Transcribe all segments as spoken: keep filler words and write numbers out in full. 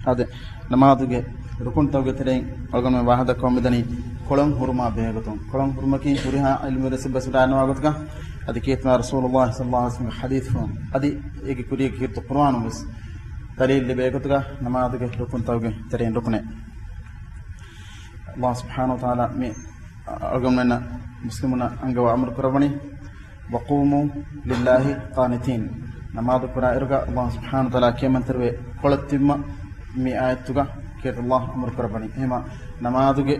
އާދެ، ނަމާދުގެ ރުކުންތަކުގެ ތެރެއިން އަޅުގަނޑުމެން ވާހަކަދައްކަވަން މިދަނީ ކޮޅަށް ހުރުމާ ބެހޭގޮތުން. ކޮޅަށް ހުރުމަކީ ހުރިހާ ޢިލްމުވެރިން ވެސް ވިދާޅުވާ ގޮތަކަށް، އަދި ކީރިތި މާތް ރަސޫލުﷲ ޞައްލަﷲ ޢަލައިހި ވަސައްލަމްގެ ޙަދީޘްފުޅުން އަދި އޭގެ ކުރިއަށް ކީރިތި ޤުރުއާނުން ވެސް ދަލީލު ލިބޭ ގޮތުގަ ނަމާދުގެ ރުކުންތަކުގެ ތެރެއިން ރުކުނެއް. ﷲ ސުބްޙާނަހޫ ވަތަޢާލާ މި އަޅުގަނޑުމެންނަށް މުސްލިމުންނަށް އަންގަވާ އަމުރު ކުރައްވަނީ، "وقوموا لله قانتين." ނަމާދު ކުރާ އިރުގަ ﷲ ސުބްޙާނަހޫ ވަތަޢާލާ ކިޔަމަންތެރިވެ ކޮޅަށް ތިބުމަށް މި އާޔަތުގަ ކީރިތި ﷲ އަމުރު ކުރައްވަނީ. އެހެމަ ނަމާދުގެ،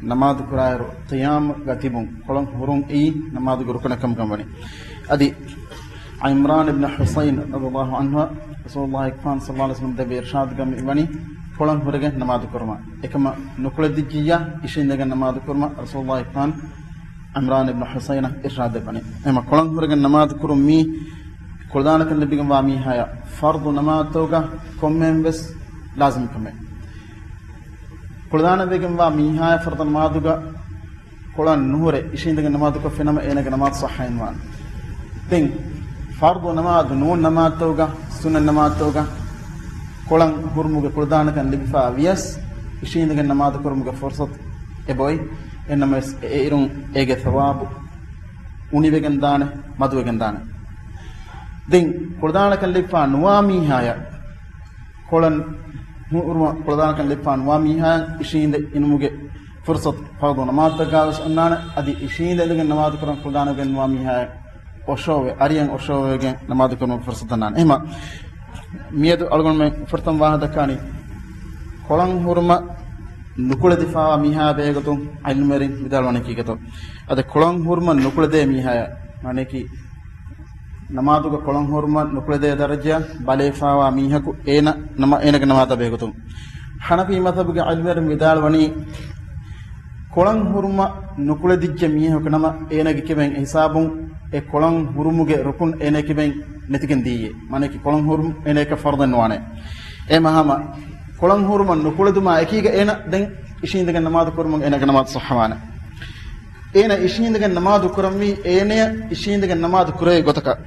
ނަމާދު ކުރާއިރު ޤިޔާމުގަ ތިބުން ކޮޅަށް ހުރުން އެއީ ނަމާދުގެ ރުކުނެއް ކަމުގަ ވަނީ. އަދި ޢިމްރާން އިބްނު ޙުޞައިން ރަޟިޔަﷲ ޢަންހު ރަސޫލުﷲ އަކްރަމް ޞައްލަﷲ ޢަލައިހި ވަސައްލަމް ދެއްވި އިރްޝާދުގަ މިވަނީ ކޮޅަށް ހުރެގެން ނަމާދު ކުރުމަށް. އެކަމަށް ނުކުޅެދިއްޖިއްޔާ އިށީނދެގެން ނަމާދު ކުރުމަށް ރަސޫލުﷲ އަކްރަމް ޢިމްރާން އިބްނު ޙުޞައިނަށް އިރްޝާދު ދެއްވަނީ. އެހެމަ ކޮޅަށް ހުރެގެން ނަމާދު ކުރުން މީ ކުޅަދާނަކަން ލިބިގެންވާ މީހާޔަށް ފަރްޟު ނަމާދުތަކުގަ ކޮންމެހެން ވެސް ލާޒިމް ކަމެއް. ކުޅަދާނަވެގެންވާ މީހާޔަށް ފަރްޟު ނަމާދުގަ ކޮޅަށް ނުހުރެ އިށީނދެގެން ނަމާދުކޮށްފިނަމަ އޭނަގެ ނަމާދު ޞައްޙައެއް ނުވާނެ. ދެން ފަރްޟު ނަމާދު ނޫން ނަމާދުތަކުގަ، ސުންނަތް ނަމާދުތަކުގަ ކޮޅަށް ހުރުމުގެ ކުޅަދާނަކަން ލިބިފަ ވިޔަސް އިށީނދެގެން ނަމާދު ކުރުމުގެ ފުރުޞަތު އެބައޮތް. އެހެންނަމަވެސް އެއިރުން އޭގެ ޘަވާބު އުނިވެގެން ދާނެ، މަދުވެގެން ދާނެ. ދެން ކުޅަދާނަކަން ލިބިފަ ނުވާ މީހާޔަށް ކޮޅަށް ހުރުމަށް ކުޅަދާނަކަން ލިބިފަ ނުވާ މީހާޔަށް އިށީނދެ އިނުމުގެ ފުރުޞަތު ފަރްޟު ނަމާދުތަކުގަވެސް އޮންނާނެ. އަދި އިށީނދެ އިނދެގެން ނަމާދު ކުރަން ކުޅަދާނަވެގެން ނުވާ މީހާޔަށް އޮށޯވެ، އަރިއަށް އޮށޯވެގެން ނަމާދު ކުރުމުގެ ފުރުޞަތު އޮންނާނެ. އެހެމަ މިއަދު އަޅުގަނޑުމެން ފުރަތަމަ ވާހަކަ ދައްކާނީ ކޮޅަށް ހުރުމަށް ނުކުޅެދިފަވާ މީހާ ބެހޭގޮތުން ޢިލްމުވެރިން ވިދާޅުވަނީ ކީކޭތޯ. އަދި ކޮޅަށް ހުރުމަށް ނުކުޅެދޭ މީހާޔަށް، މާނައަކީ ނަމާދުގަ ކޮޅަށް ހުރުމަށް ނުކުޅެދޭ ދަރަޖައަށް ބަލައިފަވާ މީހަކު އޭނަ ނަމަ-، އޭނަގެ ނަމާދަށް ބެހޭގޮތުން. ޙަނަފީ މަޛްހަބުގެ ޢިލްމުވެރިން ވިދާޅުވަނީ، ކޮޅަށް ހުރުމަށް ނުކުޅެދިއްޖެ މީހަކު ނަމަ އޭނަގެ ކިބައިން އެހިސާބުން އެ ކޮޅަށް ހުރުމުގެ ރުކުން އޭނަ ކިބައިން ނެތިގެން ދިޔައީ. މާނައަކީ ކޮޅަށް ހުރުމުން އޭނައަކަށް ފަރްޟެއް ނުވާނެ. އެހެމަ ކޮޅަށް ހުރުމަށް ނުކުޅެދުމާ އެކީގަ އޭނަ ދެން އިށީނދެގެން ނަމާދު ކުރުމުން އޭނަގެ ނަމާދު ޞައްޙަވާނެ. އޭނަ އިށީނދެގެން ނަމާދު ކުރަންވީ، އޭނަޔަށް އިށީނދެގެން ނަމާދު ކުރެވޭ ގޮތަކަށް.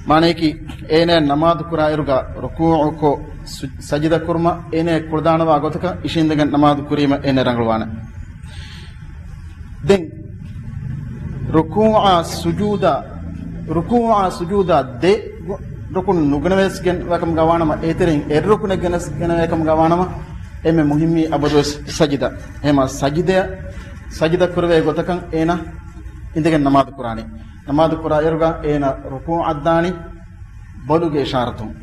މާނައަކީ، އޭނަޔަށް ނަމާދު ކުރާ އިރުގަ ރުކޫޢުކޮށް، ސު-، ސަޖިދަ ކުރުމަށް އޭނަޔަށް ކުޅަދާނަވާ ގޮތަކަށް އިށީނދެގެން ނަމާދު ކުރީމަ އޭނަ ރަނގަޅުވާނެ. ދެން ރުކޫޢާ ސުޖޫދާ، ރުކޫޢާ ސުޖޫދާ ދެ ރުކުން ނުގެނެވޭސް ގެންވާކަމުގަ ވާނަމަ، އޭތެރެއިން އެއް ރުކުނެއް ގެނެސް ގެނެވޭކަމުގަ ވާނަމަ، އެންމެ މުހިއްމީ އަބަދުވެސް ސަޖިދަ. އެހެމަ ސަޖިދަ، ސަޖިދަ ކުރެވޭ ގޮތަކަށް އޭނަ އިނދެގެން ނަމާދު ކުރާނީ. ނަމާދު ކުރާ އިރުގަ އޭނަ ރުކޫޢަށްދާނީ ބޮލުގެ އިޝާރަތުން.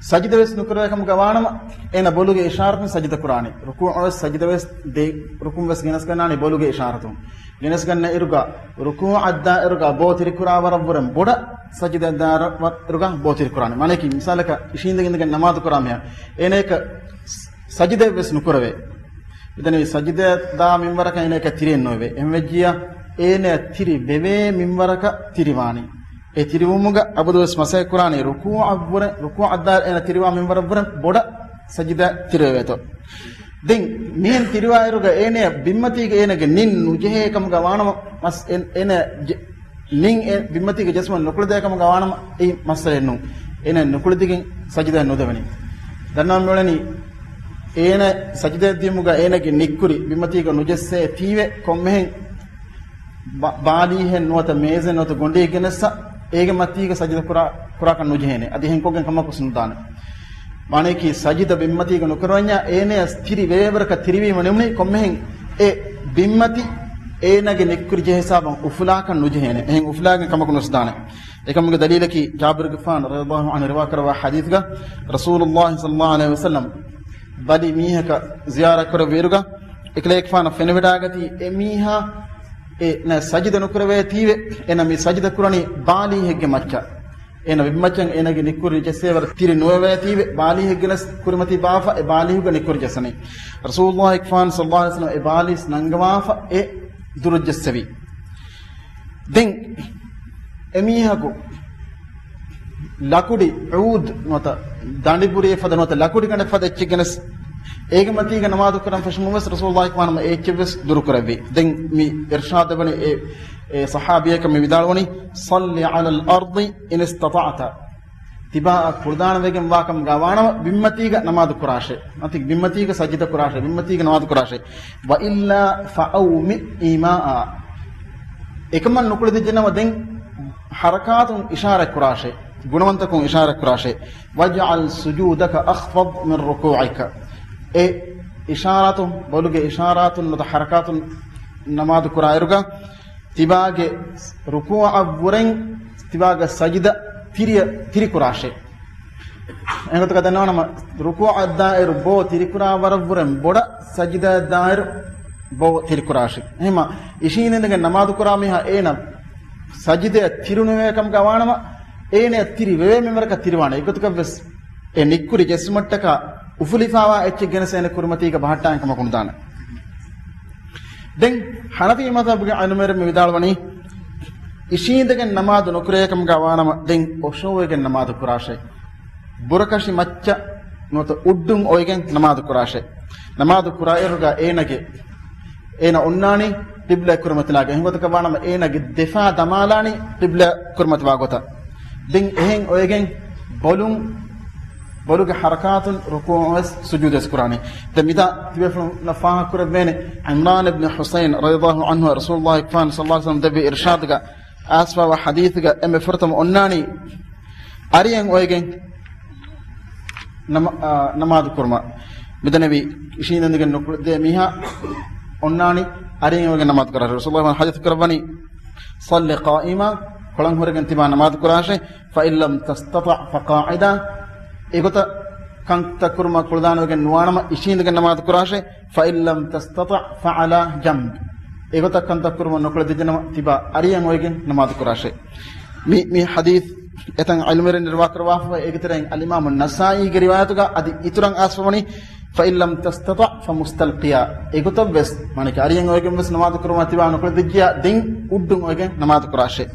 ސަޖިދަވެސް ނުކުރެވޭ ކަމުގަ ވާނަމަ، އޭނަ ބޮލުގެ އިޝާރަތުން ސަޖިދަ ކުރާނީ. ރުކޫޢުވެސް ސަޖިދަވެސް ދެ ރުކުންވެސް ގެނެސްގަންނާނީ ބޮލުގެ އިޝާރަތުން. ގެނެސްގަންނަ އިރުގަ ރުކޫޢަށްދާ އިރުގަ ބޯ ތިރިކުރާ ވަރަށްވުރެން ބޮޑަށް ސަޖިދަ ދާ ވަރަށް އިރުގަ ބޯ ތިރިކުރާނީ. މާނައަކީ މިސާލަކަށް އިށީނދެގެން ނަމާދު ކުރާ މީހާ އޭނައަކަށް ސަޖިދައެއްވެސް ނުކުރެވޭ. މިދަނީ ސަޖިދަ ދާ މިންވަރަކަށް އޭނައަކަށް ތިރިއެއް ނުވެވޭ. އެހެންވެއްޖިއްޔާ އޭނަ ތިރި ވެވޭ މިންވަރަކަށް ތިރިވާނީ. އެ ތިރިވުމުގަ އަބަދުވެސް މަސައްކަތް ކުރާނީ ރުކޫޢަށްވުރެ، ރުކޫޢަށްދާ އޭނަ ތިރިވާ މިންވަރަށްވުރެ ބޮޑަށް ސަޖިދަ ތިރިވެވޭތޯ. ދެން މިހެން ތިރިވާއިރުގަ އޭނަ ބިންމަތީގަ އޭނަގެ ނިން ނުޖެހޭ ކަމުގަ ވާނަމަ، މަސް އެ-، އޭނަ ޖެ-، ނިން އެ ބިންމަތީގެ ޖަސްމަށް ނުކުޅެދޭ ކަމުގަ ވާނަމަ، އެއީ މައްސަލައެއް ނޫން. އޭނަ ނުކުޅެދިގެން ސަޖިދައެއް ނުދެވެނީ. ދަންނަވަން މިއުޅެނީ، އޭނަ ސަޖިދައަށް ދިޔުމުގަ އޭނަގެ ނިއްކުރި ބިންމަތީގަ ނުޖެއްސޭ ތީވެ ކޮންމެހެން ބާ-، ބާލީހެއް ނުވަތަ މޭޒެއް ނުވަތަ ގޮނޑިއެއް ގެނެއްސަ، އޭގެ މަތީގަ ސަޖިދަ ކުރާ، ކުރާކަށް ނުޖެހޭނެ. އަދި އެހެން ކޮށްގެން ކަމަކު ނުދާނެ. މާނައަކީ ސަޖިދަ ބިންމަތީގަ ނުކުރަވަންޏާ އޭނަޔަސް ތިރި ވެވޭވަރަކަށް ތިރިވީމަ ނިމުނީ ކޮންމެހެން އެ ބިންމަތި އޭނަގެ ނިއްކުރި ޖެހޭ ހިސާބަށް އުފުލާކަށް ނުޖެހޭނެ. އެހެން އުފުލާގެން ކަމަކު ނުސްދާނެ. އެކަމުގެ ދަލީލަކީ ޖާބިރުގެފާނު ރަޟިޔަﷲ ޢަންހު ރިވާކުރައްވާ ޙަދީޘްގަ ރަސޫލުﷲ ޞައްލަﷲ ޢަލައިހި ވަސައްލަމް ބަލި މީހަކަށް ޒިޔާރަތް ކުރެއްވިއިރުގަ އެކަލޭގެފާނަށް ފެނިވަޑައިގަތީ އެ މީހާ އޭނަ ސަޖިދަ ނުކުރެވޭތީވެ، އޭނަ މި ސަޖިދަ ކުރަނީ ބާލީހެއްގެ މައްޗަށް. އޭނަ ބިންމައްޗަށް އޭނަގެ ނިއްކުރި ޖެއްސޭވަރަށް ތިރި ނުވެވޭތީވެ، ބާލީހެއްގެނަސް ކުރިމަތީ ބާފަ އެ ބާލީހުގެ ނިއްކުރި ޖެއްސަނީ. ރަސޫލުﷲ އެކަލޭގެފާނު ޞައްލަﷲ ޢަލައިހި ވަސައްލަމް އެ ބާލީސް ނަންގަވާފަ އެ ދުރަށް ޖެއްސެވި. ދެން އެމީހަކު ލަކުޑި ޢޫދު ނުވަތަ ދަނޑިބުރިއެއް ފަދަ ނުވަތަ ލަކުޑިގަނޑެއް ފަދަ އެއްޗެއް ގެނެސް އޭގެ މަތީގަ ނަމާދު ކުރަން ފެށުމުން ވެސް ރަސޫލުﷲ އެކަލޭގެފާނު އެ އެއްޗެއް ވެސް ދުރު ކުރެއްވި. ދެން މި އިރްޝާދު ވަނީ އެ، އެ ޞަޙާބީއަކަށް މި ވިދާޅުވަނީ، "صل على الأرض إن استطعت." ތިބާއަށް ކުޅުދާނަވެގެން ވާކަމުގަ ވާނަމަ، ބިންމަތީގަ ނަމާދު ކުރާށޭ. އަތި ބިންމަތީގަ ސަޖިދަ ކުރާށޭ. ބިންމަތީގަ ނަމާދު ކުރާށޭ. وإلا فأومئ إيماء. އެކަމަށް ނުކުޅެދިއްޖެނަމަ ދެން ހަރަކާތުން އިޝާރަތް ކުރާށޭ. ގުނަވަންތަކުން އިޝާރަތް ކުރާށޭ. واجعل سجودك أخفض من ركوعك. އެ އިޝާރާތުން، ބޮލުގެ އިޝާރާތުން ނުވަތަ ހަރަކާތުން ނަމާދު ކުރާއިރުގަ، ތިބާގެ ރުކޫޢަށްވުރެން ތިބާގެ ސަޖިދަ ތިރިއަށް ތިރިކުރާށޭ. އެގޮތަކަށް ދަންނަވާނަމަ، ރުކޫޢަށްދާއިރު ބޯ ތިރިކުރާ ވަރަށްވުރެން ބޮޑަށް ސަޖިދައަށްދާއިރު ބޯ ތިރިކުރާށޭ. އެހެމަ އިށީނދެގެން ނަމާދު ކުރާ މީހާ އޭނަ ސަޖިދައަށް ތިރިނުވޭ ކަމުގަ ވާނަމަ، އޭނައަށް ތިރި ވެވޭ މިންވަރަކަށް ތިރިވާނެ. އެގޮތަކަށްވެސް އެ ނިއްކުރި ޖެއްސުމަށްޓަކާ އުފުލިފާވާ އެއްޗެއް ގެނެސް އޭނަ ކުރިމަތީގަ ބަހައްޓާނެ ކަމަކު ނުދާނެ. ދެން ހަނަފީ މަޒްހަބުގެ އަލިމުވެރިން މި ވިދާޅުވަނީ، އިށީނދެގެން ނަމާދު ނުކުރޭ ކަމުގަ ވާނަމަ، ދެން އޮށޯވެގެން ނަމާދު ކުރާށޭ. ބުރަކަށި މައްޗަށް ނުވަތަ އުއްޑުން އޮވެގެން ނަމާދު ކުރާށޭ. ނަމާދު ކުރާއިރުގަ އޭނަގެ، އޭނަ އޮންނާނީ ޤިބްލަ ކުރިމަތިލާގެ. އެހެންގޮތަކަށް ވާނަމަ އޭނަގެ ދެފާ ދަމާލާނީ ޤިބްލަ ކުރިމަތިވާ ގޮތަށް. ދެން އެހެން އޮވެގެން ބޮލުން، ބޮލުގެ ހަރަކާތުން ރުކޫޢުވެސް ސުޖޫދުވެސް ކުރާނެ. ދެން މިތާ ތިބޭފުޅުންނަށް ފާހަގަކުރެވޭނެ، ޢިމްރާން އިބްނު ޙުޞައިން ރަޟިޔަﷲ ޢަންހު ރަސޫލުﷲ ފާން ޞައްލަﷲ ޢަލައިހި ވަސައްލަމް ދެއްވި އިރުޝާދުގަ އައިސްފާވާ ޙަދީޘްގަ އެންމެ ފުރަތަމަ އޮންނާނީ އަރިއަށް އޮވެގެން ނަމ-، އާ، ނަމާދު ކުރުމަށް. މިދަނެވި އިށީނދެގެން ނުކުޅެދޭ މީހާ އޮންނާނީ އަރިއަށް އޮވެގެން ނަމާދު ކުރާށޭ. ރަސޫލުﷲ ޙަދީޘް ކުރައްވަނީ، صل قائما، ކޮޅަށް ހުރެގެން ތިބާ ނަމާދު ކުރާށޭ. فإن لم تستطع فقاعدا، އެގޮތަށް ކަންތައް ކުރުމަށް ކުޅުދާނަވެގެން ނުވާނަމަ، އިށީނދެގެން ނަމާދު ކުރާށޭ. فإن لم تستطع فعلى جنب، އެގޮތަށް ކަންތައް ކުރުމަށް ނުކުޅެދިއްޖެނަމަ، ތިބާ އަރިއަށް އޮވެގެން ނަމާދު ކުރާށޭ. މި، މި ޙަދީޘް އެތަން ޢިލްމުވެރިން ރިވާކުރައްވާފަ، އޭގެ ތެރެއިން އަލްއިމާމު ނަސާއީގެ ރިވާޔަތުގަ އަދި އިތުރަށް އައިސްފަވަނީ، فإن لم تستطع فمستلقيا، އެގޮތަށްވެސް، މާނައަކީ އަރިއަށް އޮވެގެންވެސް ނަމާދު ކުރުމަށް ތިބާ ނުކުޅެދިއްޖިއްޔާ، ދެން އުއްޑުން އޮވެގެން ނަމާދު ކުރާށޭ.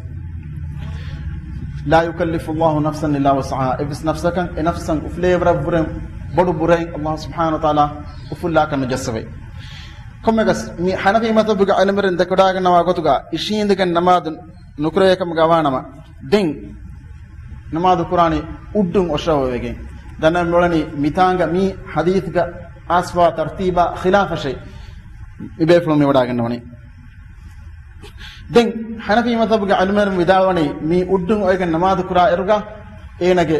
لا يكلف الله نفسا إلا وسعها، އެއްވެސް ނަފްސަކަށް އެ ނަފްސަށް އުފުލޭ ވަރަށްވުރެން ބޮޑު ބުރައެއް ﷲ ސުބްޙާނަހޫ ވަތަޢާލާ އުފުއްލާކަށް ނުޖައްސަވައި. ކޮންމެއަކަސް މި ޙަނަފީ މަޛްހަބުގެ އަލިމުވެރިން ދެކެވަޑައިގަންނަވާ ގޮތުގަ އިށީނދެގެން ނަމާދު ނުކުރޭ ކަމުގަ ވާނަމަ، ދެން ނަމާދު ކުރާނީ އުއްޑުން އޮށޯވެގެން. ދަންނަވަން މިއުޅެނީ މިތާނގަ މި ޙަދީޘްގަ އައިސްފާ ތަރްތީބާ ޚިލާފަށޭ މިބޭފުޅުން މިވަޑައިގަންނަވަނީ. ދެން ޙަނަފީ މަޛްހަބުގެ ޢިލްމުވެރިން ވިދާޅުވަނީ މި އުއްޑުން އޮވެގެން ނަމާދު ކުރާ އިރުގަ އޭނަގެ،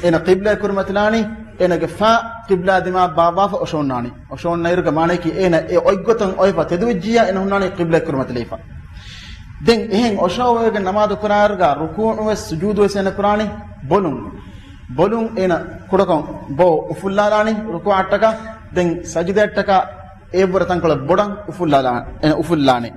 އޭނަ ޤިބްލަ ކުރިމަތިލާނީ، އޭނަގެ ފާ ޤިބްލާ ދިމާ ބާއްވާފަ އޮށޯންނާނީ. އޮށޯންނައިރުގަ މާނައަކީ އޭނަ އެ އޮތްގޮތަށް އޮތްފަ ތެދުވެއްޖިއްޔާ އޭނަ ހުންނާނީ ޤިބްލަ ކުރިމަތިލައިފަ. ދެން އެހެން އޮށޯވެގެން ނަމާދު ކުރާއިރުގަ ރުކޫޢުވެސް ސުޖޫދުވެސް އޭނަ ކުރާނީ ބޮލުން. ބޮލުން އޭނަ ކުޑަކޮށް ބޯ އުފުއްލާލާނީ ރުކޫޢަށްޓަކާ، ދެން ސަޖިދައަށްޓަކާ އެއްވުރެ ތަންކޮޅެއް ބޮޑަށް އުފުއްލާލާ-، އެ، އުފުއްލާނެ.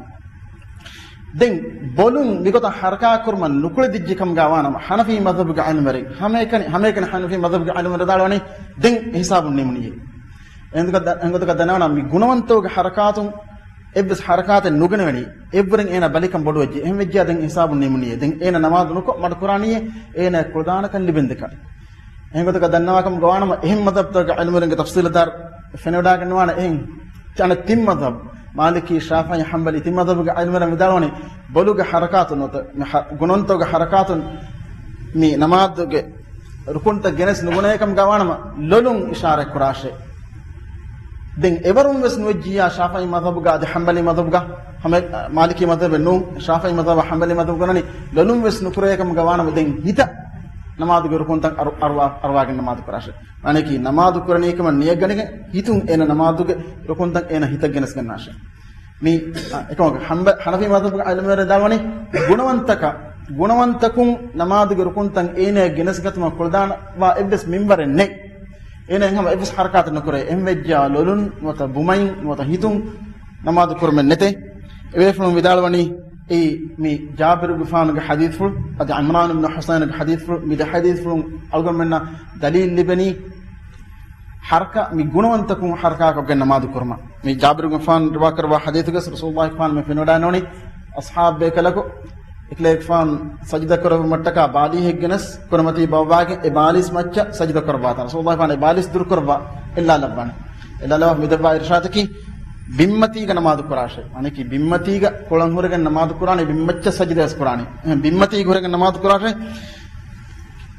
ދެން ބޮލުން މިގޮތަށް ޙަރަކާތް ކުރުމަށް ނުކުޅެދިއްޖެ ކަމުގަ ވާނަމަ، ޙަނަފީ މަޛްހަބުގެ ޢިލްމުވެރިން ހަމައެކަނި، ހަމައެކަނި ޙަނަފީ މަޛްހަބުގެ ޢިލްމުވެރިން ވިދާޅުވަނީ ދެން ހިސާބުން ނިމުނީ. އެނގޮތަކަށް ދަ-، އެނގޮތަކަށް ދަންނަވަން މި ގުނަވަންތަކުގެ ޙަރަކާތުން އެއްވެސް ޙަރަކާތެއް ނުގެނެވެނީ. އެއްވުރެން އޭނަ ބަލިކަން ބޮޑުވެއްޖެ. އެހެން ވެއްޖިއްޔާ ދެން ހިސާބުން ނިމުނީ. ދެން އޭނަ ނަމާދު ނުކޮށް މަޑުކުރާނީއޭ، އޭނަ ކުޅުދާނަކަން ލިބެންދެކަށް. އެހެން ގޮތަކަށް ދަންނަވާކަމުގަ ވާނަމަ، އެހެން މަޛްހަބުތަކުގެ ޢިލްމުވެރިންގެ ތަފްޞީލު ދާއިރު ފެނިވަޑައިގަންނަވާނެ. އެހެން އަނެއް ތިން މަޛްހަބު، މާލިކީ، ޝާފިޢީ، ޙަންބަލީ ތިން މަޛްހަބުގެ ޢިލްމުވެރިން ވިދާޅުވަނީ، ބޮލުގެ ޙަރަކާތު ނުވަތަ މި ޙަ-، ގުނަވަންތަކުގެ ޙަރަކާތުން މި ނަމާދުގެ ރުކުންތައް ގެނެސް ނުގުނޭ ކަމުގަ ވާނަމަ، ލޮލުން އިޝާރަތް ކުރާށޭ. ދެން އެވަރުން ވެސް ނުވެއްޖިއްޔާ، ޝާފިޢީ މަޛްހަބުގަ އަދި ޙަންބަލީ މަޛްހަބުގަ، ހަމަ-، މާލިކީ މަޛްހަބެއް ނޫން، ޝާފިޢީ މަޛްހަބާ ޙަންބަލީ މަޛްހަބުގަ ނަނީ، ލޮލުން ވެސް ނުކުރޭ ކަމުގަ ވާނަމަ، ދެން ހިތަށް ނަމާދުގެ ރުކުންތައް އަރު-، އަރުވާ-، އަރުވާގެން ނަމާދު ކުރާށޭ. އަނެކީ ނަމާދު ކުރަނީ ކަމަށް ނިޔަތް ގަނެގެން، ހިތުން އޭނަ ނަމާދުގެ ރުކުންތައް އޭނަ ހިތަށް ގެނެސްގަންނާށޭ. މި، އަ، އެކަމަކު ޙަނަ-، ޙަނަފީ މަޛްހަބުގެ ޢިލްމުވެރިން ވިދާޅުވަނީ، ގުނަވަންތަކަށް، ގުނަވަންތަކުން ނަމާދުގެ ރުކުންތައް އޭނަޔަށް ގެނެސްގަތުމަށް ކުޅުދާންވާ އެއްވެސް މިންވަރެއް ނެތް. އޭނަ ހަމަ އެއްވެސް ޙަރަކާތެއް ނުކުރޭ. އެހެން ވެއްޖާ ލޮލުން ނުވަތަ ބުމައިން ނުވަތަ ހިތުން ނަމާދު ކުރުމެއް ނެތޭ. އެބޭފުޅުން ވިދާޅުވަނީ، އެއީ މި ޖާބިރުގެފާނުގެ ޙަދީޘްފުޅު، އަދި ޢިމްރާން އިބްނު ޙުޞައިންގެ ޙަދީޘްފުޅު، މި ދެ ޙަދީޘްފުޅުން އަޅުގަނޑުމެންނަށް ދަލީލު ލިބެނީ، ޙަރަކާ-، މި ގުނަވަންތަކުން ޙަރަކާތްކޮށްގެން ނަމާދު ކުރުމަށް. މި ޖާބިރުގެފާނު ރިވާކުރައްވާ ޙަދީޘުގަ ރަސޫލުﷲ ފާނު މި ފެނިވަޑައިނުވަނީ، އަޞްޙާބު ބޭކަލަކު އެކަލޭގެފާނު ސަޖިދަ ކުރެއްވުމަށްޓަކާ ބާލީހެއް ގެނެސް ކުރިމަތީ ބައްވާގެން އެ ބާލީސް މައްޗަށް ސަޖިދަ ކުރައްވާތާ، ރަސޫލުﷲ ފާނު އެ ބާލީސް ދުރުކުރައްވާ އެއްލާލައްވާނެ. އެއްލާލައްވާ މި ދެއްވާ އިރުޝާދަކީ ބިންމަތީގަ ނަމާދު ކުރާށޭ. އަނެކީ ބިންމަތީގަ ކޮޅަށް ހުރެގެން ނަމާދު ކުރާނީ، ބިންމައްޗަށް ސަޖިދަވެސް ކުރާނީ. އެހެން ބިންމަތީގަ ހުރެގެން ނަމާދު ކުރާށޭ.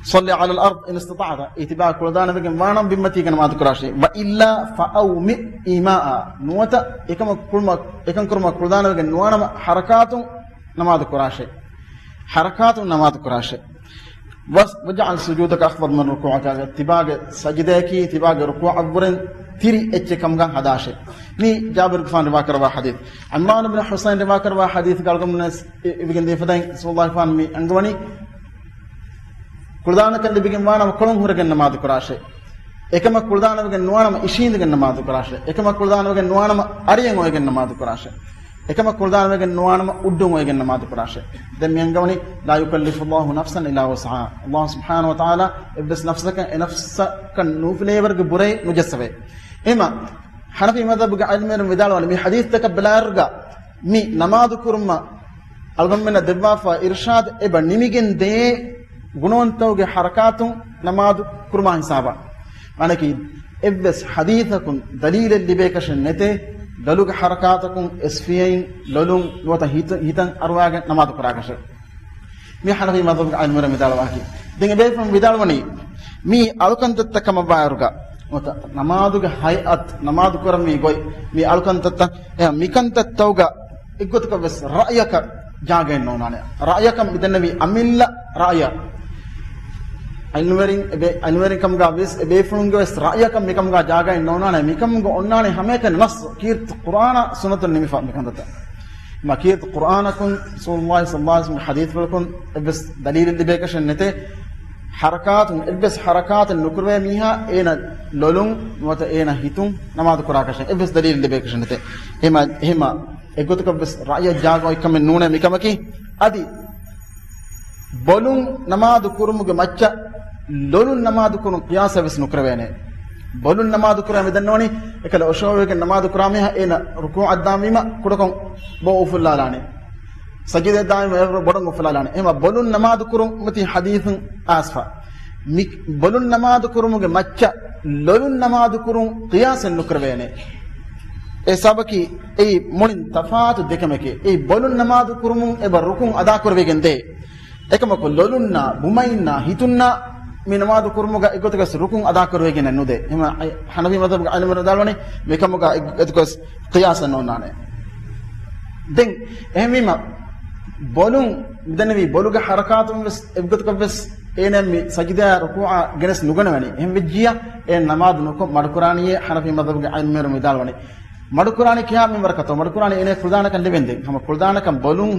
صل على الأرض إن استطعت. ތިބާގެ ކުޅަދާނަވެގެން ވާނަމަ ބިންމަތީގަ ނަމާދު ކުރާށޭ. وإلا فأومئ إيماء. ނުވަތަ އެކަމަކު ކުރުމަށް، އެކަން ކުރުމަށް ކުޅަދާނަވެގެން ނުވާނަމަ ޙަރަކާތުން ނަމާދު ކުރާށޭ. ޙަރަކާތުން ނަމާދު ކުރާށޭ. واجعل سجودك أخفض من ركوعك. ތިބާގެ ސަޖިދަޔަކީ ތިބާގެ ރުކޫޢަށްވުރެން ތިރި އެއްޗެއް ކަމުގަ ހަދާށޭ. މީ ޖާބިރުގެފާނު ރިވާކަރަވާ ޙަދީޘް. ޢިމްރާން ބިން ޙުޞައިން ރިވާކަރަވާ ޙަދީޘްގަ އަޅުގަނޑުމެން ވެސް އި-، އިވިގެން ދީފަދައިން ރަސޫލުﷲ ފާން މި އަންގަވަނީ، ކުޅަދާނަކަން ލިބިގެން ވާނަމަ ކޮޅުން ހުރެގެން ނަމާދު ކުރާށޭ. އެކަމަކު ކުޅަދާނަވެގެން ނުވާނަމަ އިށީނދެގެން ނަމާދު ކުރާށޭ. އެކަމަކު ކުޅަދާނަވެގެން ނުވާނަމަ އަރިއަށް އޮވެގެން ނަމާދު ކުރާށޭ. އެކަމަކު ކުޅަދާނަވެގެން ނުވާނަމަ އުއްޑުން އޮވެގެން ނަމާދު ކުރާށޭ. ދެން މި އަންގަވަނީ، لا يكلف الله نفسا إلا وسعها. ﷲ ސުބްޙާނަހޫ ވަތަޢާލާ އެއްވެސް ނަފްސަކަށް އެ ނަފްސަކަށް ނޫފިލޭވަރުގެ ބުރައެއް ނުޖައްސަވޭ. އެހެމަ ޙަނަފީ މަޛްހަބުގެ ޢިލްމުވެރިން ވިދާޅުވަނީ، މި ޙަދީޘްތަކަށް ބަލާއިރުގަ މި ނަމާދު ކުރުމަށް އަޅުގަނޑުމެންނަށް ދެއްވާފަ އިރުޝާދު އެބަ ނިމިގެން ދޭ ގުނަވަންތަކުގެ ޙަރަކާތުން ނަމާދު ކުރުމާ ހިސާބަށް. މާނައަކީ، އެއްވެސް ޙަދީޘަކުން ދަލީލެއް ލިބޭކަށެއް ނެތޭ، ލޮލުގެ ޙަރަކާތަކުން އެސްފިޔައިން ލޮލުން ނުވަތަ ހިތު-، ހިތަށް އަރުވާގެން ނަމާދު ކުރާކަށެއް. މި ޙަނަފީ މަޛްހަބުގެ ޢިލްމުވެރިން ވިދާޅުވާކީ. ދެން އެބޭފުޅުން ވިދާޅުވަނީ، މީ އަޅުކަންތައްތައް ކަމަށްވާއިރުގަ ނުވަތަ ނަމާދުގެ ހައިއަތު، ނަމާދު ކުރަންވީ ގޮތް، މީ އަޅުކަންތައްތައް. އެހެން މިކަންތައްތަކުގަ އެއްގޮތަކަށް ވެސް ރައުޔަކަށް ޖާގައެއް ނޯންނާނެ. ރައުޔަކަށް މިދެންނެވީ އަމިއްލަ ރައުޔަށް. ޢިލްމުވެރިން އެބޭ-، ޢިލްމުވެރިން ކަމުގަ ވެސް އެބޭފުޅުންގެ ވެސް ރައުޔަކަށް މިކަމުގަ ޖާގައެއް ނޯންނާނެ. މިކަމުގަ އޮންނާނެ ހަމައެކަނި ނައްސު، ކީރިތި ޤުރްއާނާ ސުންނަތުން ނިމިފަ މިކަންތައްތައް. މާ ކީރިތި ޤުރްއާނަކުން، ރަސޫލުﷲ ޞައްލަﷲ ޢަލައިހި ވަސައްލަމްގެ ޙަދީޘްފުޅަކުން އެއްވެސް ދަލީލެއް ލިބޭކަށެއް ނެތޭ. ޙަރަކާތުން، އެއްވެސް ޙަރަކާތެއް ނުކުރެވޭ މީހާ އޭނަ ލޮލުން ނުވަތަ އޭނަ ހިތުން ނަމާދު ކުރާކަށެއް އެއްވެސް ދަލީލެއް ލިބޭކަށެއް ނެތޭ. އެހެމަ، އެހެމަ އެއްގޮތަކަށް ވެސް ރައުޔަށް ޖާގަ އޮތްކަމެއް ނޫނޭ މިކަމަކީ. އަދި ބޮލުން ނަމާދު ކުރުމުގެ މައްޗަށް ލޮލުން ނަމާދު ކުރުން ޤިޔާސެއް ވެސް ނުކުރެވޭނެ. ބޮލުން ނަމާދު ކުރާ މިދަންނަވަނީ، އެކަލަ އޮށޯވެގެން ނަމާދު ކުރާ މީހާ އޭނަ ރުކޫޢަށް ދާންވީމަ ކުޑަކޮށް ބޯ އުފުއްލާލާނެ. ސަޖިދަ ދާންވީމަ އެ ބޮޑަށް އުފުއްލާލާނެ. އެހެމަ ބޮލުން ނަމާދު ކުރުން މިތި ޙަދީޘުން އައިސްފަ. މި ބޮލުން ނަމާދު ކުރުމުގެ މައްޗަށް ލޮލުން ނަމާދު ކުރުން ޤިޔާސެއް ނުކުރެވޭނެ. އެ ސަބަކީ އެއީ މުޅިން ތަފާތު ދެކަމެކޭ. އެއީ ބޮލުން ނަމާދު ކުރުމުން އެބަ ރުކުން އަދާކުރެވިގެން ދޭ. އެކަމަކު ލޮލުންނާ، ބުމައިންނާ، ހިތުންނާ މި ނަމާދު ކުރުމުގަ އެގޮތަކަސް ރުކުން އަދާކުރެވިގެން ނުދޭ. އެހެމަ ޙަނަފީ މަޛްހަބުގެ ޢިލްމުވެރިން ވިދާޅުވަނީ މިކަމުގަ އެ-، އެގޮތަކަސް ޤިޔާސެއް ނޯންނާނެ. ދެން އެހެންވީމަ ބޮލުން މިދެންނެވީ ބޮލުގެ ޙަރަކާތުން ވެސް އެގޮތަކަށް ވެސް އޭނަ މި ސަޖިދާ ރުކޫޢާ ގެނެސް ނުގަނެވެނީ. އެހެން ވެއްޖިއްޔާ އޭނަ ނަމާދު ނުކޮށް މަޑުކުރާނީއޭ ޙަނަފީ މަޛްހަބުގެ ޢިލްމުވެރިން ވިދާޅުވަނީ. މަޑުކުރާނީ ކިހާ މިންވަރަކަށްތޯ؟ މަޑުކުރާނީ އޭނަ ކުޅަދާނަކަން ލިބެންދެން. ހަމަ ކުޅަދާނަކަން ބޮލުން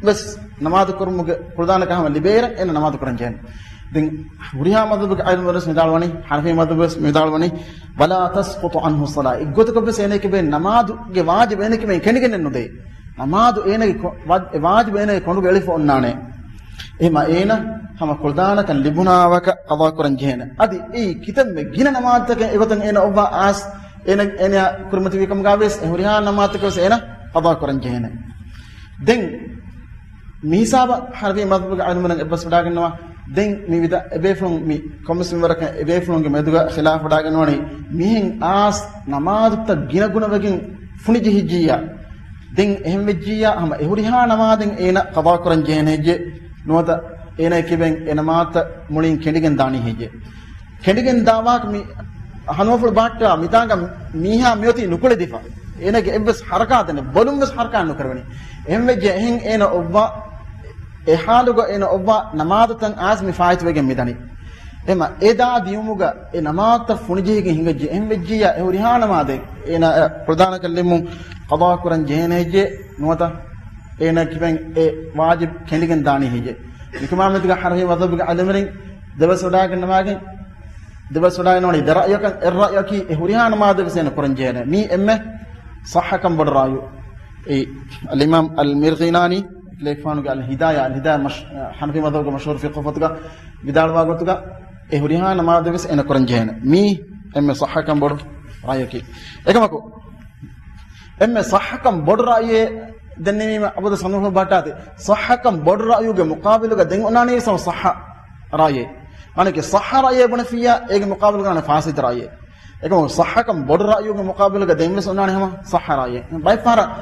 ވެސް ނަމާދު ކުރުމުގެ ކުޅަދާނަކަން ހަމަ ލިބޭއިރަށް އޭނަ ނަމާދު ކުރަން ޖެހޭނެ. ދެން ހުރިހާ މަޛްހަބުގެ ޢިލްމުވެރިން ވެސް ވިދާޅުވަނީ، ޙަނަފީ މަޛްހަބު ވެސް ވިދާޅުވަނީ، ولا تسقط عنه الصلاة. އެއްގޮތަކަށް ވެސް އޭނައަކީ ނަމާދުގެ ވާޖިބު އޭނައަކީ ކެނޑިގެން ނުދޭ. ނަމާދު އޭނަގެ ކޮ-، ވާ-، ވާޖިބު އޭނަގެ ކޮނޑުގަ އެޅިފަ އޮންނާނެ. އެހެމަ އޭނަ ހަމަ ކުޅަދާނަކަން ލިބުނާ ވަކަށް ޤަޟާ ކުރަން ޖެހޭނެ. އަދި އެއީ ކިތަންމެ ގިނަ ނަމާދުތަކެއް އެގޮތަށް އޭނަ އޮއްވާ އާސް އޭނަ، އޭނަ ކުރިމަތިވި ކަމުގަ ވެސް އެ ހުރިހާ ނަމާދުތަކެއް ވެސް އޭނަ ޤަޟާ ކުރަން ޖެހޭނެ. ދެން މި ހިސާބަށް ޙަނަފީ މަޛްހަބުގެ ޢިލްމުވެރިން އެއްބަސް ވެވަޑައިގަންނަވާ. ދެން މި ވިދާ-، އެބޭފުޅުން މި ކޮންމެސް މިންވަރަކަށް އެބޭފުޅުންގެ މެދުގަ ޚިލާފު ވެވަޑައިގަންނަވަނީ، މިހެން އާސް ނަމާދުތައް ގިނަގުނަވެގެން ފުނިޖެހިއްޖިއްޔާ، ދެން އެހެން ވެއްޖިއްޔާ ހަމަ އެހުރިހާ ނަމާދެއް އޭނަ ޤަޟާ ކުރަން ޖެހޭނެ ހެއްޔެ؟ ނުވަތަ އޭނަ ކިބެން އެ ނަމާދުތައް މުޅިން ކެނޑިގެން ދާނީ ހެއްޔެ؟ ކެނޑިގެން ދާވާކަށް މި ހަނުމަފުޅު ބަހައްޓާ މިތާނގަ މީހާ މިއޮތީ ނުކުޅެދިފަ. އޭނަގެ އެއްވެސް ޙަރަކާތެއް ނެތް، ބޮލުން ވެސް ޙަރަކާތް ނުކުރެވެނީ. އެހެން ވެއްޖެ އެހެން އޭނަ އޮއްވާ، އެ ޙާލުގަ އޭނަ އޮއްވާ ނަމާދުތައް އާސް މި ފާއިތުވެގެން މިދަނީ. އެމަ އެ ދާ ދިޔުމުގަ އެ ނަމާދުތައް ފުނިޖެހިގެން ހިނގައްޖެ. އެހެން ވެއްޖިއްޔާ އެ ހުރިހާ ނަމާދެއް އޭނަ ކުޅަދާނަކަން ލިބުމުން ޤަޟާ ކުރަން ޖެހޭނެ ހެއްޔެ؟ ނުވަތަ އޭނަ ކިބެން އެ ވާޖިބު ކެނޑިގެން ދާނީ ހެއްޔެ؟ މިކަމާ މެދުގަ ޙަނަފީ މަޛްހަބުގެ ޢިލްމުވެރިން ދެބަސް ވެވަޑައިގަންނަވާގެން، ދެބަސް ވެވަޑައިގަންނަވަނީ ދެ ރައުޔަކަށް، އެއް ރައުޔަކީ އެ ހުރިހާ ނަމާދެއް ވެސް އޭނަ ކުރަން ޖެހޭނެ. މީ އެންމެ ޞައްޙަކަން ބޮޑު ރައުޔު. އެ އަލްއިމާމް އަލްމިރްޣިނާނީ ލިޔެފާނުގެ އަލް ހިދާޔާ، އަލް ހިދާޔާ މަޝް-، ޙަނަފީ މަޛްހަބުގެ މަޝްހޫރު ފިޤުހު ފޮތުގަ ވިދާޅުވާ ގޮތުގަ އެ ހުރިހާ ނަމާދެއް ވެސް އޭނަ ކުރަން ޖެހޭނެ. މީ އެންމެ ޞައްޙަކަން ބޮޑު ރައުޔަކީ. އެކަމަކު، އެންމެ ޞައްޙަކަން ބޮޑު ރައުޔެއް ދެންނެވީމަ އަބަދު ސަންދޫފުޅު ބަހައްޓާތި. ޞައްޙަކަން ބޮޑު ރައުޔުގެ މުޤާބިލުގަ ދެން އޮންނާނީ ސަ-، ޞައްޙަ ރައުޔެއް. މާނައަކީ ޞައްޙަ ރައުޔެއް ބުނެފިއްޔާ އޭގެ މުޤާބިލުގަ އޮންނާނެ ފާސިދު ރައުޔެއް. އެކަމަކު ޞައްޙަކަން ބޮޑު ރައުޔުގެ މުޤާބިލުގަ ދެން ވެސް އޮންނާނެ ހަމަ ޞައްޙަ ރައުޔެއް. ބައެއް ފަހަރަށް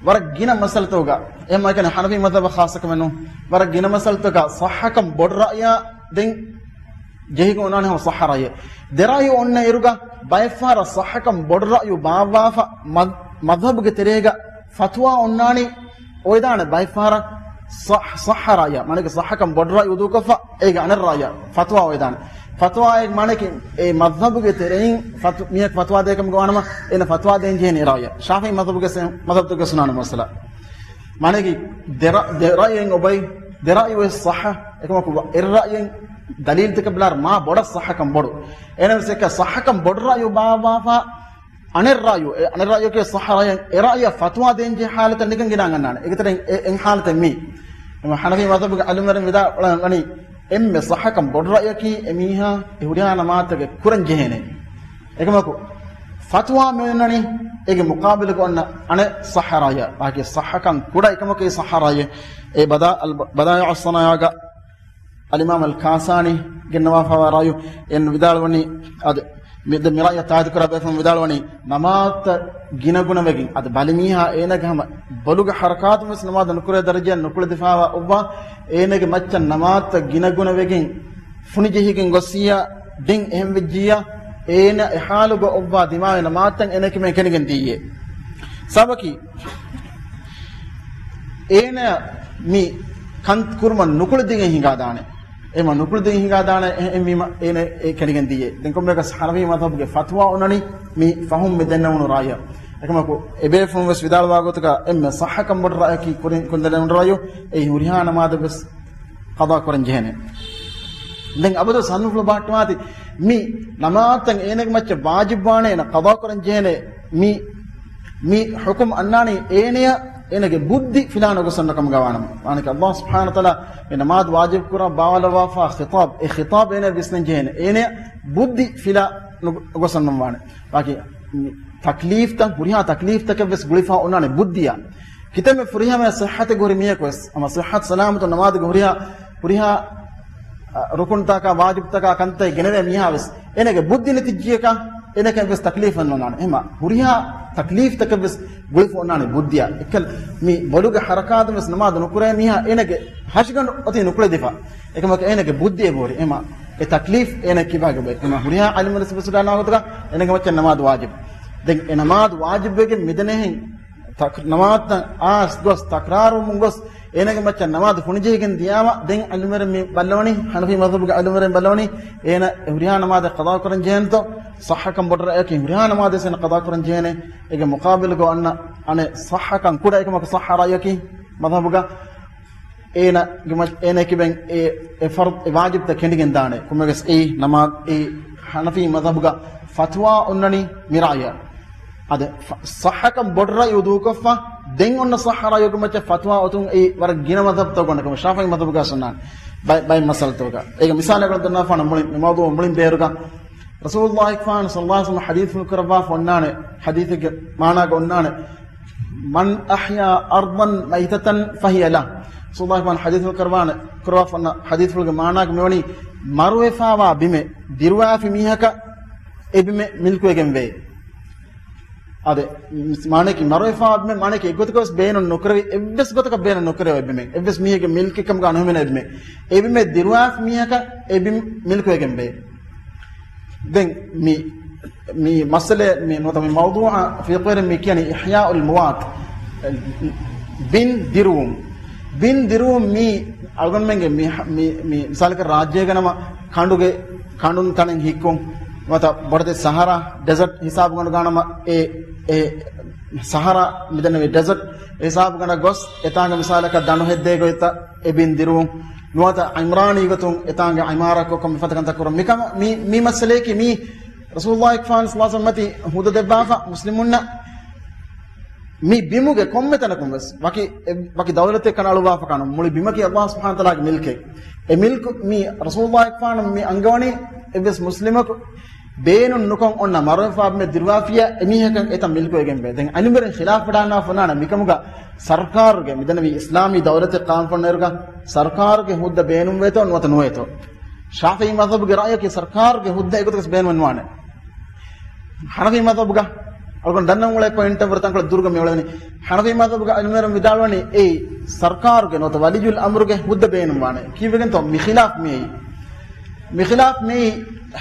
ވަރަށް ގިނަ މައްސަލަތަކުގަ، އެހެން އެކަނި ޙަނަފީ މަޛްހަބަށް ޚާއްޞަކަމެއް ނޫން، ވަރަށް ގިނަ މައްސަލަތަކުގަ ޞައްޙަކަން ބޮޑު ރައުޔާ ދެން ޖެހިގެން އޮންނާނެ ހަމަ ޞައްޙަ ރައްޔެއް. ދެ ރައްޔު އޮންނަ އިރުގަ ބައެއްފަހަރަށް ޞައްޙަކަން ބޮޑު ރައްޔު ބާއްވާފަ، މަ-، މަޛްހަބުގެ ތެރޭގަ ފަތުވާ އޮންނާނީ އޮވެދާނެ ބައެއްފަހަރަށް ޞައް-، ޞައްޙަ ރައްޔަށް، މާނައަކީ ޞައްޙަކަން ބޮޑު ރައްޔު އުދޫކޮށްފަ، އޭގެ އަނެއް ރައްޔަށް ފަތުވާ އޮވެދާނެ. ފަތުވާއޭ މާނައަކީ އެ މަޛްހަބުގެ ތެރެއިން ފަތު-، މީހަކު ފަތުވާ ދޭކަމުގަ ވާނަމަ، އޭނަ ފަތުވާ ދޭން ޖެހޭނެ އެ ރައްޔަށް. ޝާފިޢީ މަޛްހަބުގެ ސެ-، މަޛްހަބުތަކުގެ ސުނާނު މައްސަލަ. މާނައަކީ ދެ ރަ-، ދެ ރައްޔެއް އޮބައި، ދެ ރައްޔު ވެސް ޞައްޙަ، އެކަމަކު އެއް ރައްޔެއް ދަލީލުތަކަށް ބަލާއިރު މާ ބޮޑަށް ޞައްޙަކަން ބޮޑު. އޭނަ ވެސް އެކަ ޞައްޙަކަން ބޮޑު ރައްޔު ބާއްވާފަ، އަނެއް ރައްޔު، އެ އަނެއް ރައްޔަކީ ޞައްޙަ ރައްޔެއް، އެ ރައްޔަށް ފަތުވާ ދޭން ޖެހޭ ޙާލަތަށް ނިކަން ގިނަ އަންނާނެ. އޭގެ ތެރެއިން އެ، އެއް ޙާލަތެއް މީ. އެމަ ޙަނަފީ މަޛްހަބުގެ ޢާލިމުން ވިދާޅުވަނީ އެންމެ ޞައްޙަކަން ބޮޑު ރައްޔަކީ އެމީހާ އެ ހުރިހާ ނަމާދުތަކެއް ކުރަން ޖެހޭނެ. އެކަމަކު ފަތުވާ މިއޮންނަނީ އޭގެ މުޤާބިލުގަ އޮންނަ އަނެއް ޞައްޙަ ރައްޔަށް. ބާކީ ޞައްޙަކަން ކުޑަ އެކަމަކީ ޞައްޙަ ރައްޔެއް. އެ ބަދާ-، އަލް-، ބަދާއިޢުއްޞަނާއާގަ އަލްއިމާމް އަލް ކާސާނީ ގެންނަވާފައިވާ ރައްޔު އެން ވިދާޅުވަނީ އަދި މި-، ދެ މި ރައްޔަށް ތާއީދު ކުރާ ބޭފުޅުން ވިދާޅުވަނީ ނަމާދުތައް ގިނަގުނަވެގެން އަދި ބަލިމީހާ އޭނާގެ ހަމަ ބޮލުގެ ޙަރަކާތުން ވެސް ނަމާދު ނުކުރޭ ދަރަޖައަށް ނުކުޅެދިފާވާ އޮއްވާ އޭނާގެ މައްޗަށް ނަމާދުތައް ގިނަގުނަވެގެން ފުނިޖެހިގެން ގޮއްސިއްޔާ ޑިން އެހެން ވެއްޖިއްޔާ އޭނާ އެ ޙާލުގަ އޮއްވާ ދިމާވި ނަމާދުތައް އޭނާ ކިބައިން ކެނޑިގެން ދިޔޭ. ސަބަބަކީ އޭނާ މި ކަން ކުރުމަށް ނުކުޅެދިގެން ހިނގާދާނެ. އެމަ ނުކުޅެދިގެން ހިނގާދާނެ އެ-، އެ-، މީމަ އޭނަ އެ ކެނޑިގެން ދިޔޭ. ދެން ކޮންމެއަކަސް ޙަނަފީ މަޛްހަބުގެ ފަތުވާ އޮންނަނީ މި ފަހުން މި ދެންނެވުނު ރައްޔަށް. އެކަމަކު އެބޭފުޅުން ވެސް ވިދާޅުވާ ގޮތުގަ އެންމެ ޞައްޙަކަން ބޮޑު ރައްޔަކީ ކުރިން ކުންދެނެވުނު ރައްޔު އެއީ ހުރިހާ ނަމާދެއް ވެސް ޤަޟާ ކުރަން ޖެހޭނެ. ދެން އަބަދު ސަންފުޅު ބަހައްޓުމާތި މި ނަމާދުތައް އޭނަގެ މައްޗަށް ވާޖިބުވާނެ އޭނަ ޤަޟާ ކުރަން ޖެހޭނެ މި މި ޙުކުމް އަންނާނީ އޭނަޔަށް އޭނަގެ ބުއްދި ފިލާ ނުގޮސް އޮންނަ ކަމުގަ ވާނަމަ. މާނައަކީ ﷲ ސުބްޙާނަހޫ ވަތަޢާލާ މި ނަމާދު ވާޖިބު ކުރާ ބާވަލައްވާފާ ޚިޠާބް، އެ ޚިޠާބް އޭނަޔަށް ވިސްނަން ޖެހޭނެ. އޭނަޔަށް ބުއްދި ފިލާ ނު-، ނުގޮސް އޮންނަން ވާނެ. ބާކީ ތަކްލީފްތައް، ހުރިހާ ތަކްލީފްތަކެއް ވެސް ގުޅިފާ އޮންނާނެ ބުއްދިއަށް. ކިތަންމެ ފުރިހަމަޔަށް ޞިއްޙަތެއްގެ ހުރި މީހަކު ވެސް، ހަމަ ޞިއްޙަތު ސަލާމަތު ނަމާދުގެ ހުރިހާ، ހުރިހާ އަ، ރުކުންތަކާ ވާޖިބުތަކާ ކަންތައް ގެނެވޭ މީހާ ވެސް އޭނަގެ ބުއްދި ނެތިއްޖިއްޔަކަށް އޭނަކަށް ވެސް ތަކްލީފެއް ނުނާނެ. އެހެމަ ހުރިހާ ތަކްލީފްތަކެއް ވެސް ގުޅިފަ އޮންނާނެ ބުއްދިއަށް. އެކަލް މި ބޮލުގެ ޙަރަކާތުން ވެސް ނަމާދު ނުކުރޭ މީހާ އޭނަގެ ހަށިގަނޑު އޮތީ ނުކުޅެދިފަ. އެކަމަކު އޭނަގެ ބުއްދި އެބަހުރި. އެހެމަ އެ ތަކްލީފް އޭނަ ކިބާގެ ބައި. އެހެމަ ހުރިހާ ޢާލިމުން ވެސް ވެސް ވިދާޅުވާ ގޮތުގަ އޭނަގެ މައްޗަށް ނަމާދު ވާޖިބު. ދެން އެ ނަމާދު ވާޖިބުވެގެން މިދެނެހެން ތަކް-، ނަމާދުތައް އައިސް ގޮސް ތަކްރާރުވުމުން ގޮސް އޭނަގެ މައްޗަށް ނަމާދު ފުނިޖެހިގެން ދިޔާމަ، ދެން އަލިމެރެން މި ބައްލަވަނީ، ޙަނަފީ މަޛްހަބުގެ އަލިމެރެން ބައްލަވަނީ، އޭނަ ހުރިހާ ނަމާދެއް ޤަޟާ ކުރަން ޖެހޭނެތޯ، ޞައްޙަކަން ބޮޑު ރައްޔަކީ ހުރިހާ ނަމާދެއް އޭނަ ޤަޟާ ކުރަން ޖެހޭނެ. އޭގެ މުޤާބިލުގަ އޮންނަ އަނެއް ޞައްޙަކަން ކުޑަ އެކަމަކު ޞައްޙަ ރައްޔަކީ މަޛްހަބުގަ އޭނަގެ މަ-، އޭނަ ކިބެން އެ، އެ ފަރްޟު، އެ ވާޖިބްތައް ކެނޑިގެން ދާނެ. ކޮންމެވެސް އެއީ ނަމާ-، އެ ޙަނަފީ މަޛްހަބުގަ ފަތުވާ އޮންނަނީ މި ރައްޔަށް. އަދި ފަ-، ޞައްޙަކަން ބޮޑު ރައްޔު ދޫކޮށްފަ، ދެން އޮންނަ ޞައްޙަ ރައްޔުގެ މައްޗަށް ފަތުވާ އޮތުން އެއީ ވަރަށް ގިނަ މަޛްހަބްތައް އޮންނަ ކަމެއް، ޝާފިޢީ މަޛްހަބުގަ ސުންނާނެ ބައި-، ބައެއް މައްސަލަތަކުގަ. އޭގެ މިސާލެއް ދަންނާފާނަ މުޅި މި މައުޟޫޢު މުޅިން ބޭރުގަ ރަސޫލުﷲ ފާން ޞައްލަﷲ ޢަލައިހި ވަސައްލަމަ ޙަދީޘްފުޅު ކުރައްވާފަ އޮންނާނެ، ޙަދީޘެއްގެ މާނާގަ އޮންނާނެ، "މަން އަޙްޔާ އަރްޟަން މައިތަތަން ފަހިޔަ ލަހު." ރަސޫލުﷲ ފާން ޙަދީޘްފުޅު ކުރައްވާނެ، ކުރައްވާފަ އޮންނަ ޙަދީޘްފުޅުގެ މާނާގަ މިވަނީ، މަރުވެފާވާ ބިމެއް ދިރުވާފި މީހަކަށް އެ ބިމެއް މިލްކުވެގެން ވޭ. އާދެ، މާނައަކީ މަރުވެފާ ބިމެއް، މާނައަކީ އެއްގޮތަކަށް ވެސް ބޭނުން ނުކުރެވި، އެއްވެސް ގޮތަކަށް ބޭނުން ނުކުރެވޭ ބިމެއް، އެއްވެސް މީހެއްގެ މިލްކެއް ކަމުގަ ނުހިމެނޭ ބިމެއް. އެ ބިމެއް ދިރުވާފި މީހަކަށް އެ ބިމް މިލްކުވެގެން ވޭ. ދެން މި، މި މައްސަލަ މި ނުވަތަ މި މައުޟޫޢަށް ފިރިހެން މި ކިޔަނީ އިޙްޔާއުލް މުވާތް، ބިން ދިރުވުން. ބިން ދިރުވުން މީ އަޅުގަނޑުމެންގެ މި، މި، މި މިސާލަކަށް ރާއްޖޭގަ ނަމަ ކަނޑުގެ، ކަނޑުން ތަނެއް ހިއްކުން، ނުވަތަ ބޮޑެތި ސަހަރާ، ޑެޒަޓް ހިސާބުގަނޑުގަ ނަމަ އެ، އެ ސަހަރާ މިދަންނެވި ޑެޒަޓް ހިސާބުގަނޑަށް ގޮސް، އެތާނގަ މިސާލަކަށް ދަނޑު ހެއްދޭ ގޮތްތައް އެ ބިން ދިރުވުން، ނުވަތަ ޢިމްރާނީ ގޮތުން އެތާނގަ ޢިމާރާތްކޮށް މިފަދަ ކަންތައް ކުރުން. މިކަމަށް މި، މި މައްސަލައަކީ މީ ރަސޫލުﷲ ފާން ޞައްލަﷲ ޢަލައިހި ވަސައްލަމަ މަތި ހުއްދަ ދެއްވާފަ މުސްލިމުންނަށް މި ބިމުގެ ކޮންމެ ތަނަކުން ވެސް ވަކި، އެ، ވަކި ދައުލަތެއް ކަނޑައަޅުއްވާފަ ކާނު، މުޅި ބިމަކީ ﷲ ސުބްޙާނަހޫ ވަތަޢާލާގެ މިލްކެއް. އެ މިލްކު މި ރަސޫލުﷲ ފާނު މި އަންގަވަނީ އެއްވެސް މުސްލިމަކު ބޭނުން ނުކޮށް އޮންނަ މަރުވެފާ ބިމެއް ދިރުވާފިޔާ އެމީހަކަށް އެތަން މިލްކުވެގެންވޭ. ދެން އަނިވެރިން ޚިލާފް ވެޑާންނާފަ އޮންނާނެ މިކަމުގަ ސަރުކާރުގެ މިދަންނެވި އިސްލާމީ ދައުލަތެއް ޤާއިމްފަންނައިރުގަ ސަރުކާރުގެ ހުއްދަ ބޭނުންވޭތޯ ނުވަތަ ނުވޭތޯ. ޝާފިޢީ މަޛްހަބުގެ ރައުޔަކީ ސަރުކާރުގެ ހުއްދަ އެގޮތަކަސް ބޭނުމެއް ނުވާނެ. ޙަނަފީ މަޛްހަބުގަ އަޅުގަނޑު ދަންނަން އުޅޭ ޕޮއިންޓަށް ވުރެ ތަންކޮޅެއް ދުރުގަ މި އުޅެނީ. ޙަނަފީ މަޛްހަބުގަ އަލިމޭރުން ވިދާޅުވަނީ އެއީ ސަރުކާރުގެ ނުވަތަ ވަލިއްޔުލް އަމްރުގެ ހުއްދަ ބޭނުންވާނެ. ކީއްވެގެންތޯ މި ޚިލާފް މިއީ. މިޚިލާފް މި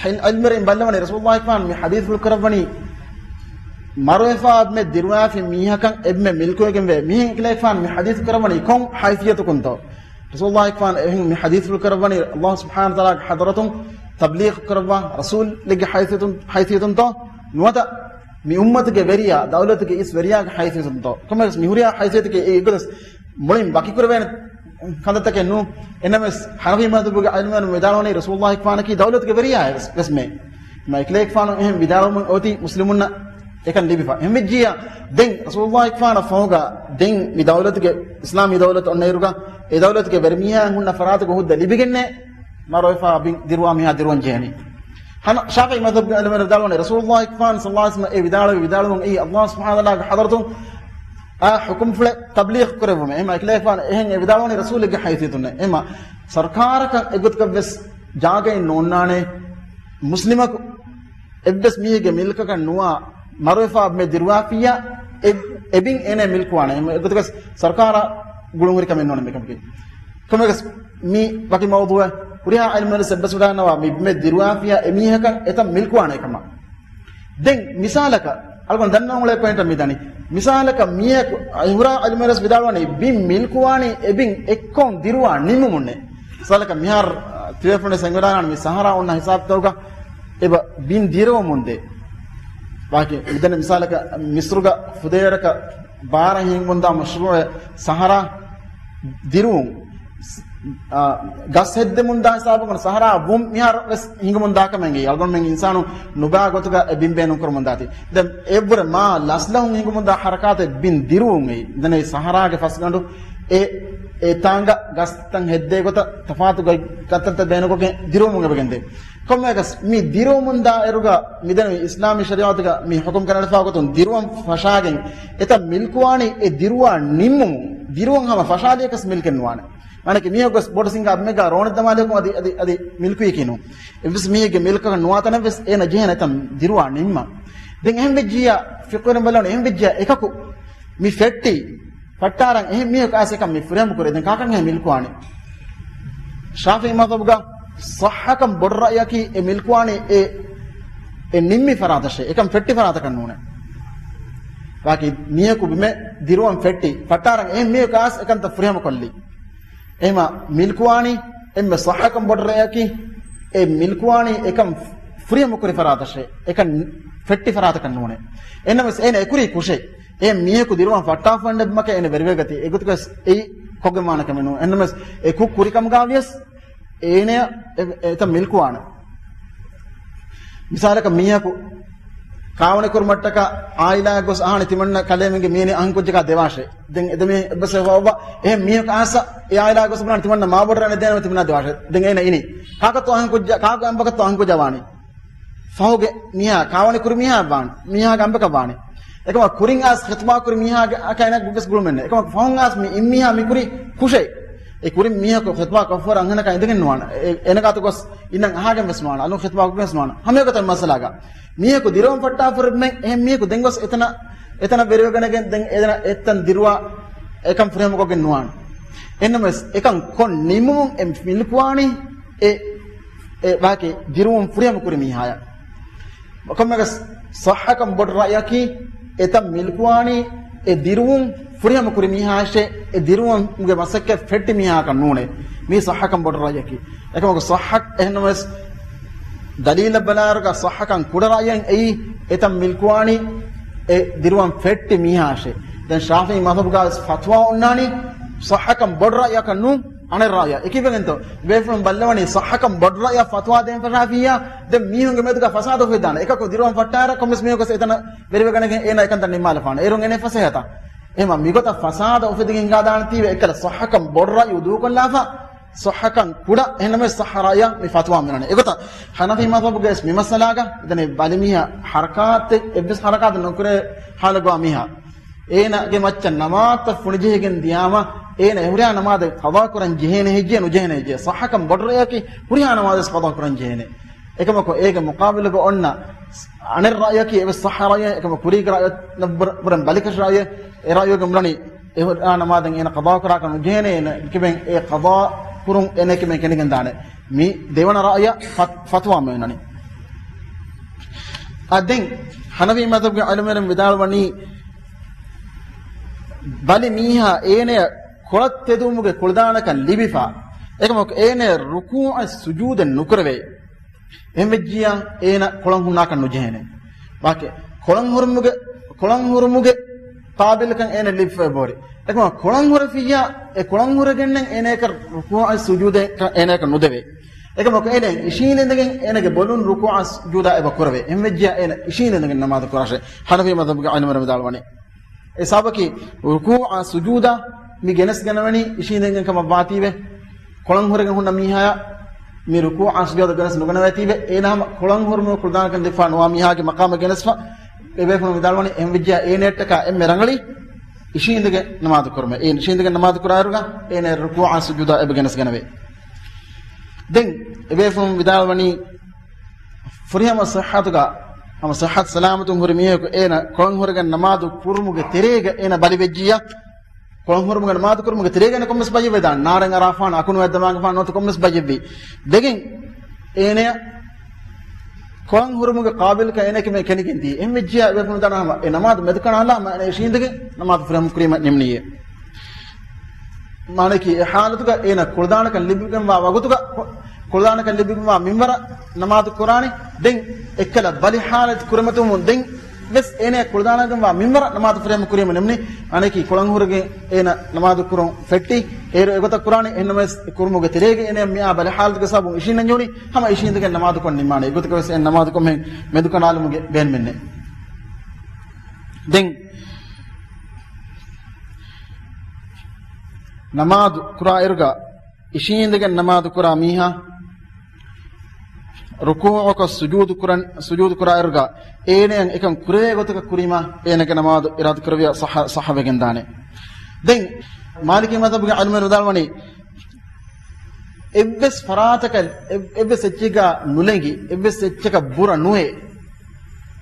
ޢިލްމުވެރިން ބައްލަވަނީ ރަސޫލުﷲ ފާން މި ޙަދީޘްފުޅު ކުރައްވަނީ މަރުވެފާ އެންމެ ދިރުވާފި މީހަކަށް އެންމެ މިލްކުވެގެންވޭ މީހެއް ކިލޭފާން މި ޙަދީޘް ކުރައްވަނީ ކޮން ޙައިޘިއްޔަތަކުންތޯ؟ ރަސޫލުﷲ ފާން އެހެން މި ޙަދީޘްފުޅު ކުރައްވަނީ ﷲ ސުބްޙާނަހޫ ވަތަޢާލާގެ ޙަޟްރަތުން ތަބްލީޣު ކުރައްވާ ރަސޫލެއްގެ ޙައިޘިއްޔަތުން، ޙައިޘިއްޔަތުންތޯ؟ ނުވަތަ މި އުއްމަތުގެ ވެރިޔާ، ދައުލަތުގެ އިސް ވެރިޔާގެ ޙައިޘިއްޔަތުންތޯ؟ ކޮންމެވެސް މި ހުރިހާ ޙައިޘިއްޔަތަކީ އެ އެއްގޮތަށް މުޅިން ވަކިކުރެވޭނެ ކަންތައްތަކެއް ނޫން. އެހެންނަމަވެސް ޙަނަފީ މަޛްހަބުގެ ޢިލްމުވެރިން ވިދާޅުވަނީ ރަސޫލުﷲ ފާނަކީ ދައުލަތުގެ ވެރިޔާ ވެސް، ވެސް މެ. މާ އެކަލޭގެފާނު އެހެން ވިދާޅުވުމުން އޮތީ މުސްލިމުންނަށް އެކަން ލިބިފަ. އެހެންވެއްޖިއްޔާ ދެން ރަސޫލުﷲ ފާނަށް ފަހުގަ ދެން މި ދައުލަތުގެ، އިސްލާމީ ދައުލަތު އޮންނައިރުގަ އެ ދައުލަތުގެ ވެރިމީހާ ހުންނަ ފަރާތުގަ ހުއްދަ ލިބިގެންނޭ މަރުވެފާ ބިން ދިރުވާ މީހާ ދިރުވަން ޖެހެނީ. ޙަނަ-، ޝާފިޢީ މަޛްހަބުގެ ޢިލްމުވެރިން ވިދާޅުވަނީ ރަސޫލުﷲ ފާން ޞައްލަﷲ ޢަލައިހި ވަސައްލަމަ އެ ވިދާޅުވި ވިދާޅުވުން އެއީ ﷲ ސުބްޙާނަހޫ ވަތަޢާލާގެ ޙަޟްރަތުން އާ ޙުކުމްފުޅެއް ތަބްލީޣު ކުރެއްވުމެއް. އެހެން އެކަލޭގެފާނު އެހެން އެ ވިދާޅުވަނީ ރަސޫލެއްގެ ޙައިޘިއްޔަތުންނޭ. އެހެން ސަރުކާރަކަށް އެގޮތަކަށް ވެސް ޖާގައެއް ނޯންނާނެ މުސްލިމަކު އެއްވެސް މީހެއްގެ މިލްކަކަށް ނުވާ މަރުވެފާ މެ ދިރުވާފިއްޔާ އެ-، އެބިން އޭނަ މިލްކުވާނެ. އެ އެގޮތަކަސް ސަރުކާރާ ގުޅުންހުރި ކަމެއް ނޫން މިކަމަކީ. ކޮންމެވެސް މި ވަކި މައުޟޫޢެއް ހުރިހާ ޢިލްމުވެރިން އެއްބަސްވެވަޑައިގަންނަވާ މި ބިމެ ދިރުވާފިއްޔާ އެ މީހަކަށް އެތައް މިލްކުވާނެ ކަމަށް. ދެން މިސާލަކަށް، އަޅުގަނޑު ދަންނަވަން އުޅޭ ޕޮއިންޓަށް މިދަނީ. މިސާލަކަށް މީހަކު، އެ ހުރިހާ ޢިލްމުވެރިން ވެސް ވިދާޅުވަނީ ބިން މިލްކުވާނީ އެ ބިން އެއްކޮށް ދިރުވާ ނިންމުމުންނޭ. މިސާލަކަށް މިހާރު، އާ، ތިބޭފުޅުން ސަނގިވަޑާނާނެ މި ސަހަރާ އޮންނަ ހިސާބުތަކުގަ އެބަ ބިން ދިރުވަމުންދޭ. ވާކި މިދަނީ މިސާލަކަށް މިސްރުގަ ފުދޭވަރަކަށް ބާރަށް ހިނގުމުންދާ މަޝްރޫޢެއް ސަހަރާ ދިރުވުން، އާ، ގަސް ހެއްދެމުންދާ ހިސާބަކުން ސަހަރާ ވުން މިހާރު ވެސް ހިނގުމުންދާ ކަމެއް އެނގޭ. އަޅުގަނޑުމެން އިންސާނު ނުބާ ގޮތުގަ އެ ބިން ބޭނުން ކުރަމުންދާތީ. ދެން އެއްވުރެ މާ ލަސްލަހުން ހިނގުމުންދާ ހަރަކާތެއް ބިން ދިރުވުން އެއީ. ދެން އެ ސަހަރާގެ ފަސްގަނޑު އެ، އެ ތާނގަ ގަސްތައް ހެއްދޭ ގޮތަށް ތަފާތު ގޮތް ކަންތައްތައް ބޭނުންކޮށްގެން ދިރުވުމުން އެބަގެންދޭ. ކޮންމެއަކަސް މި ދިރުވަމުންދާ އިރުގަ މިދަނީ އިސްލާމީ ޝަރީޢަތުގަ މި ޙުކުމް ކަނޑައަޅާފަ ގޮތުން ދިރުވަން ފަށާގެން އެތައް މިލްކުވާނީ އެ ދިރުވާ ނިންމުމުން، ދިރުވަން ހަމަ ފަށާލިޔަކަސް މިލްކެއް ނުވާނެ. މާނައަކީ މީހަކުވެސް ބޮޑު ސިނގާ ބިމެއްގަ ރޯނެއް ދަމާލިޔަކުން އަދި، އަދި، އަދި މިލްކުވީކީ ނޫން. އެއްވެސް މީހެއްގެ މިލްކަކަށް ނުވާތަނަށްވެސް އޭނަ ޖެހޭނެ އެތައް ދިރުވާ ނިންމަން. ދެން އެހެން ވެއްޖިއްޔާ ފިޤުހުވެރިން ބަލަން އެހެން ވެއްޖިއްޔާ އެކަކު މި ފެއްޓި ފައްޓާރަން އެހެން މީހަކު އައިސް އެކަން މި ފުރިހަމަ ކުރޭ. ދެން ކާކަށް އެހެން މިލްކުވާނީ؟ ޝާފިޢީ މަޛްހަބުގަ ޞައްޙަކަން ބޮޑު ރައްޔަކީ އެ މިލްކުވާނީ އެ، އެ ނިންމި ފަރާތަށޭ. އެކަން ފެއްޓި ފަރާތަކަށް ނޫނޭ. ވާކި މީހަކު ބިމެއް ދިރުވަން ފެއްޓި ފައްޓާރަން އެހެން މީހަކު އައިސް އެކަންތައް ފުރިހަމަ ކޮށްލީ. އެހެމަ މިލްކުވާނީ އެންމެ ޞައްޙަކަން ބޮޑު ރައްޔަކީ އެ މިލްކުވާނީ އެކަން ފުރިހަމަ ކުރި ފަރާތަށޭ. އެކަން ފެއްޓި ފަރާތަކަށް ނޫނޭ. އެހެންނަމަވެސް އޭނަ އެކުރީ ކުށެއް. އެ މީހަކު ދިރުވަން ފައްޓާފަ އިންނަ ބިމަކަށް އޭނަ ވެރިވެގަތީ. އެގޮތުގަސް އެއީ ކޮށްގެން ވާނެ ކަމެއް ނޫން. އެހެންނަމަވެސް އެ ކުށް ކުރި ކަމުގަ ވިޔަސް އޭނަ އެ، އެ، އެތައް މިލްކުވާނެ. މިސާލަކަށް މީހަކު ކާވަނި ކުރުމަށްޓަކާ އާއިލާއަށް ގޮސް އަހާނެ ތިމަންނަ ކަލޭމެންގެ މީނި އަހަން ކުއްޖަކާ ދެވާށޭ. ދެން އެދެމީ އެއްބަސް އެ އޮއްވާ އެހެން މީހަކު އައިސް އެ އާއިލާއަށް ގޮސް ބުނާނެ ތިމަންނަ މާބޮޑު ރަނެއް ދޭނަމޭ ތިމަންނާ ދެވާށޭ. ދެން އޭނަ އިނީ. ކާކަށްތޯ އަހަން ކުއްޖާ، ކާކު އަނބަކަށްތޯ އަހަން ކުއްޖާ ވާނީ؟ ފަހުގެ މީހާ ކާވަނި ކުރި މީހާއަށް ވާން، މީހާގެ އަނބަކަށް ވާނީ. އެކަމަކު ކުރިން އައިސް ޚިޠުބާ ކުރި މީހާގެ އަކަށް އޭނަ ގޮސް ގުޅުމެއް ނެތް. އެކަމަކު ފަހުން އައިސް މި އިން މީހާ މި ކުރީ ކުށެއް. އެ ކުރިން މީހަކު ޚިޠުބާ ކޮށްފަ އަންހެނަކާ އިނދެގެން ނުވާނެ. އެ، އޭނަ ގާތު ގޮސް އިންނަން އަހާގެން ވެސް ނުވާނެ. އަލުން ޚިޠުބާ ކޮށްގެން ވެސް ނުވާނެ. ހަމަ އެގޮތަށް މައްސަލާގަ މީހަކު ދިރުވަން ފައްޓާފަ ހުރި ބިމެއް އެހެން މީހަކު ދެން ގޮސް އެތަނަށް، އެތަނަށް ވެރިވެގަނެގެން ދެން އެތަނަށް އެތަން ދިރުވާ އެކަން ފުރިހަމަ ކޮށްގެން ނުވާނެ. އެހެންނަމަވެސް އެކަން ކޮށް ނިންމުމުން އެ މިލްކުވާނީ އެ، އެ ވާކި ދިރުވަން ފުރިހަމަ ކުރި މީހާޔަށް. ކޮންމެއަކަސް ޞައްޙަކަން ބޮޑު ރައްޔަކީ، އެތައް މިލްކުވާނީ އެ ދިރުވުން ފުރިހަމަ ކުރި މީހާއަށޭ، އެ ދިރުވުމުގެ މަސައްކަތް ފެއްޓި މީހާއަކަށް ނޫނޭ. މީ ޞައްޙަކަން ބޮޑު ރައްޔަކީ. އެކަމަކު ޞައްޙަ އެހެންނަމަވެސް، ދަލީލަށް ބަލާއިރުގަ ޞައްޙަކަން ކުޑަ ރައްޔެއް އެއީ، އެތައް މިލްކުވާނީ އެ ދިރުވަން ފެއްޓި މީހާއަށޭ. ދެން ޝާފިޢީ މަޛްހަބުގަ ވެސް ފަތުވާ އޮންނާނީ ޞައްޙަކަން ބޮޑު ރައްޔަކަށް ނޫން. އަނެއް ރައްޔަށް. އެކިވެގެންތޯ؟ ބޭފުޅުން ބައްލަވަނީ ޞައްޙަކަން ބޮޑު ރައްޔަށް ފަތުވާ ދޭން ފަށާފިއްޔާ، ދެން މީހުންގެ މެދުގަ ފަސާދަ އުފެދާނެ. އެކަކު ދިރުވަން ފައްޓާއިރަށް ކޮންމެސް މީހަކުވެސް އެތަނަށް ވެރިވެގަނެގެން އޭނަ އެކަންތައް ނިންމާލަފާނެ. އޭރުން އެނެއް ފަސޭހަތައް. އެހެމަ މިގޮތަށް ފަސާދަ އުފެދިގެން ހިނގާދާނެތީވެ އެއްކަލަ ޞައްޙަކަން ބޮޑު ރައްޔު ދޫކޮށްލާފަ، ޞައްޙަކަން ކުޑަ އެހެންނަމެ ޞައްޙަ ރައްޔަށް މި ފަތުވާ މިނަނީ. އެގޮތަށް ޙަނަފީ މަޛްހަބުގެ ވެސް މި މައްސަލާގަ ދެނެ ބަލި މީހާ ޙަރަކާތެއް، އެއްވެސް ޙަރަކާތެއް ނުކުރޭ ޙާލުގަ މީހާ އޭނާގެ މައްޗަށް ނަމާދުތައް ފުނިޖެހިގެން ދިޔާމަ، އޭނާ އެ ހުރިހާ ނަމާދެއް ޤަޟާ ކުރަން ޖެހޭނެ ހެއްޔޭ ނުޖެހޭނެ ހެއްޔޭ؟ ޞައްޙަކަން ބޮޑު ރައްޔަކީ ހުރިހާ ނަމާދެއް ޤަޟާ ކުރަން ޖެހޭނެ. އެކަމަކު އޭގެ މުޤާބިލުގަ އޮންނަ އަނެއް ރައްޔަކީ އެވެސް ޞައްޙަ ރައްޔެއް، އެކަމަކު ކުރީގެ ރައްޔެއް، ބުރަ-، ބުރަން ބަލިކަށި ރައްޔެއް، އެ ރައްޔުގެ މިރަނީ އެ ހުރިހާ ނަމާދެއް އޭނާ ޤަޟާ ކުރާކަށް ނުޖެހޭނެ. އޭނަ ކިބެން އެ ޤަޟާ ކުރުން އޭނައަކީ މި ކެނޑިގެން ދާނެ. މި ދެވަނަ ރައުޔަށް ފަތް-، ފަތުވާ މި އޮންނަނީ. އަ، ދެން ހަނަފީ މަޛްހަބުގެ ޢިލްމުވެރިން ވިދާޅުވަނީ، ބަލި މީހާ އޭނަޔަށް ކޮޅަށް ތެދުވުމުގެ ކުޅަދާނަކަން ލިބިފަ، އެކަމަކު އޭނަޔަށް ރުކޫޢަށް ސުޖޫދެއް ނުކުރެވޭ. އެހެންވެއްޖިއްޔާ އޭނަ ކޮޅަށް ހުންނާކަށް ނުޖެހޭނެ. ބާކީ ކޮޅަށް ހުރުމުގެ، ކޮޅަށް ހުރުމުގެ ޤާބިލުކަން އޭނަ ލިބިފައި ބޯރި. އެކަމަކު ކޮޅަށް ހުރެފިއްޔާ، އެ ކޮޅަށް ހުރެގެންނެއް އޭނަޔަކަށް ރުކޫޢަށް ސުޖޫދެއް އޭނަޔަކަށް ނުދެވޭ. އެކަމަކު އޭނަ އިށީނދެގެން އޭނަގެ ބޮލުން ރުކޫޢާ ސުޖޫދާ އެބަ ކުރެވޭ. އެހެންވެއްޖިއްޔާ އޭނަ އިށީނދެގެން ނަމާދު ކުރާށޭ. ހަނަފީ މަޛްހަބުގެ ޢިލްމުވެރިން ވިދާޅުވަނީ. އެ ސަބަބަކީ ރުކޫޢާ ސުޖޫދާ މި ގެނެސްގަނެވެނީ އިށީނދެގެން ކަމަށް ވާތީވެ، ކޮޅަށް ހުރެގެން ހުންނަ މީހާޔާ މި ރުކޫޢާ ސުޖޫދަށް ގެނެސް ނުގަނެވޭތީވެ، އޭނަ ހަމަ ކޮޅަށް ހުރުމުގެ ކުޅަދާނަކަން ލިބިފަ ނުވާ މީހާގެ މަޤާމަށް ގެނެސްފަ، އެބޭފުޅުން ވިދާޅުވަނީ އެހެންވެއްޖިއްޔާ އޭނައަށްޓަކާ އެންމެ ރަނގަޅީ އިށީނދެގެން ނަމާދު ކުރުމޭ. އޭނަ އިށީނދެގެން ނަމާދު ކުރާއިރުގަ އޭނަ ރުކޫޢާ ސުޖޫދާ އެބަ ގެނެސްގަނެވޭ. ދެން އެބޭފުޅުން ވިދާޅުވަނީ، ފުރިހަމަ ޞިއްޙަތުގަ، ހަމަ ޞިއްޙަތު ސަލާމަތުން ހުރި މީހަކު އޭނަ ކޮޅަށް ހުރެގެން ނަމާދު ކުރުމުގެ ތެރޭގަ އޭނަ ބަލިވެއްޖިއްޔާ، ކޮޅަށް ހުރުމުގެ ނަމާދު ކުރުމުގެ ތެރޭގަ އޭނަ ކޮންމެސް ބައްޔެއް ވެދާނެ، ނާރެއް އަރާފާނެ، އަކުނު އަތް ދަމާގެފާނެ ނުވަތަ ކޮންމެސް ބައްޔެއްވީ. ދެގެން އޭނަޔަށް ކޮޅަށް ހުރުމުގެ ޤާބިލުކަން އޭނައަކީ މި ކެނޑިގެން ދިޔަ. އެހެންވެއްޖިއްޔާ އެބޭފުޅުން ދަނާ ހަމަ އެ ނަމާދު މެދުކަނާލާ ހަމަ އޭނަ އިށީނދެގެން ނަމާދު ފުރިހަމަ ކުރީމަ ނިމުނިއްޔޭ. މާނައަކީ އެ ޙާލަތުގަ އޭނަ ކުޅަދާނަކަން ލިބިގެންވާ ވަގުތުގަ، ކުޅަދާނަކަން ލިބިގެންވާ މިންވަރަށް ނަމާދު ކުރާނީ. ދެން އެއްކަލަ ބަލި ޙާލަތު ކުރިމަތިވުމުން ދެން ވެސް އޭނަ ކުޅަދާނަކަން ވާ މިންވަރަށް ނަމާދު ފުރިހަމަ ކުރީމަ ނިމުނީ. މާނައަކީ ކޮޅަށް ހުރެގެން އޭނަ ނަމާދު ކުރުން ފެއްޓި. އޭރު އެގޮތަށް ކުރާނީ. އެހެންނަމަވެސް ކުރުމުގެ ތެރޭގަ އޭނަ މިއާ ބަލި ޙާލަތުގެ ސަބަބުން އިށީންނަންޖެހުނީ. ހަމަ އިށީނދެގެން ނަމާދު ކޮށް ނިންމާނެ. އެގޮތަކަށް ވެސް އެ ނަމާދު ކޮށްމެ މެދުކަނާލުމުގެ ބޭނުމެއް ނެތް. ދެން ނަމާދު ކުރާއިރުގަ އިށީނދެގެން ނަމާދު ކުރާ މީހާ ރުކޫޢަކޮށް ސުޖޫދު ކުރަން، ސުޖޫދު ކުރާއިރުގަ އޭނައަށް އެކަން ކުރެވޭ ގޮތަކަށް ކުރީމާ އޭނަގެ ނަމާދު އިރާދަ ކުރެވިޔާ ޞައްޙަ، ޞައްޙަވެގެން ދާނެ. ދެން މާލިކީ މަޛްހަބުގެ ޢިލްމުވެރިން ވިދާޅުވަނީ، އެއްވެސް ފަރާތަކަށް، އެއް، އެއްވެސް އެއްޗެއްގަ ނުލެނގި، އެއްވެސް އެއްޗަކަށް ބުރަ ނުވެ،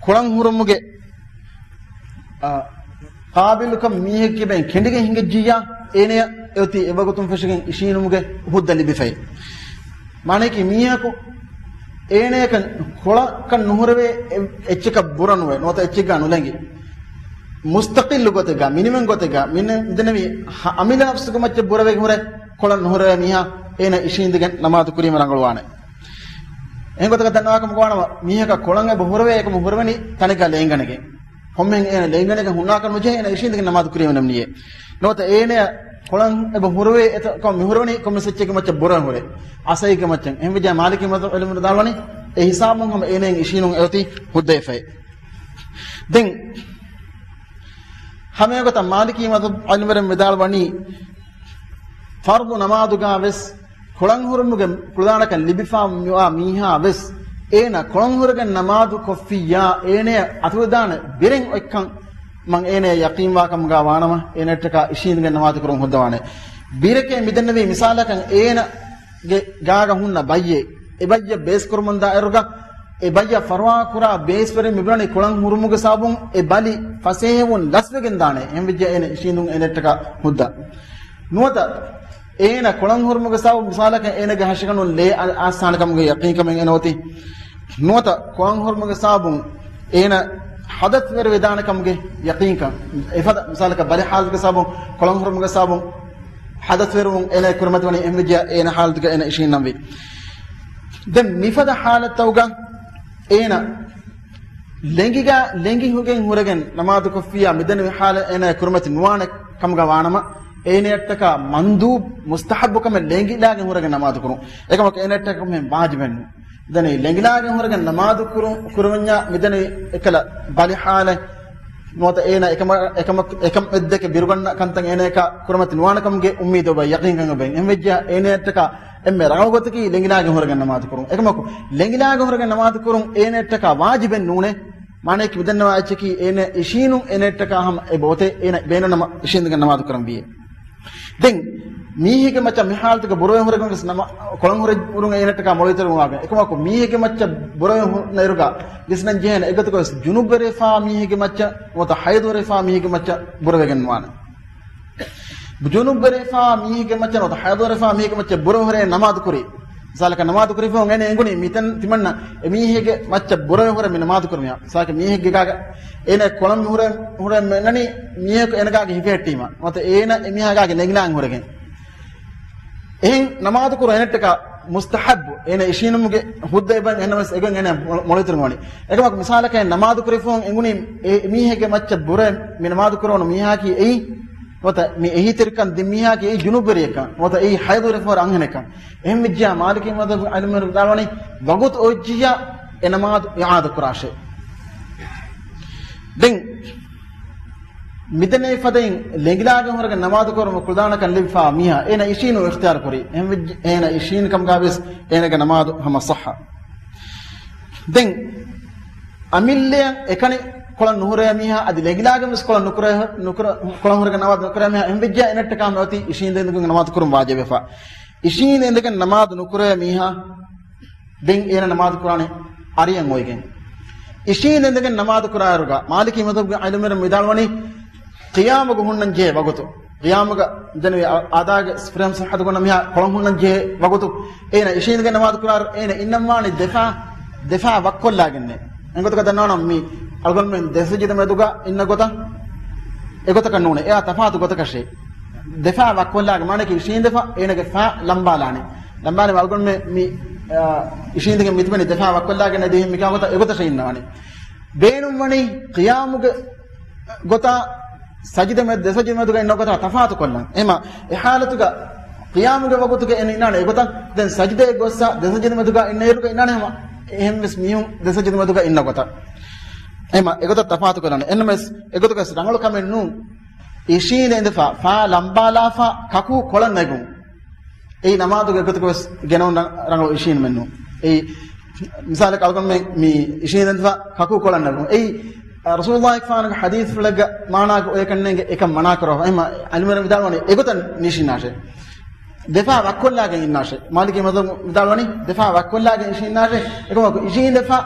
ކޮޅަށް ހުރުމުގެ، އާ، ޤާބިލުކަން މީހެއްގެ ބައިން ކެނޑިގެން ހިނގައްޖިއްޔާ، އޭނަޔަށް އެއޮތީ އެވަގުތުން ފެށިގެން އިށީނުމުގެ ހުއްދަ ލިބިފައި. މާނައަކީ މީހަކު އޭނަޔަކަށް ކޮޅަކަށް ނުހުރެވޭ އެ، އެއްޗަކަށް ބުރަ ނުވެ، ނުވަތަ އެއްޗެއްގަ ނުލެނގި، މުސްތަޤިއްލު ގޮތެއްގަ، މިނިވަން ގޮތެއްގަ، މިނެ-، މިދެންނެވި ހަ-، އަމިއްލަ ނަފްސުގެ މައްޗަށް ބުރަވެގެން ހުރެ ކޮޅަށް ނުހުރެވޭ މީހާ އޭނަ އިށީނދެގެން ނަމާދު ކުރީމަ ރަނގަޅުވާނެ. އެހެން ގޮތަކަށް ދަންނަވާކަމަކު ވާނަމަ، މީހަކަށް ކޮޅަށް އެބަ ހުރެވޭ އެކަމަ ހުރެވެނީ ތަނެއްގަ ލޭނގަނެގެން. ކޮންމެހެން އޭނަ ލޭނގަނެގެން ހުންނާކަށް ނުޖެހޭ އޭނަ އިށީނދެގެން ނަމާދު ކުރީމަ ނިމުނިއްޔޭ. ނުވަތަ އޭނަޔަށް ކޮޅަށް އެބަ ހުރެވޭ އެތައް ކަމެއް މި ހުރެވެނީ ކޮންމެސް އެއްޗެއްގެ މައްޗަށް ބުރަ ހުރެ، އަސައިގެ މައްޗަށް. އެހެންވެއްޖެ މާލިކީ މަޛްހަބު ޢިލްމުވެރިން ވިދާޅުވަނީ އެ ހިސާބުން ހަމަ އޭނައަށް އިށީނުން އެއޮތީ ހުއްދަވެފައި. ދެން ހަމައެގޮތަށް މާލިކީ މަޛްހަބު ޢިލްމުވެރިން ވިދާޅުވަނީ، ފަރުޟު ނަމާދުގަ ވެސް ކޮޅަށް ހުރުމުގެ ކުޅަދާނަކަން ލިބިފައި މިވާ މީހާ ވެސް އޭނަ ކޮޅަށް ހުރެގެން ނަމާދު ކޮށްފިއްޔާ އޭނަޔަށް އަތުވެދާނެ ބިރެއް އޮތްކަން މަން އޭނަޔަށް ޔަޤީންވާ ކަމުގަ ވާނަމަ، އޭނައަށްޓަކާ އިށީނދެގެން ނަމާދު ކުރުން ހުއްދަވާނެ. ބިރެކޭ މިދެންނެވީ މިސާލަކަށް އޭނަގެ ގާގަ ހުންނަ ބައްޔެއް، އެ ބައްޔަށް ބޭސް ކުރަމުންދާ އިރުގަ، އެ ބައްޔަށް ފަރުވާ ކުރާ ބޭސްވެރިން މިބުނަނީ ކޮޅަށް ހުރުމުގެ ސަބަބުން އެ ބަލި ފަސޭހަވުން ލަސްވެގެން ދާނެ. އެހެންވެއްޖެ އޭނަ އިށީނދުން އޭނައަށްޓަކާ ހުއްދަ. ނުވަތަ އޭނަ ކޮޅަށް ހުރުމުގެ ސަބަބުން މިސާލަކަށް އޭނަގެ ހަށިގަނޑުން ލޭ އަ-، އައްސާނެ ކަމުގެ ޔަޤީންކަމެއް އޭނަ އޮތީ. ނުވަތަ ކޮޅަށް ހުރުމުގެ ސަބަބުން އޭނަ ޙަދަޘްވެރިވެދާނެ ކަމުގެ ޔަޤީންކަން. އެފަދަ މިސާލަކަށް ބަލި ޙާލަތުގެ ސަބަބުން ކޮޅަށް ހުރުމުގެ ސަބަބުން ޙަދަޘްވެރިވުން އޭނަ ކުރިމަތިވަނީ އެހެންވެއްޖެ އޭނަ ޙާލަތުގަ އޭނަ އިށީންނަންވީ. ދެން މިފަދަ ޙާލަތްތަކުގަ އޭނަ ލެނގިގަ-، ލެނގި ހުގެން ހުރެގެން ނަމާދު ކޮށްފިއްޔާ މިދެންނެވި ޙާލަށް އޭނަ ކުރިމަތި ނުވާނެ ކަމުގަ ވާނަމަ، އޭނައަށްޓަކާ މަންދޫބު މުސްތަޙައްބު ކަމެއް ލެނގިލާގެން ހުރެގެން ނަމާދު ކުރުން. އެކަމަކު އޭނައަށްޓަކާ ކޮންމެހެން ވާޖިބެއް ނޫން. ދެން އެ ލެނގިލާގެން ހުރެގެން ނަމާދު ކުރު-، ކުރުވަންޏާ މިދެންނެވި އެކަލަ ބަލި ޙާލަތް ނުވަތަ އޭނަ އެކަމަ-، އެކަމަ-، އެކަމެއްދެކެ ބިރުގަންނަ ކަންތައް އޭނައަކާ ކުރިމަތި ނުވާނެ ކަމުގެ އުއްމީދު އެބަ ޔަޤީންކަން އެބަ. އެހެންވެއްޖެ އޭނައަށްޓަކާ އެންމެ ރަނގަޅު ގޮތަކީ ލެނގިލާގެން ހުރެގެން ނަމާދު ކުރުން. އެކަމަކު ލެނގިލާގެން ހުރެގެން ނަމާދު ކުރުން އޭނައަށްޓަކާ ވާޖިބެއް ނޫނޭ. މާނައަކީ މިދެންނެވި އެއްޗަކީ އޭނަ އިށީނުން އޭނައަށްޓަކާ ހަމަ އެބަ އޮތޭ އޭނަ ބޭނުންނަމަ އިށީނދެގެން ނަމާދު ކުރަންވީ. ދެން މީހެއްގެ މައްޗަށް މި ޙާލަތުގަ ބުރަވެ ހުރެގެން ވެސް ނަމާ-، ކޮޅަށް ހުރެ ހުރުން އޭނައަށްޓަކާ މޮޅު އިތުރު ވާގެން. އެކަމަކު މީހެއްގެ މައްޗަށް ބުރަވެ ހުންނަ އިރުގަ ވިސްނަން ޖެހޭނެ އެގޮތަކަށް ވެސް ޖުނުބްވެރިވެފާ މީހެއްގެ މައްޗަށް ނުވަތަ ޙައިޟުވެރިވެފާ މީހެއްގެ މައްޗަށް ބުރަވެގެން ނުވާނެ. ޖުނުބްވެރިފާ މީހެއްގެ މައްޗަށް ނުވަތަ ޙައިޟުވެރިފާ މީހެއްގެ މައްޗަށް ބުރަވެ ހުރެ ނަމާދު ކުރީ. މިސާލަކަށް ނަމާދު ކުރި ފަހުން އޭނަ އެނގުނީ މިތަން ތިމަންނަ އެ މީހެއްގެ މައްޗަށް ބުރަވެ ހުރެ މި ނަމާދު ކުރުމިއްޔާ. މިސާލަކަށް މީހެއްގެ ގާގަ އޭނަ ކޮޅަން ހުރެ، ހުރެ މެންނަނީ މީހަކު އޭނަ ގާގަ ހިފެހެއްޓީމަ. ނުވަތަ އޭނަ އެ މީހާ ގާގަ ނެގިނާން ހުރެގެން. އެހެން ނަމާދު ކުރުން އޭނައަށްޓަކާ މުސްތަޙައްބު. އޭނަ އިށީނުމުގެ ހުއްދަ އެބަ އެހެންނަމަވެސް އެގޮތް އޭނަ މޮ-، މޮޅުވެތިރިވާނީ. އެކަމަކު މިސާލަކަށް ނަމާދު ކުރި ފަހުން އެނގުނީ އެ މީހެއްގެ މައްޗަށް ބުރަވެ މި ނަމާދު ކުރެވުނު މީހާއަކީ އެއީ. ނުވަތަ މި އެހީތެރިކަން ދިން މީހާއަކީ އެއީ ޖުނުބްވެރިއެއްކަން. ނުވަތަ އެއީ ޙައިޟުވެރިފަހުރި އަންހެނެއްކަން. އެހެން ވެއްޖިއްޔާ މާލިކީ މަޛްހަބުގެ ޢިލްމުވެރިން ވިދާޅުވަނީ ވަގުތު އޮތްޖިއްޔާ އެ ނަމާދު އިޢާދަ ކުރާށޭ. ދެން މިދެންނެވި ފަދައިން ލެނގިލާގެން ހުރެގެން ނަމާދު ކުރުމަށް ކުޅަދާނަކަން ލެއްވިފާ މީހާ އޭނަ އިށީނު އިޚްތިޔާރު ކުރީ. އެހެންވެއްޖެ-، އޭނަ އިށީން ކަމުގަ ވެސް އޭނަގެ ނަމާދު ހަމަ ޞައްޙަ. ދެން އަމިއްލައަށް އެކަނި ކޮޅަށް ނުހުރޭ މީހާ، އަދި ލެނގިލާގެން ވެސް ކޮޅަށް ނުކުރޭ، ނުކުރ-، ކޮޅަށް ހުރެގެން ނަމާދު ނުކުރޭ މީހާ، އެހެންވެއްޖެ އޭނައަށްޓަކާ މިއޮތީ އިށީނދެ އިނދެގެން ނަމާދު ކުރުން ވާޖިބެފަ. އިށީނދެ އިނދެގެން ނަމާދު ނުކުރޭ މީހާ، ދެން އޭނަ ނަމާދު ކުރާނެ އަރިއަށް އޮތްގެން. އިށީނދެ އިނދެގެން ނަމާދު ކުރާއިރުގަ މާލިކީ މަޛްހަބުގެ ޢިލްމުވެރިން ވިދާޅުވަނީ، ޤިޔާމުގަ ހުންނަން ޖެހޭ ވަގުތު. ޤިޔާމުގަ ދެން އާދައިގެ ފްރޭމް ޞައްޙަތު ގޮންނަ މީހާ ކޮޅަށް ހުންނަން ޖެހޭ ވަގުތު. އޭނަ އިށީނދެ ނަމާދު ކުރާއިރު އޭނަ އިންނަންވާނީ ދެފާ، ދެފާ ވައްކޮށްލާގެންނޭ. އެގޮތަކަށް ދަންނަވަނަމަ މި އަޅުގަނޑުމެން ދެ ސަޖިދަ މެދުގަ އިންނަ ގޮތަށް އެގޮތަކަށް ނޫނޭ. އެއާ ތަފާތު ގޮތަކަށޭ. ދެފާ ވައްކޮށްލާގެން މާނައަކީ އިށީނދެފަ އޭނަގެ ފާ ލަނބާލާނެ. ލަނބާލީމަ އަޅުގަނޑުމެން މި، އާ، އިށީނދެގެން މިތިބެނީ ދެފާ ވައްކޮށްލާގެން ދިހަ މިކާ ގޮތަށް އެގޮތަށޭ އިންނަވާނެ. ބޭނުންވަނީ ޤިޔާމުގެ ގޮތާ ސަޖިދަ މެދު، ދެ ސަޖިދަ މެދުގަ އިންނަ ގޮތާ ތަފާތު ކޮށްލަން. އެހެމަ އެ ޙާލަތުގަ ޤިޔާމުގެ ވަގުތުގަ އޭނަ އިންނާނެ އެގޮތަށް، ދެން ސަޖިދައަށް ގޮއްސަ ދެ ސަޖިދަ މެދުގަ އިންނައިރުގަ އިންނާނެ ހަމަ އެހެންވެސް މީހުން ދެ ސަޖިދަ މެދުގަ އިންނަ ގޮތަށް. އެހެމަ އެގޮތަށް ތަފާތު ކޮށްލާނެ. އެންމެސް އެގޮތުގަސް ރަނގަޅު ކަމެއް ނޫން. އިށީނދެ އިނދެފަ، ފާ ލަނބާލާފަ، ކަކޫ ކޮޅަށް ނެގުން. އެއީ ނަމާދުގެ އެގޮތަކަށް ވެސް ގެނައުން ރަ-، ރަނގަޅު އިށީނުމެއް ނޫން. އެއީ މިސާލަކަށް އަޅުގަނޑުމެން މި އިށީނދެ އިނދެފަ ކަކޫ ކޮޅަށް ނެގުން. އެއީ ރަސޫލުﷲ ފާނުގެ ޙަދީޘްފުޅެއްގެ މާނާގަ އޮތް ކަންނޭނގެ އެކަން މަނާ ކުރައްވާ. އެހެމަ ޢިލްމުވެރިން ވިދާޅުވަނީ އެގޮތަށް ނިށިންނާށޭ. ދެފާ ވައްކޮށްލާގެން އިންނާށޭ. މާލިކީ މަޛްހަބު ވިދާޅުވަނީ ދެފާ ވައްކޮށްލާގެން އިށީންނާށޭ. އެކަމަކު އިށީނދެފަ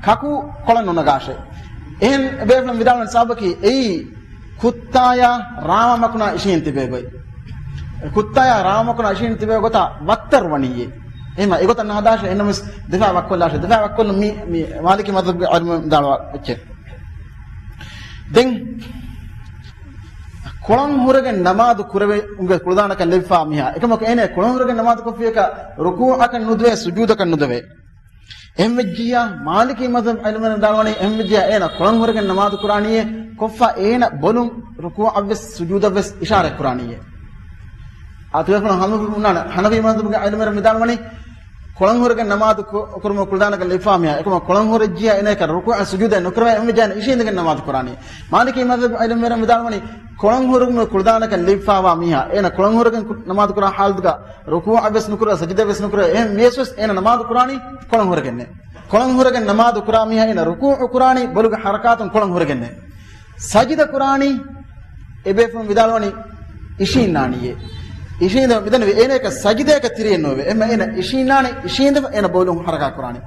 ކަކޫ ކޮޅަށް ނުނަގާށޭ. އެހެން ބޭފުޅުން ވިދާޅުވަނީ ސަބަބަކީ އެއީ ކުއްތާޔާ ރާމަ މަކުނާ އިށީން ތިބޭ ގޮތް. ކުއްތާޔާ ރާމަ މަކުނާ އިށީން ތިބޭ ގޮތާ ވައްތަރު ވަނިއްޔޭ. އެހެމަ އެގޮތަށް ނަހަދާށޭ. އެންނަމަވެސް ދެފާ ވައްކޮށްލާށޭ. ދެފާ ވައްކޮށްލުން މި، މި މާލިކީ މަޛްހަބުގެ ޢިލްމުވެރިން ވިދާޅުވާ އެއްޗެއް. ދެން ކޮޅަށް ހުރެގެން ނަމާދު ކުރެވެ ކުޅަދާނަކަން ލެއްވިފާ މީހާ، އެކަމަކު އޭނަ ކޮޅަށް ހުރެގެން ނަމާދު ކޮށްފިއްޔާ ރުކޫޢަކަށް ނުދެވޭ، ސުޖޫދަކަށް ނުދެވޭ. އެހެންވެއްޖިއްޔާ މާލިކީ މަޛްހަބު ޢިލްމުވެރިން ވިދާޅުވަނީ، އެހެންވެއްޖިއްޔާ އޭނަ ކޮޅަށް ހުރެގެން ނަމާދު ކުރާނީއޭ، ކޮށްފަ އޭނަ ބޮލުން ރުކޫޢަށްވެސް ސުޖޫދަށްވެސް އިޝާރަތް ކުރާނީއޭ. އަތުވެފަނަ ޙަނަފީ މަޛްހަބުގެ ޢިލްމުވެރިން ވިދާޅުވަނީ، ކޮޅަށް ހުރެގެން ނަމާދު ކު-، ކުރުމަށް ކުޅަދާނަކަން ލެއްވިފާ މީހާ، އެކަމަކު ކޮޅަށް ހުރެއްޖިއްޔާ އޭނައަކަށް ރުކޫޢަށް ސުޖޫދަށް ނުކުރެވޭ، އެހެންވެއްޖެއްޔާ އޭނަ އިށީނދެގެން ނަމާދު ކުރާނީ. މާލިކީ މަޛްހަބު ޢިލްމުވެރިން ވިދާޅުވަނީ، ކޮޅަށް ހުރުމު ކުޅަދާނަކަން ލެއްވިފާވާ މީހާ، އޭނަ ކޮޅަށް ހުރެގެން ކު-، ނަމާދު ކުރާ ޙާލަތުގަ ރުކޫޢަށްވެސް ނުކުރެވޭ، ސަޖިދަވެސް ނުކުރެވޭ، އެހެން ވިޔަސްވެސް އޭނަ ނަމާދު ކުރާނީ ކޮޅަށް ހުރެގެންނޭ. ކޮޅަށް ހުރެގެން ނަމާދު ކުރާ މީހާ އޭނަ ރުކޫޢު ކުރާނީ ބޮލުގެ ޙަރަކާތުން ކޮޅަށް ހުރެގެންނޭ. ސަޖިދަ ކުރާނީ އެބޭފުޅުން ވިދާޅުވަނީ އިށީންނާނީއޭ. އިށީނދެ މިދަންނަވީ އޭނައަކަށް ސަޖިދައަކަށް ތިރިއެއް ނޯވޭ. އެހެންމަ އޭނަ އިށީންނާނެ، އިށީނދެފަ އޭނަ ބޮލުން ޙަރަކާތް ކުރާނީ.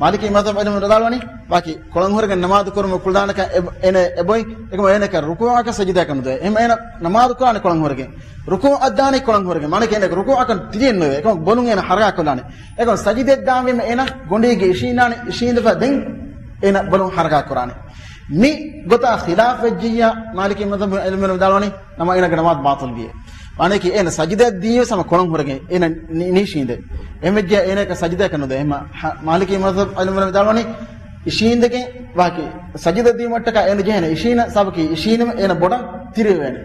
މާލިކީ މަޛްހަބު ޢިލްމުވެރިން ވިދާޅުވަނީ، ވާކި ކޮޅަށް ހުރެގެން ނަމާދު ކުރުމަށް ކުޅަދާނަކަން އެ-، އޭނަ އެބޮތް، އެކަމަކު އޭނައަކަށް ރުކޫޢަކަށް ސަޖިދައަކަށް ނުދެވޭ. އެހެންމަ އޭނަ ނަމާދު ކުރާނީ ކޮޅަށް ހުރެގެން. ރުކޫޢަށް ދާނީ ކޮޅަށް ހުރެގެން. މާނައަކީ އޭނަ ރުކޫޢަކަށް ތިރިއެއް ނޯވޭ. އެކަމަކު ބޮލުން އޭނަ ޙަރަކާތް ކޮށްލާނެ. އެކަމަކު ސަޖިދައަށް ދާންވީމަ އޭނަ ގޮނޑީގަ އިށީންނާނެ، އިށީނދެފަ ދެން އޭނަ ބޮލުން ޙަރަކާތް ކުރާނެ. މި ގޮތާ ޚިލާފް ވެއްޖިއްޔާ، މާލިކީ މަޛްހަބު ޢިލްމުވެރިން ވިދާޅުވަނީ، ނަމަ އޭނަގެ ނަމާދު ބާޠިލްވިއޭ. މާނައަކީ އޭނަ ސަޖިދައަށް ދީވެސް ހަމަ ކޮޅަށް ހުރެގެން އޭނަ ނި-، ނީށީނދެ. އެހެންވެއްޖެއްޔާ އޭނައަކަށް ސަޖިދައަކަށް ނުދޭ. އެހެންމަ ހަ-، މާލިކީ މަޛްހަބު ޢިލްމުވެރިން ވިދާޅުވަނީ، އިށީނދެގެން ވާކި ސަޖިދަ ދިޔުމަށްޓަކާ އޭނަ ޖެހޭނެ އިށީނަށް، ސަބަބަކީ އިށީނުމަށް އޭނަ ބޮޑަށް ތިރިވެވޭނެ.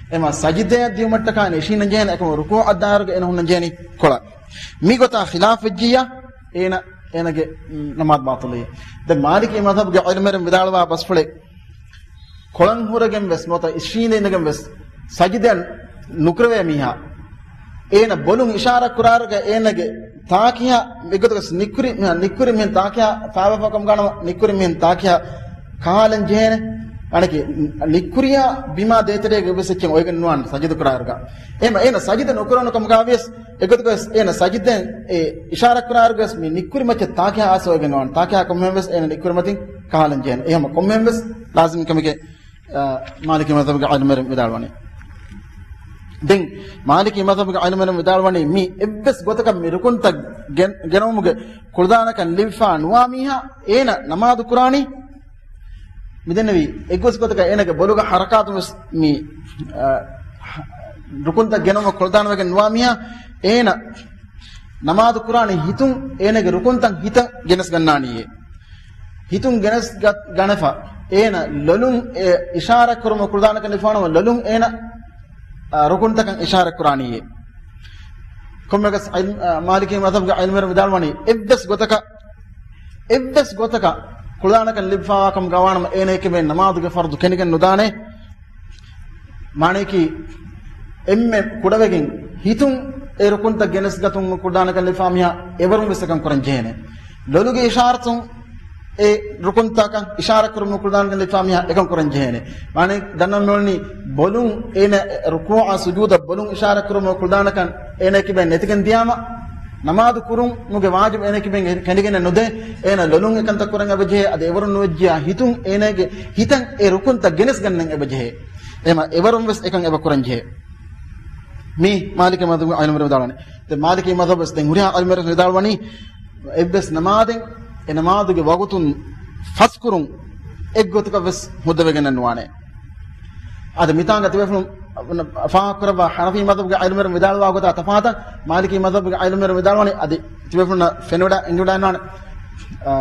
އެހެންމަ ސަޖިދައަށް ދިޔުމަށްޓަކާ އޭނަ އިށީނަން ޖެހޭނެ، އެކަމަކު ރުކޫޢަށް ދާއިރުގަ އޭނަ ހުންނަން ޖެހެނީ ކޮޅަށް. މި ގޮތާ ޚިލާފް ވެއްޖިއްޔާ އޭނަ، އޭނަގެ، މް، ނަމާދު ބާޠިލްވި. ދެން މާލިކީ މަޛްހަބުގެ ޢިލްމުވެރިން ވިދާޅުވާ ބަސްފުޅެއް، ކޮޅަށް ހުރެގެން ވެސް ނުވަތަ އިށީނދެ އިނދެގެން ވެސް ސަޖިދައަށް ނުކުރެވޭ މީހާ، އޭނަ ބޮލުން އިޝާރާތް ކުރާއިރުގަ އޭނަގެ ތާކިހާ އެގޮތަކަށް ނިއްކުރި މީހާ، ނިއްކުރި މިހެން ތާކިހާ ފާވާފަ ކަމުގަ ނަމަ، ނިއްކުރި މިހެން ތާކިހާ ކަހާލަން ޖެހޭނެ. އަނެކި ނިއްކުރިޔާ ބިމާ ދޭތެރޭގަ އެއްވެސް އެއްޗެއް އޮވެގެން ނުވާނެ ސަޖިދަ ކުރާއިރުގަ. އެހެންމަ އޭނަ ސަޖިދަ ނުކުރެވުނު ކަމުގަ ވިޔަސް އެގޮތަކަށް ވެސް އޭނަ ސަޖިދައަށް އެ އިޝާރާތް ކުރާއިރުގަ ވެސް މި ނިއްކުރި މައްޗަށް ތާކިހާ އައިސް އޮވެގެން ނުވާނެ. ތާކިހާ ކޮންމެހެން ވެސް އޭނަ ނިއްކުރި މަތިން ކަހާލަން ޖެހޭނެ. އެހެންމަ ކޮންމެހެން ވެސް ލާޒިމް ކަމެކޭ، އާ، މާލިކީ މަޛްހަބުގެ ޢިލްމުވެރިން ވިދާޅުވަނީ. ދެން މާލިކީ މަޒްހަބުގެ ޢިލްމުވެރިން ވިދާޅުވަނީ، މި އެއްވެސް ގޮތަކަށް މި ރުކުންތައް ގެން، ގެނައުމުގެ ކުޅަދާނަކަން ލިބިފާ ނުވާ މީހާ އޭނަ ނަމާދު ކުރާނީ. މިދެންނެވީ އެއްވެސް ގޮތަކަށް އޭނަގެ ބޮލުގެ ޙަރަކާތުން ވެސް މި، އަ، ރުކުންތައް ގެނައުމަށް ކުޅަދާނަވެގެން ނުވާ މީހާ އޭނަ ނަމާދު ކުރާނީ ހިތުން އޭނަގެ ރުކުންތައް ހިތަށް ގެނެސް ގަންނާނީއޭ. ހިތުން ގެނެސް ގަ-، ގަނެފަ އޭނަ ލޮލުން އެ އިޝާރާތް ކުރުމަށް ކުޅަދާނަކަން ލިބިފާނަމަ ލޮލުން އޭނަ، އަ، ރުކުންތަކަށް އިޝާރާތް ކުރާނީއޭ. ކޮންމެވެސް ޢިލްމު، އަ، މާލިކީ މަޒްހަބުގެ ޢިލްމުވެރިން ވިދާޅުވަނީ އެއްވެސް ގޮތަކަށް، އެއްވެސް ގޮތަކަށް ކުޅަދާނަކަން ލިބިފާވާކަމުގަ ވާނަމަ އޭނަ އެކިބެން ނަމާދުގެ ފަރުޟު ކެނޑިގެން ނުދާނެ. މާނަޔަކީ، އެންމެ ކުޑަވެގެން ހިތުން އެ ރުކުންތައް ގެނެސްގަތުމަށް ކުޅަދާނަކަން ލިބިފާ މީހާ އެވަރުން ވެސް އެކަން ކުރަން ޖެހޭނެ. ލޮލުގެ އިޝާރާތުން އެ ރުކުންތަކަށް އިޝާރާތް ކުރުމަށް ކުޅަދާނަކަން ލިބިފާ މީހާ އެކަން ކުރަން ޖެހޭނެ. މާނަ ދަންނަވަން މިއުޅެނީ ބޮލުން އޭނަ ރުކޫޢާ ސުޖޫދަށް ބޮލުން އިޝާރާތް ކުރުމަށް ކުޅަދާނަކަން އޭނަ އެކިބެން ނެތިގެން ދިޔާމަ، ނަމާދު ކުރުމުގެ ވާޖިބު އޭނަ އެކިބެން ކެނޑިގެން ނުދޭ. އޭނަ ލޮލުން އެކަންތައް ކުރަން އެބަޖެހޭ. އަދި އެވަރުން ނުވެއްޖިޔާ ހިތުން އޭނަގެ ހިތަށް އެ ރުކުންތައް ގެނެސް ގަންނަން އެބަޖެހޭ. އެމަ އެވަރުން ވެސް އެކަން އެބަ ކުރަން ޖެހޭ. މީ މާލިކީ މަޒްހަބުގެ ޢިލްމުވެރިން ވިދާޅުވަނީ. ދެން މާލިކީ މަޒްހަބު ވެސް ދެން ހުރިހާ ޢިލްމުވެރިން ވިދާޅުވަނީ، އެއްވެސް ނަމާދެއް އެ ނަމާދުގެ ވަގުތުން ފަސްކުރުން އެއްގޮތަކަށް ވެސް ހުއްދަވެގެން ނުވާނެ. އަދި މިތާނގަ ތިބޭފުޅުން ފާހަގަކުރައްވާ ޙަނަފީ މަޒްހަބުގެ ޢިލްމުވެރިން ވިދާޅުވާ ގޮތާ ތަފާތަށް، މާލިކީ މަޒްހަބުގެ ޢިލްމުވެރިން ވިދާޅުވަނީ، އަދި ތިބޭފުޅުންނަށް ފެނިވަޑައި އެނގިވަޑައިގަންނަވާނެ، އާ،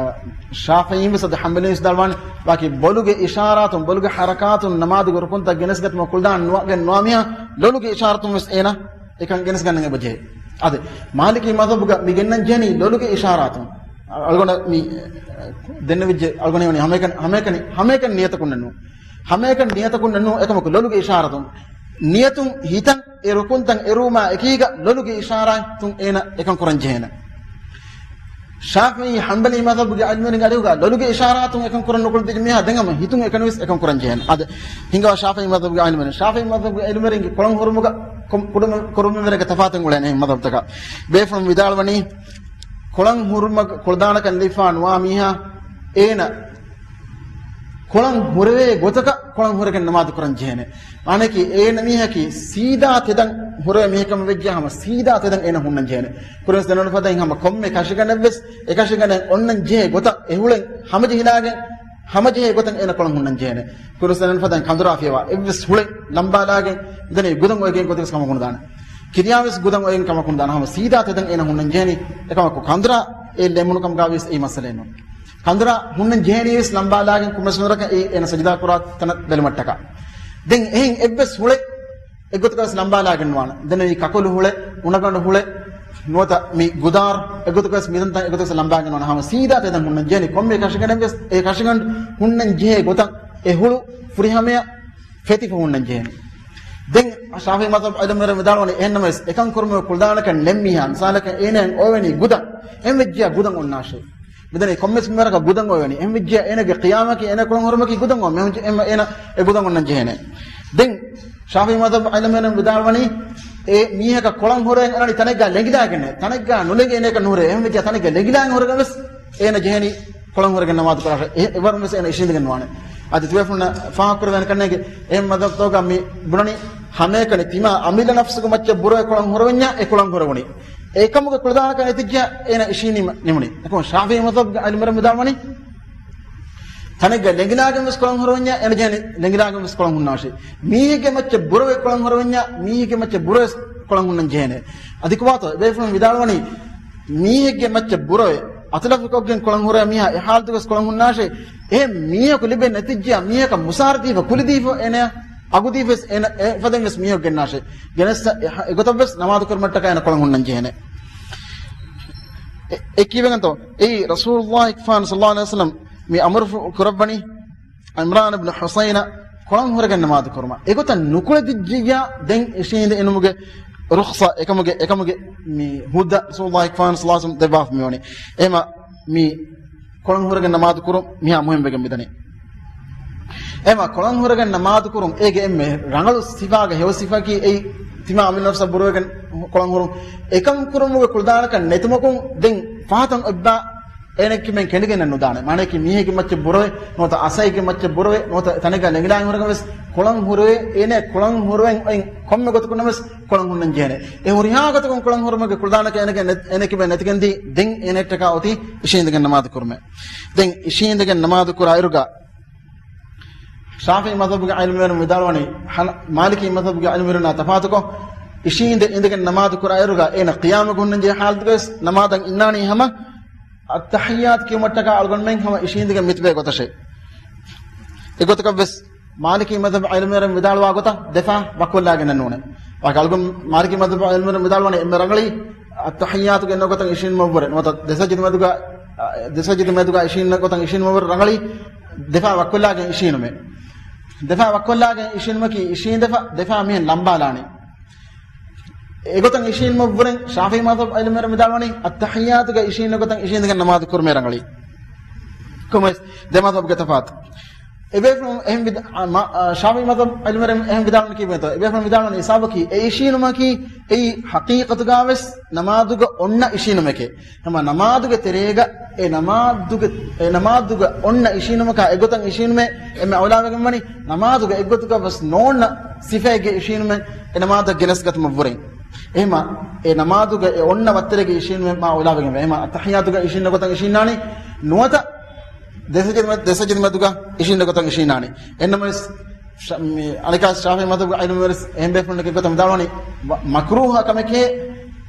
ޝާފިޢީން ވެސް އަދި ޙަންބަލީން ވެސް ވިދާޅުވާނެ، ވާކި ބޮލުގެ އިޝާރާތުން، ބޮލުގެ ޙަރަކާތުން ނަމާދުގެ ރުކުންތައް ގެނެސްގަތުމަށް ކުޅަދާނަ ނުވަ-، ގެން ނުވާ މީހާ ލޮލުގެ އިޝާރާތުން ވެސް އޭނަ އެކަން ގެނެސް ގަންނަން އެބަޖެހޭ. އަދި މާލިކީ މަޒްހަބުގަ މި ގެންނަން ޖެހެނީ ލޮލުގެ އިޝާރާތުން. އަޅުގަނޑަށް މި ދެންނެވިއްޖެ، އަޅުގަނޑު ހަމައެކަނި، ހަމައެކަނި، ހަމައެކަނި ނިޔަތަކުންނެއް ނޫން. ހަމައެކަނި ނިޔަތަކުންނެއް ނޫން، އެކަމަކު ލޮލުގެ އިޝާރާތުން. ނިޔަތުން ހިތަށް އެ ރުކުންތައް އެރުވުމާ އެކީގަ ލޮލުގެ އިޝާރާތުން އޭނަ އެކަން ކުރަން ޖެހޭނެ. ޝާފިޢީ ޙަންބަލީ މަޒްހަބުގެ ޢިލްމުވެރިންގެ އަރިހުގަ ލޮލުގެ އިޝާރާތުން އެކަން ކުރަން ނުކުޅެދިޔަ މީހާ ދެން ހަމަ ހިތުން އެކަނިވެސް އެކަން ކުރަން ޖެހޭނެ. އަދި ހިނގާ ޝާފިޢީ މަޒްހަބުގެ ޢިލްމުވެރިން، ޝާފިޢީ މަޒްހަބުގެ ޢިލްމުވެރިންގެ ކޮޅަން ހުރުމުގަ ކޮ-، ކުޑަ-، ކުރުމެއްވެރިގެ ތަފާތެއް އުޅޭނެ މަޒްހަބުތަކާ. ބޭފުޅުން ވިދާޅުވަނީ، ކޮޅަން ހުރުމަށް ކުޅަދާނަކަން ލިބިފާ ނުވާ މީހާ އޭނަ ކޮޅަން ހުރެވޭ ގޮތަކަށް ކޮޅަން ހުރެގެން ނަމާދު ކުރަން ޖެހޭނެ. މާނައަކީ އޭނަ މީހަކީ ސީދާ ތެދަށް ހުރެވޭ މީހެއް ކަމަށް ވެއްޖެ ހަމަ ސީދާ ތެދަށް އޭނަ ހުންނަން ޖެހޭނެ. ކުރިންވެސް ދެންނެވިފަދައިން ހަމަ ކޮންމެ ކަށިގަނޑެއްވެސް އެކަށިގަނޑެއް އޮންނަން ޖެހޭ ގޮތަށް އެ ހުޅެން ހަމަޖެހިލާގެން، ހަމަޖެހޭ ގޮތަށް އޭނަ ކޮޅަން ހުންނަން ޖެހޭނެ. ކުރިންވެސް ދެންނެވިފަދައިން ކަނދުރާ ފިޔަވާ އެއްވެސް ހުޅެއް ލަނބާލާގެން މިދަނީ ގުދަން އޮވެގެން ގޮތެއް ކަމަކު ނުދާނެ. ކިރިޔާވެސް ގުދަން އޮވެގެން ކަމަކު ނުދާނެ. ހަމަ ސީދާ ތެދަށް އޭނަ ހުންނަން ޖެހެނީ. އެކަމަކު ކަނދުރާ އެ ލެމުނު ކަމުގަވިޔަސް އެއީ މައްސަލައެއް ނޫން. ކަނދުރާ ހުންނަން ޖެހެނީވެސް ލަނބާލާގެން ކުންމެސް ނުވަރަކަށް އެއީ އޭނަ ސަޖިދާ ކުރާ ތަނަށް ބެލުމަށްޓަކާ. ދެން އެހެން އެއްވެސް ހުޅެއް އެއްގޮތަކަށްވެސް ލަނބާލާގެން ނުވާނެ. ދެން އެއީ ކަކުލު ހުޅެއް، އުނަގަނޑު ހުޅެއް، ނުވަތަ މި ގުދާރު އެއްގޮތަކަށްވެސް މިދަންތަން އެއްގޮތަކަށް ލަނބާގެން ނުވާނެ. ހަމަ ސީދާ ތެދަށް ހުންނަން ޖެހެނީ. ކޮންމެ ކަށިގަނޑެއްވެސް އެ ކަށިގަނޑު ހުންނަން ޖެހޭ ގޮތަށް އެ ހުޅު ފުރިހަމަޔަށް ފެތިފަ ހުންނަން ޖެހޭނެ. ދެން ޝާފިޢީ މަޒްހަބު ޢިލްމުވެރިން ވިދާޅުވަނީ އެހެންނަމަވެސް އެކަން ކުރުމުގެ ކުޅަދާނަކަން ނެތް މީހާ، މިސާލަކަށް އޭނައަށް އޮވެނީ ގުދަން، އެހެން ވެއްޖިޔާ ގުދަން އޮންނާށޭ. މިދަނީ ކޮންމެސް މިންވަރަކަށް ގުދަން އޮވެނީ. އެހެން ވެއްޖިޔާ އޭނަގެ ޤިޔާމަކީ އޭނަ ކޮޅަން ހުރުމަކީ ގުދަން އޮވަން. އެހެން އެ-، އޭނަ އެ ގުދަން އޮންނަން ޖެހޭނެ. ދެން ޝާފިޢީ މަޒްހަބު ޢިލްމުވެރިން ވިދާޅުވަނީ އެ މީހަކަށް ކޮޅަން ހުރެން އަންނަނީ ތަނެއްގަ ލެނގިލާގެން. ތަނެއްގަ ނުލެނގި އޭނައަކަށް ނުހުރޭ. އެހެން ވެއްޖިޔާ ތަނެއްގަ ލެނގިލާގެން ހުރެގެންވެސް އޭނަ ޖެހެނީ ކޮޅަން ހުރެގެން ނަމާދު ކުރާށޭ. އެ-، އެވަރުން ވެސް އޭނަ އިށީނދެގެން ނުވާނެ. އަދި ތިބޭފުޅުންނަށް ފާހަގަކުރެވޭނެ ކަންނޭނގެ އެހެން މަދަދުތަކުގަ މި ބުނަނީ ހަމައެކަނި ތިމާ އަމިއްލަ ނަފްސުގެ މައްޗަށް ބުރަވެ ކޮޅަން ހުރެވެންޏާ އެ ކޮޅަން ހުރެވުނީ. އެކަމުގެ ކުޅަދާނަކަން ނެތިއްޖެޔާ އޭނަ އިށީނީމަ ނިމުނީ. އެކަމު ޝާފިޢީ މަޒްހަބުގެ ޢިލްމުވެރިން ވިދާޅުވަނީ ތަނެއްގަ ލެނގިލާގެން ވެސް ކޮޅަން ހުރެވެންޏާ އޭނަ ޖެހެނީ ލެނގިލާގެން ވެސް ކޮޅަން ހުންނާށޭ. މީހެއްގެ މައްޗަށް ބުރަވެ ކޮޅަން ހުރެވެންޏާ މީހެއްގެ މައްޗަށް ބުރަވެސް ކޮޅަން ހުންނަން ޖެހޭނެ. އަދި ކޮބާތޯ ބޭފުޅުން ވިދާޅުވަނީ މީހެއްގެ މައްޗަށް ބުރަވެ އަތުލަފުކޮށްގެން ކޮޅަން ހުރޭ މީހާ އެ ޙާލަތުގަސް ކޮޅަން ހުންނާށޭ. އެހެން މީހަކު ލިބެން ނެތިއްޖެޔާ މީހަކަށް މުސާރަ ދީފަ، ކުލި ދީފަ އޭނަ އަގު ދީފަސް އޭނަ އެފަދައިން ވެސް މީހަކު ގެންނާށޭ. ގެނެސް އެ-، އެގޮތަށް ވެސް ނަމާދު ކުރުމަށްޓަކާ އޭނަ ކޮޅަން ހުންނަން ޖެހޭނެ. އެ-، އެ ކީވެގެންތޯ؟ އެއީ ރަސޫލުﷲ ގެފާނު ޞައްލަﷲ ޢަލައިހި ވަސައްލަމް މި އަމުރު ކުރައްވަނީ ޢިމްރާން އިބްނު ޙުޞައިނަށް ކޮޅަން ހުރެގެން ނަމާދު ކުރުމަށް. އެގޮތަށް ނުކުޅެދިއްޖިއްޔާ ދެން އިށީނދެ އިނުމުގެ ރުޚްޞަ އެކަމުގެ، އެކަމުގެ މި ހުއްދަ ރަސޫލުﷲ ގެފާނު ޞައްލަﷲ ޢަލައިހި ވަސައްލަމް ދެއްވާފަ މިވަނީ. އެހެމަ މި ކޮޅަން ހުރެގެން ނަމާދު ކުރުން މިހާ މުހިންމުވެގެން މިދަނީ. އެހެމަ ކޮޅަން ހުރެގެން ނަމާދު ކުރުން އޭގެ އެންމެ ރަނގަޅު ސިފާގެ ހެޔޮ ސިފައަކީ އެއީ ތިމާ އަމިއްލަ ނަފްސަށް ބުރަވެގެން ކޮޅަން ހުރުން. އެކަން ކުރުމުގެ ކުޅަދާނަކަން ނެތުމަކުން ދެން ފަހަތަށް އޮތްބާ އޭނައަކީ މެން ކެނޑިގެންނެއް ނުދާނެ. މާނައަކީ މީހެއްގެ މައްޗަށް ބުރަވެ، ނުވަތަ އަސައިގެ މައްޗަށް ބުރަވެ، ނުވަތަ ތަނެއްގަ ލެނގިލާގެން ހުރެގެން ވެސް ކޮޅަން ހުރެވޭ، އޭނަ ކޮޅަން ހުރެވެން އޮތް ކޮންމެ ގޮތަކުން ނަމަވެސް ކޮޅަން ހުންނަން ޖެހޭނެ. އެ ހުރިހާ ގޮތަކުން ކޮޅަން ހުރުމުގެ ކުޅަދާނަކަން އޭނަގެ ނެތް-، އޭނަ ކިބަ ނެތިގެންދީ، ދެން އޭނައަށްޓަކާ އޮތީ އިށީނދެގެން ނަމާދު ކުރުމެއް. ދެން އިށީނދެގެން ނަމާދު ކުރާ އިރުގަ ޝާފިޢީ މަޛްހަބުގެ ޢިލްމުވެރިން ވިދާޅުވަނީ، ހަނަ-، މާލިކީ މަޛްހަބުގެ ޢިލްމުވެރިންނާ ތަފާތުކޮށް، އިށީނދެ އިނދެގެން ނަމާދު ކުރާ އިރުގަ އޭނަ ޤިޔާމަށް ހުންނަން ޖެހޭ ޙާލަތުގަވެސް ނަމާދަށް އިންނާނީ ހަމަ އައްތަޙިއްޔާތު ކިޔުމަށްޓަކާ އަޅުގަނޑުމެން ހަމަ އިށީނދެގެން މިތިބޭ ގޮތަށޭ. އެގޮތަކަށްވެސް މާލިކީ މަޛްހަބު ޢިލްމުވެރިން ވިދާޅުވާ ގޮތަށް ދެފާ ވަކުއްލާގެންނެއް ނޫނޭ. ވާކަ އަޅުގަނޑު މާލިކީ މަޛްހަބު ޢިލްމުވެރިން ވިދާޅުވަނީ އެންމެ ރަނގަޅީ އައްތަޙިއްޔާތުގެ އެންމެ ގޮތަށް އިށީނުމަށްވުރެ ނުވަތަ ދެ ސަޖިދަ މެދުގަ، އަ، ދެ ސަޖިދަ މެދުގަ އިށީނުމަށް ގޮތަށް އިށީނުމަށްވުރެ ރަނގަޅީ ދެފާ ވަކުއްލާގެން އިށީނުމޭ. ދެފާ ވަކުއްލާގެން އިށީނުމަކީ އިށީނދެފަ ދެފާ މިހެން ލަނބާލާނީ. އެގޮތަށް އިށީނުމަށްވުރެން ޝާފިޢީ މަޛްހަބު ޢިލްމުވެރިން ވިދާޅުވަނީ އައްތަޙިއްޔާތުގަ އިށީނު ގޮތަށް އިށީނދެގެން ނަމާދު ކުރުމޭ ރަނގަޅީ. ކޮމެސް ދެ މަޛްހަބުގެ ތަފާތު. އެބޭފުޅުން އެހެން ވިދ-، އަ، މަ-، އަ، ޝާފިޢީ މަޛްހަބު ޢިލްމުވެރިން އެހެން ވިދާޅުވަނީ ކީއްވެތޯ؟ އެބޭފުޅުން ވިދާޅުވަނީ އެ ހިސާބަކީ އެ އިށީނުމަކީ އެއީ ޙަޤީޤަތުގަވެސް ނަމާދުގަ އޮންނަ އިށީނުމެކޭ. ހަމަ ނަމާދުގެ ތެރޭގަ އެ ނަމާދުގެ، އެ ނަމާދުގަ އޮންނަ އިށީނުމަކާ އެގޮތަށް އިށީނުމޭ އެންމެ އައުލާވެގެން ވަނީ، ނަމާދުގަ އެއްގޮތަކަށް ވެސް ނޯންނަ ސިފައެއްގެ އިށީނުމެއް އެ ނަމާދަށް ގެނެސްގަތުމަށްވުރެ. އެހެމަ އެ ނަމާދުގަ އެ އޮންނަ ވައްތަރެއްގެ އިށީނުމެއް މާ އައުލާވެގެން ވޭ. އެހެމަ އައްތަޙިއްޔާތުގަ އިށީނު ގޮތަށް އިށީނާނީ ނުވަތަ ދެ ސަޖި-، ދެ ސަޖިދަ މެދުގަ އިށީނު ގޮތަށް އިށީނާނީ. އެންނަމަވެސް ޝ-، މި އަނެކާ ޝާފިޢީ މަޛްހަބުގެ ޢިލްމުވެރިން ވެސް އެހެން ބޭފުޅުންނަކީ ގޮތަށް ވިދާޅުވަނީ މަ-، މަކްރޫހަ ކަމެކޭ،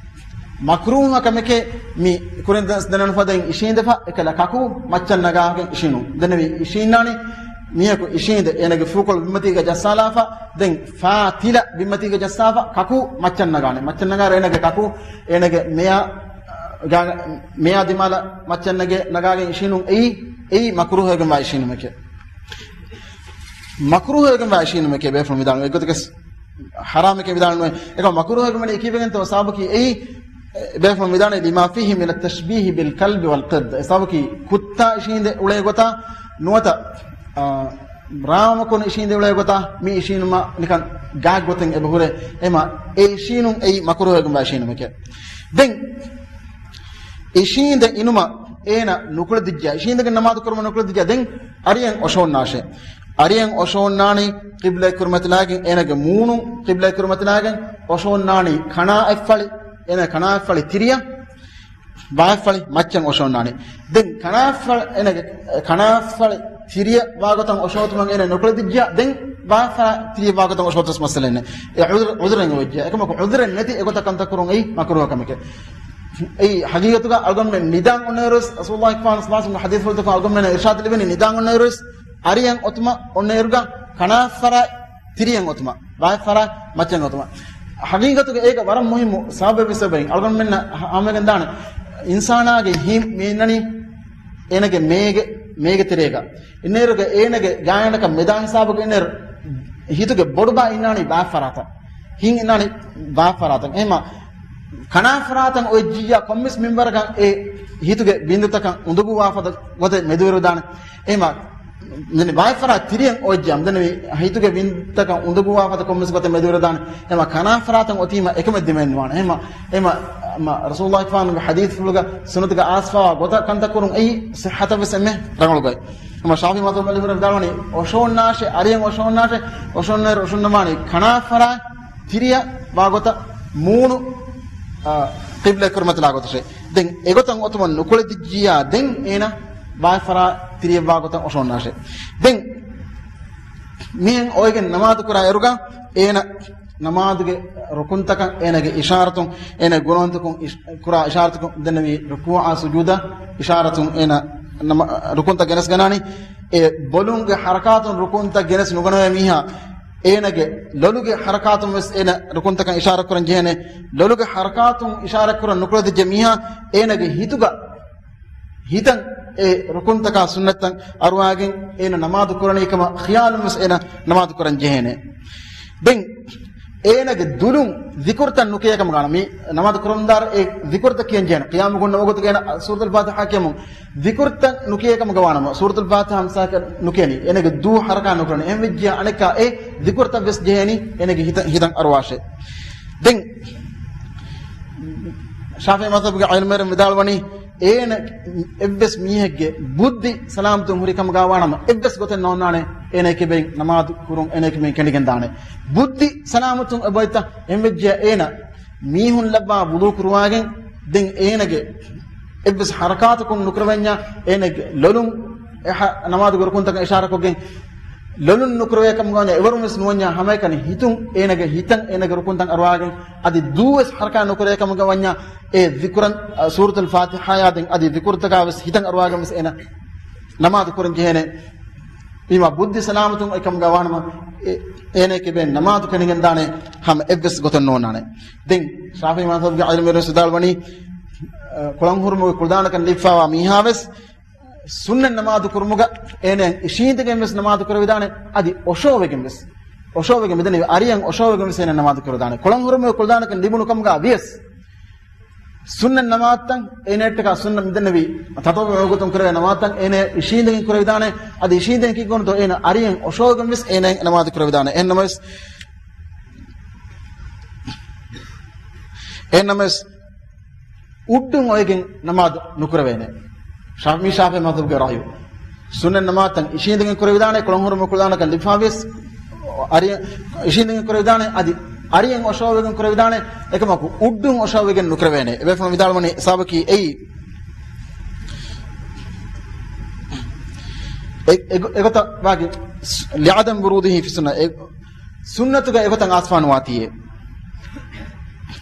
މަކްރޫހަ ކަމެކޭ މި ކުރިން ދަން-، ދަންނަން ފަދައިން އިށީނދެފަ އެކަލަ ކަކޫ މައްޗަށް ނަގާގެން އިށީނު. ދެންނެވި އިށީންނާނީ މީހަކު އިށީނދެ އޭނަގެ ފޫކޮޅު ބިންމަތީގަ ޖައްސާލާފަ، ދެން ފާ ތިލަ ބިންމަތީގަ ޖައްސާފަ ކަކޫ މައްޗަށް ނަގާނެ. މައްޗަށް ނަގާ އޭނަގެ ކަކޫ އޭނަގެ މެޔާ، ގާ-، މެޔާ ދިމާލަށް މައްޗަށް ނަގޭ، ނަގާގެން އިށީނުން އެއީ، އެއީ މަކްރޫހަވެގެންވާ އިށީނުމެކޭ. މަކްރޫހަވެގެންވާ އިށީނުމެކޭ ބޭފުޅުން ވިދާޅުވީ. އެއްގޮތަކަސް ޙަރާމެކޭ ވިދާޅުވީ. އެކަމަ މަކްރޫހަވެގެން ވަނީ ކީއްވެގެންތޯ؟ ސަބަބަކީ އެއީ، އެ، ބޭފުޅުން ވިދާޅުވީ، "لما فيه من التشبيه بالكلب والقرد." އެ ސަބަބަކީ ކުއްތާ އިށީނދެ އުޅޭ ގޮތާ ނުވަތަ، އާ، ރާމަކުން އިށީނދެ އުޅޭ ގޮތާ މި އިށީނުމަށް ނިކަން ގާތް ގޮތެއް އެބަހުރޭ. އެމަ އެ އިށީނުން އެއީ މަކްރޫހަވެގެންވާ އިށީނުމެކޭ. ދެން އިށީނދެ އިނުމަށް އޭނަ ނުކުޅެދިއްޖެ، އިށީނދެގެން ނަމާދު ކުރުމަށް ނުކުޅެދިއްޖެ، ދެން އަރިއަށް އޮށޯންނާށޭ. އަރިއަށް އޮށޯންނާނީ ޤިބްލަތް ކުރިމަތިލާގެން، އޭނަގެ މޫނު ޤިބްލަތް ކުރިމަތިލާގެން އޮށޯންނާނީ ކަނާ އެއްފަޅި، އޭނަ ކަނާ އެއްފަޅި ތިރިއަށް، ބާ އެއްފަޅި މައްޗަށް އޮށޯންނާނީ. ދެން ކަނާ އެއްފަޅި، އޭނަގެ ކަނާ އެއްފަޅި ތިރިއަށް ވާގޮތަށް އޮށޯތުމަށް އޭނަ ނުކުޅެދިއްޖެ، ދެން ބާ އެއްފަޅި ތިރިއަށް ވާގޮތަށް އޮށޯތަސް މައްސަލައެއް ނެތް. އެ ޢުޛުރު، ޢުޛުރެއް އޮވެއްޖެ. އެކަމަކު ޢުޛުރެއް ނެތި އެގޮތަށް ކަންތައް ކުރުން އެއީ މަކްރޫހަ ކަމެކޭ. އެއީ ޙަޤީޤަތުގަ އަޅުގަނޑުމެން ނިދާން އޮންނައިރުވެސް، ރަސޫލުﷲ ޞައްލަﷲ ޢަލައިހި ވަސައްލަމް ޙަދީޘްފުޅުތަކުން އަޅުގަނޑުމެންނަށް އިރްޝާދު ލިބެނީ ނިދާން އޮންނައިރުވެސް، އަރިއަށް އޮތުމަށް އޮންނައިރުގަ ކަނާ އެއްފަރާތް ތިރިއަށް އޮތުމަށް، ބާ އެއްފަރާތް މައްޗަށް އޮތުމަށް. ޙަޤީޤަތުގަ އޭގަ ވަރަށް މުހިއްމު ސަބަބެއް ވެސް އެބައިން. އަޅުގަނޑުމެންނަށް ހަ-، ހާމަވެގެން ދާނެ، އިންސާނާގެ ހިތް މި އިންނަނީ އޭނަގެ މޭގެ، މޭގެ ތެރޭގަ. އިންނައިރުގަ އޭނަގެ ގާތްގަނޑަކަށް މެދާ ހިސާބުގަ އިންނައިރު ހިތުގެ ބޮޑު ބާ އިންނާނީ ބާ އެއްފަރާތަށް. ހިތް އިންނާނީ ބާ އެއްފަރާތަށް. އެހެމަ ކަނާ އެއްފަރާތަށް އޮތްޖިއްޔާ ކޮންމެސް މިންވަރަކަށް އެ ހިތުގެ ބިންދުތަކަށް އުނދަގޫވާ ފަދަ ގޮތެއް މެދުވެރިވެދާނެ. އެހެމަ ދެން ބާ އެއްފަރާތް ތިރިއަށް އޮތްޖިއްޔާ، ދެން މި ހިތުގެ ބިންދުތަކަށް އުނދަގޫވާ ފަދަ ކޮންމެސް ގޮތެއް މެދުވެރިވެދާނެ. އެހެމަ ކަނާ އެއްފަރާތަށް އޮތީމަ އެކަމެއް ދިމައެއް ނުވާނެ. އެހެމަ، އެހެމަ، މަ، ރަސޫލުﷲ ޞައްލަﷲ ޢަލައިހި ވަސައްލަމްގެ ޙަދީޘްފުޅުގަ ސުންނަތުގަ އައިސްފަވާ ގޮތަށް ކަންތައް ކުރުން އެއީ ޞިއްޙަތަށް ވެސް އެންމެ ރަނގަޅު ގޮތް. އެހެމަ ޝާފިޢީ މަޛްހަބު ޢިލްމުވެރިން ވިދާޅުވަނީ އޮށޯންނާށޭ، އަރިއަށް އޮށޯންނާށޭ، އޮށޯންނައިރު އޮށޯންނަވާނީ ކަނާ އެއްފަރާތް ތިރިއަށް ވާގޮތަށް މޫނު، އާ، ޤިބްލަތް ކުރިމަތިލާ ގޮތަށޭ. ދެން އެގޮތަށް އޮތުމަށް ނުކުޅެދިއްޖިއްޔާ ދެން އޭނަ ބާ އެއްފަރާތް ތިރިއަށް ވާގޮތަށް އޮށޯންނާށޭ. ދެން މިހެން އޮވެގެން ނަމާދު ކުރާ އިރުގަ އޭނަ ނަމާދުގެ ރުކުންތަކަށް އޭނަގެ އިޝާރަތުން، އޭނަ ގުނަވަންތަކުން އިޝް-، ކުރާ އިޝާރަތަކުން ދެންނެވި ރުކޫޢާ ސުޖޫދާ އިޝާރަތުން އޭނަ ނަމަ-، ރުކުންތައް ގެނެސްގަންނާނީ. އެ ބޮލުންގެ ޙަރަކާތުން ރުކުންތައް ގެނެސް ނުގަނެވޭ މީހާ އޭނަގެ ލޮލުގެ ޙަރަކާތުން ވެސް އޭނަ ރުކުންތަކަށް އިޝާރަތް ކުރަން ޖެހޭނެ. ލޮލުގެ ޙަރަކާތުން އިޝާރަތް ކުރަން ނުކުޅެދިއްޖެ މީހާ އޭނަގެ ހިތުގަ ހިތަށް އެ ރުކުންތަކާ ސުންނަތްތައް އަރުވާގެން އޭނަ ނަމާދު ކުރަނީ ކަމަށް ޚިޔާލުން ވެސް އޭނަ ނަމާދު ކުރަން ޖެހޭނެ. ދެން އޭނަގެ ދުލުން ޒިކުރުތައް ނުކިޔޭ ކަމަށް ގާނަ. މި ނަމާދު ކުރަމުންދާރަ އެ ޒިކުރުތައް ކިޔަން ޖެހޭނެ. ޤިޔާމު ގުންނަވަ ގޮތުގަ އޭނަ ސޫރަތުލް ފާތިޙާ ކިޔަމުން ޒިކުރުތައް ނުކިޔޭ ކަމަށް ގަވާނަމަ، ސޫރަތުލް ފާތިޙާ ހަމަ ސާކަ ނުކިޔަނީ. އޭނަގެ ދޫ ޙަރަކާ ނުކުރަނީ. އެހެން ވެއްޖިޔާ އަނެއްކާ އެ ޒިކުރުތައް ވެސް ޖެހޭނީ އޭނަގެ ހިތަށް، ހިތަށް އަރުވާށޭ. ދެން ޝާފިޢީ މަޛްހަބުގެ ޢިލްމުވެރިން ވިދާޅުވަނީ، އޭނަ އެއްވެސް މީހެއްގެ ބުއްދި ސަލާމަތުން ހުރި ކަމުގަ ވާނަމަ، އެއްވެސް ގޮތެއް ނޯންނާނެ އޭނަ ކިބައިން ނަމާދު ކުރުން، އޭނަ ކިބައިން ކެނޑިގެން ދާނެ. ބުއްދި ސަލާމަތުން އެބައިތަ އެންވެއްޖެ އޭނަ މީހުން ލައްވާ ވުޟޫ ކުރުވާގެން، ދެން އޭނަގެ އެއްވެސް ޙަރަކާތަކުން ނުކުރެވެންޏާ، އޭނަގެ ލޮލުން އެ ޙަ-، ނަމާދުގެ ރުކުންތަކަށް އިޝާރަކޮށްގެން، ލޮލުން ނުކުރެވޭ ކަމުގަ ވަންޏާ އެވަރުން ވެސް ނުވަންޏާ، ހަމައެކަނި ހިތުން އޭނަގެ ހިތަށް އޭނަގެ ރުކުންތައް އަރުވާގެން، އަދި ދޫވެސް ޙަރަކާތް ނުކުރެވޭ ކަމުގަ ވަންޏާ، އެ ޛިކުރަން، އަ، ސޫރަތުލް ފާތިޙާޔާ ދެން އަދި ޛިކުރުތަކާ ވެސް ހިތަށް އަރުވާގެން ވެސް އޭނަ ނަމާދު ކުރަން ޖެހޭނެ. ވީމާ ބުއްދި ސަލާމަތުން އެކަމުގަ ވާނަމަ، އެ-، އޭނަ ކިބައިން ނަމާދު ކެނޑިގެން ދާނެ ހަމަ އެއްވެސް ގޮތެއް ނޯންނާނެ. ދެން ޝާފިޢީ މަޛްހަބުގެ ޢާލިމުވެރިން ވިދާޅުވަނީ، އަ، ކުޅަން ހުރުމުގެ ކުޅަދާނަކަން ލިބިފައިވާ މީހާ ވެސް ސުންނަތް ނަމާދު ކުރުމުގަ އޭނަ އިށީނދެގެން ވެސް ނަމާދު ކުރެވިދާނެ، އަދި އޮށޯވެގެން ވެސް، އޮށޯވެގެން މިދަނީ އަރިޔަށް އޮށޯވެގެން ވެސް އޭނަ ނަމާދު ކުރެވިދާނެ. ކުޅަން ހުރުމުގެ ކުޅަދާނަކަން ލިބުނު ކަމުގަ ވިޔަސް، ސުންނަތް ނަމާދުތައް އޭނައަށްޓަކާ ސުންނަތް މިދެންނެވީ، ތަޠައްވުޢު ގޮތުން ކުރެވޭ ނަމާދުތައް އޭނަ އިށީނދެގެން ކުރެވިދާނެ، އަދި އިށީނދެގެން ކިއްކޮނުތޯ އޭނަ އަރިޔަށް އޮށޯވެގެން ވެސް އޭނަ ނަމާދު ކުރެވިދާނެ. އެހެންނަމަވެސް، އެހެންނަމަވެސް، އުއްޑުން އޮވެގެން ނަމާދު ނުކުރެވޭނެ. ޝާ-، މީ ޝާފިޢީ މަޛްހަބުގެ ރައުޔު. ސުންނަތް ނަމާދުތައް އިށީނދެގެން ކުރެވިދާނެ، ކުޅަން ހުރުމުގެ ކުޅަދާނަކަން ލިބިފައިވިޔަސް، އަރި-، އިށީނދެގެން ކުރެވިދާނެ، އަދި އަރިޔަށް އޮށޯވެގެން ކުރެވިދާނެ، އެކަމަކު އުއްޑުން އޮށޯވެގެން ނުކުރެވޭނެ. އެބޭފުޅުން ވިދާޅުވަނީ ސަބަބަކީ އެއީ. އެ-، އެގޮ-، އެގޮތަށް ވާގި، ލިޢަދަމް ވުރޫދިހި ފި ސުންނަ، އެ ސުންނަތުގަ އެގޮތަށް އާސްފާނުވާތީއޭ.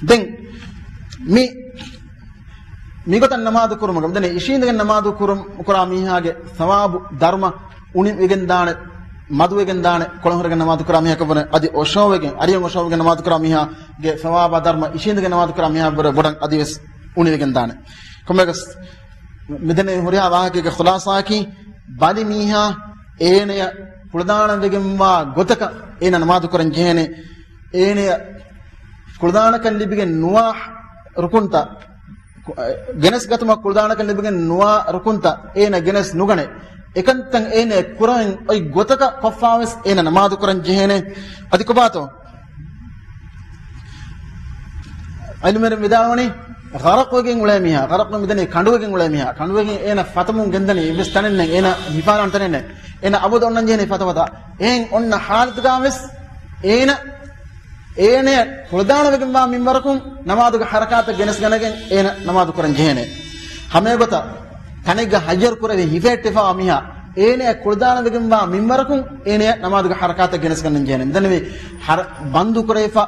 ދެން މި، މިގޮތަށް ނަމާދު ކުރުމުގަ، މިދަނީ އިށީނދެގެން ނަމާދު ކުރު-، ކުރާ މީހާގެ ސަވާބު ދަރުމަ އުނިވެގެން ދާނެ، މަދުވެގެން ދާނެ، ކޮޅުން ހުރެގެން ނަމާދު ކުރާ މީހަކަށް ވުރެ، އަދި އޮށޯވެގެން، އަރިޔަށް އޮށޯވެގެން ނަމާދު ކުރާ މީހާގެ ސަވާބާ ދަރުމަ އިށީނދެގެން ނަމާދު ކުރާ މީހާ ވުރެ ބޮޑަށް އަދިވެސް އުނިވެގެން ދާނެ. ކޮންމެއަކަސް މިދެންނެވި ހުރިހާ ވާހަކައިގެ ޚުލާޞާއަކީ، ބަލި މީހާ އޭނަޔަށް ކުޅަދާނަވެގެންވާ ގޮތަކަށް އޭނަ ނަމާދު ކުރަން ޖެހޭނެ. އޭނަޔަށް ކުޅަދާނަކަން ލިބިގެން ނުވާ ރުކުންތައް، ގެނެސް ގަތުމަށް ކުޅަދާނަކަން ލިބިގެން ނުވާ ރުކުންތައް އޭނަ ގެނެސް ނުގަނެ. އެކަންތައް އޭނަ ކުރަން އޮތް ގޮތަކަށް ކޮށްފަވެސް އޭނަ ނަމާދު ކުރަން ޖެހޭނެ. އަދި ކޮބާތޯ؟ ޢިލްމުވެރިން ވިދާޅުވަނީ، ޣަރަޤުވެގެން އުޅޭ މީހާ، ޣަރަޤު މިދަނީ ކަނޑުވެގެން އުޅޭ މީހާ، ކަނޑުވެގެން އޭނަ ފަތަމުން ގެންދަނީ އެއްވެސް ތަނެއް ނެތް، އޭނަ ހިފާލާން ތަނެއް ނެތް، އޭނަ އަބަދު އޮންނަން ޖެހެނީ ފަތަފަތާ. އެހެން އޮންނަ ޙާލަތުގަ ވެސް އޭނަ، އޭނަ ކުޅަދާނަވެގެންވާ މިންވަރަކުން ނަމާދުގެ ޙަރަކާތަށް ގެނެސްގަނެގެން އޭނަ ނަމާދު ކުރަން ޖެހޭނެ. ހަމައެގޮތަށް ތަނެއްގަ ހައްޔަރު ކުރެވި ހިފެހެއްޓިފަވާ މީހާ، އޭނަ ކުޅަދާނަވެގެންވާ މިންވަރަކުން އޭނަ ނަމާދުގެ ޙަރަކާތަށް ގެނެސްގަންނަން ޖެހޭނެ. މިދަންނެވި ހަރ-، ބަންދު ކުރެވިފަ،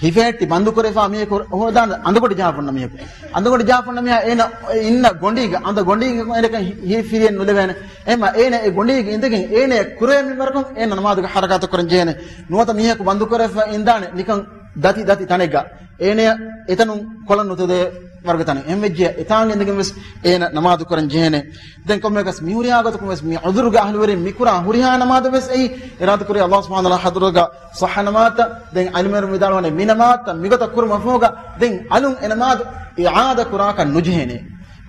ހިފެހެއްޓި ބަންދު ކުރެވިފަ މީހަކު ހޯދާން އަނދުގޮޑި ޖަހާފަ އޮންނަ މީހަކު. އަނދުގޮޑި ޖަހާފަ އޮންނަ މީހާ އޭނަ އިންނަ ގޮނޑީގަ، އަނދަ ގޮނޑީގަ އޭނަކަށް ހި-، ހި-، ފިރިއެއް ނުލެވޭނެ. އެހެންމަ އޭނަ އެ ގޮނޑީގަ އިނދެގެން އޭނަ ކުރެވޭ މިންވަރަކުން އޭނަ ނަމާދުގެ ޙަރަކާތު ކުރަން ޖެހޭނެ. ނުވަތަ މީހަކު ބަންދު ކުރެވިފަ އިންދާނެ ނިކަން ދަތި ދަތި ތަނެއްގަ. އޭނަ އެތަނުން ކޮޅަށް ނުތެދޭ ވަރުގެ ތަނެއް. އެހެން ވެއްޖެ އެތާނގެ އިނދެގެން ވެސް އޭނަ ނަމާދު ކުރަން ޖެހޭނެ. ދެން ކޮންމެއަކަސް މި ހުރިހާ ގޮތަކުން ވެސް މި ޢުޛުރުގެ އަހްލުވެރިން މިކުރާ ހުރިހާ ނަމާދު ވެސް އެއީ އިރާދަކުރީ ﷲ ސުބްޙާނަހޫ ވަތަޢާލާ ޙަޟްރަތުގަ ޞައްޙަ ނަމާދުތައް. ދެން ޢިލްމުވެރިން ވިދާޅުވަނީ މި ނަމާދުތައް މިގޮތަށް ކުރުމަށްފަހުގަ ދެން އަލުން އެ ނަމާދު އިޢާދަ ކުރާކަށް ނުޖެހޭނެ.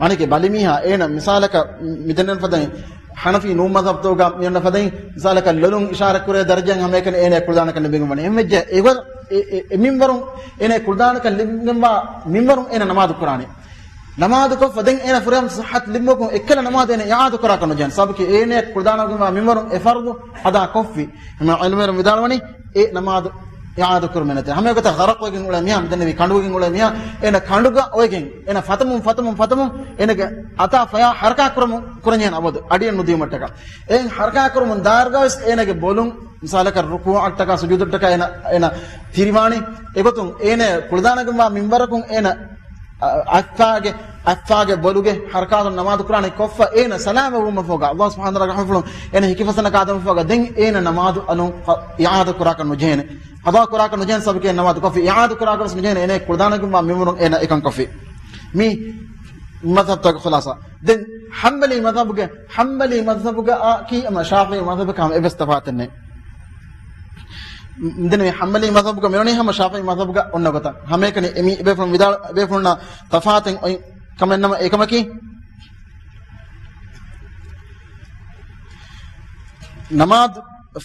އަނެކެއް ބަލިމީހާ އޭނަ މިސާލަކަށް މިދެންނެވި ފަދައިން ޙަނަފީ ނޫން މަޛްހަބުތަކުގަ މިއޮންނަ ފަދައިން މިސާލަކަށް ލޮލުން އިޝާރަ ކުރޭ ދަރަޖައިން ހަމައެކަނި އޭނަ ކުޅަދާނަކަން ލިބިގެން ވަނީ. އެހެން ވެއްޖެ އެ ގޮ-، އެ، އެ، އެ މިންވަރުން އޭނަ ކުޅަދާނަކަން ލިބިގެންވާ މިންވަރުން އޭނަ ނަމާދު ކުރާނެ. ނަމާދު ކޮށްފަ ދެން އޭނަ ފުރިހަމަ ޞިއްޙަތު ލިބުމަކުން އެއްކަލަ ނަމާދު އޭނަ އިޢާދަ ކުރާކަށް ނުޖެހޭނެ. ސަބަބަކީ އޭނަ ކުޅަދާނަވެގެންވާ މިންވަރުން އެ ފަރުޟު އަދާ ކޮށްފި. ހަމަ ޢިލްމުވެރިން ވިދާޅުވަނީ އެ ނަމާދު އިޢާދަ ކުރުމެއް ނެތޭ. ހަމައެގޮތަށް ޣަރަޤުވެގެން އުޅޭ މީހާ، މިދެންނެވި ކަނޑުވެގެން އުޅޭ މީހާ، އޭނަ ކަނޑުގަ އޮވެގެން، އޭނަ ފަތަމުން، ފަތަމުން، ފަތަމުން، އޭނަގެ އަތާ ފަޔާ ޙަރަކާތް ކުރަމުން، ކުރަންޖެހޭނެ އަބަދު، އަޑިއެއް ނުދިޔުމަށްޓަކާ. އެހެން ޙަރަކާތް ކުރަމުން ދާއިރުގަވެސް އޭނަގެ ބޮލުން، މިސާލަކަށް ރުކޫޢަށްޓަކާ، ސުޖޫދަށްޓަކާ އޭނަ، އޭނަ ތިރިވާނީ. އެގޮތުން އޭނަ ކުޅަދާނަވެގެންވާ މިންވަރަކުން އޭނަ އަ-، އަތްފާގެ، އަތްފާގެ ބޮލުގެ ޙަރަކާތުން ނަމާދު ކުރާނެ ކޮށްފަ އޭނަ ސަލާމަތްވުމަށްފަހުގަ، ﷲ ސުބްޙާނަހޫ ވަތަޢާލާގެ ޙަމްދު އޭނަ ހިކިފަސްނަ ކާދަމަށްފަހުގަ ދެން އޭނަ ނަމާދު އަލުން އިޢާދަ ކުރާކަށް ނުޖެހޭނެ. ޤަޟާ ކުރާކަށް ނުޖެހޭނެ ސަބަބަކީ ނަމާދު ކޮށްފި. އިޢާދަ ކުރާކަށް ވެސް ނުޖެހޭނެ. އޭނަ ކުޅަދާނަވެގެންވާ މިންވަރުން އޭނަ އެކަން ކޮށްފި. މި މަޛްހަބުތަކުގެ ޚުލާޞާ. ދެން ޙަންބަލީ މަޛްހަބުގެ، ޙަންބަލީ މަޛްހަބުގަ އާ ކީ ހަމަ ޝާފިޢީ މަޛްހަބަކާ ހަމަ އެއްވެސް ތަފާތެއް ނެތް. ދެން މި ޙަންބަލީ މަޛްހަބުގަ މިވަނީ ހަމަ ޝާފިޢީ މަޛްހަބުގަ އޮންނަ ގޮތަށް. ހަމައެކަނި އެމީ އެބޭފުޅުން ވިދާޅު، އެބޭފުޅުންނާ ތަފާތެއް އޮތް ކަމެއް ނަމަ، އެކަމަކީ، ނަމާދު،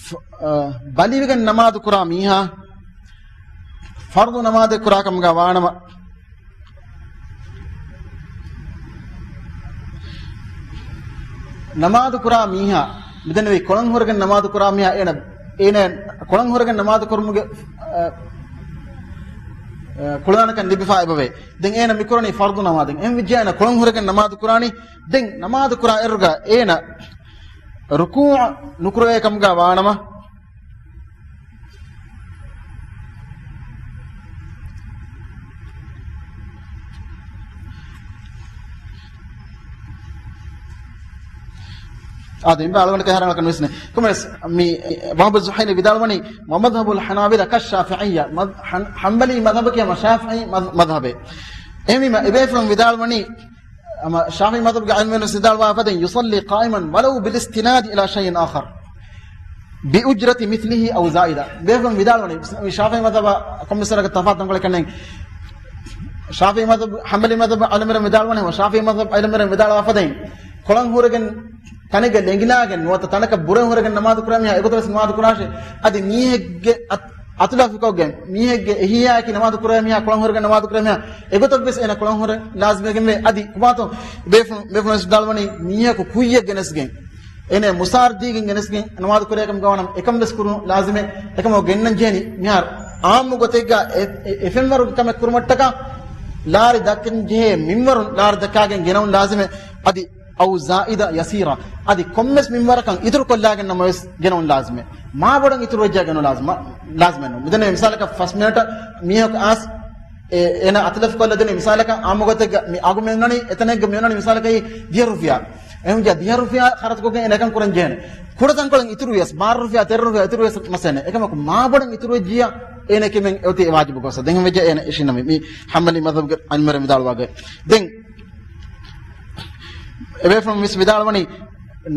ފަ-، އަ، ބަލިވެގެން ނަމާދު ކުރާ މީހާ، ފަރުޟު ނަމާދެއް ކުރާ ކަމުގަ ވާނަމަ، ނަމާދު ކުރާ މީހާ، މިދެންނެވި ކޮޅަން ހުރެގެން ނަމާދު ކުރާ މީހާ، އޭނަ، އޭނަ ކޮޅަން ހުރެގެން ނަމާދު ކުރުމުގެ، އަ، އަ، ކުޅަދާނަކަން ލިބިފަ އެބަވޭ. ދެން އޭނަ މިކުރަނީ ފަރުޟު ނަމާދެއް. އެހެން ވިއްޖެ އޭނަ ކޮޅަން ހުރެގެން ނަމާދު ކުރާނީ. ދެން ނަމާދު ކުރާ އިރުގަ އޭނަ ރުކޫޢަ ނުކުރެވޭ ކަމުގަ ވާނަމަ، އާދެ، އިނބާ އަޅުގަނޑަކަށް ހަރާނަކަށް ނުވިސްނެ. ކޮމެސް މި ވަހުބު ޒުހައިލީ ވިދާޅުވަނީ، "ومذهب الحنابلة كالشافعية." މަދް-، ޙަން-، ޙަންބަލީ މަޛްހަބަކީ ހަމަ ޝާފިޢީ މަޛް-، މަޛްހަބެއް. އެހެންވީމަ، އެބޭފުޅުން ވިދާޅުވަނީ، ހަމަ ޝާފިޢީ މަޛްހަބުގެ ޢިލްމުވެރިން ވިދާޅުވާ ފަދައިން، "يصلي قائما ولو بالاستناد إلى شيء آخر." بأجرة مثله أو زائدة. ބޭފުޅުން ވިދާޅުވަނީ، މި ޝާފިޢީ މަޛްހަބާ ކޮންމެސް ވަރަކަށް ތަފާތު ތަންކޮޅެއް ކަންނޭނގެ. ޝާފިޢީ މަޛްހަބު، ޙަންބަލީ މަޛްހަބު ޢިލްމުވެރިން ވިދާޅުވަނީ، ޝާފިޢީ މަޛްހަބު ޢިލްމުވެރިން ވިދާޅުވާ ފަދައިން، ކޮޅަން ހުރެގެން ތަނެއްގަ ލެނގިލާގެން ނުވަތަ ތަނަކަށް ބުރަ ހުރެގެން ނަމާދު ކުރާ މީހާ އެގޮތަށް ވެސް ނަމާދު ކުރާށޭ. އަދި މީހެއްގެ އަތު-، އަތުލަފިކޮށްގެން، މީހެއްގެ އެހީއާއެކީ ނަމާދު ކުރާ މީހާ، ކޮޅަން ހުރެގެން ނަމާދު ކުރާ މީހާ އެގޮތަށް ވެސް އޭނަ ކޮޅަން ހުރެން ލާޒިމެއްގެންވޭ. އަދި ކޮބާތޯ ބޭފުޅުން، ބޭފުޅުން ވެސް ވިދާޅުވަނީ މީހަކު ކުއްޔަށް ގެނެސްގެން އޭނަ މުސާރަ ދީގެން ގެނެސްގެން ނަމާދު ކުރޭ ކަމުގަ ވާނަމަ، އެކަން ވެސް ކުރުން ލާޒިމެއް. އެކަމަކު ގެންނަން ޖެހެނީ މިހާރު ޢާއްމު ގޮތެއްގަ އެ، އެ، އެ ފެންވަރުގެ ކަމެއް ކުރުމަށްޓަކާ ލާރި ދައްކަން ޖެހޭ މިންވަރުން ލާރި ދައްކާގެން ގެނައުން ލާޒިމެއް. އަދި أو زائدة يسيرة، އަދި ކޮންމެސް މިންވަރަކަށް އިތުރުކޮށްލާގެން ނަމަވެސް ގެނައުން ލާޒިމެއް. މާބޮޑަށް އިތުރުވެއްޖެ ގެނައުން ލާޒިމަ-، ލާޒިމެއް ނޫން. މިދެންނެވި މިސާލަކަށް ފަސް މިނެޓަށް މީހަކު އާސް އެ، އޭނަ އަތުލަފިކޮށްލަދެނީ މިސާލަކަށް ޢާއްމު ގޮތެއްގަ މި އަގު މި އޮންނަނީ އެތަނެއްގަ މި އޮންނަނީ މިސާލަކަށް ދިހަ ރުފިޔާ. އެހެންވެއްޖެ ދިހަ ރުފިޔާ ޚަރަދުކޮށްގެން އޭނަ އެކަން ކުރަން ޖެހޭނެ. ކުޑަތަންކޮޅެއް އިތުރުވިޔަސް، ބާރަ ރުފިޔާ، ތެރަ ރުފިޔާ އިތުރުވިޔަސް މައްސަލައެއް. އެކަމަކު މާބޮޑަށް އިތުރުވެއްޖިއްޔާ އޭނަ ކެމެން އޮތީ ވާޖިބު ގޮސް. ދެން ހަމަޖެއްޔާ އޭނަ އިށީންނަމި މި ޙަންބަލީ މަޛްހަބުގެ ޢިލްމުވެރިން ވިދާޅުވާގޮތް. ދެން އެބޭފުޅުން ވެސް ވިދާޅުވަނީ،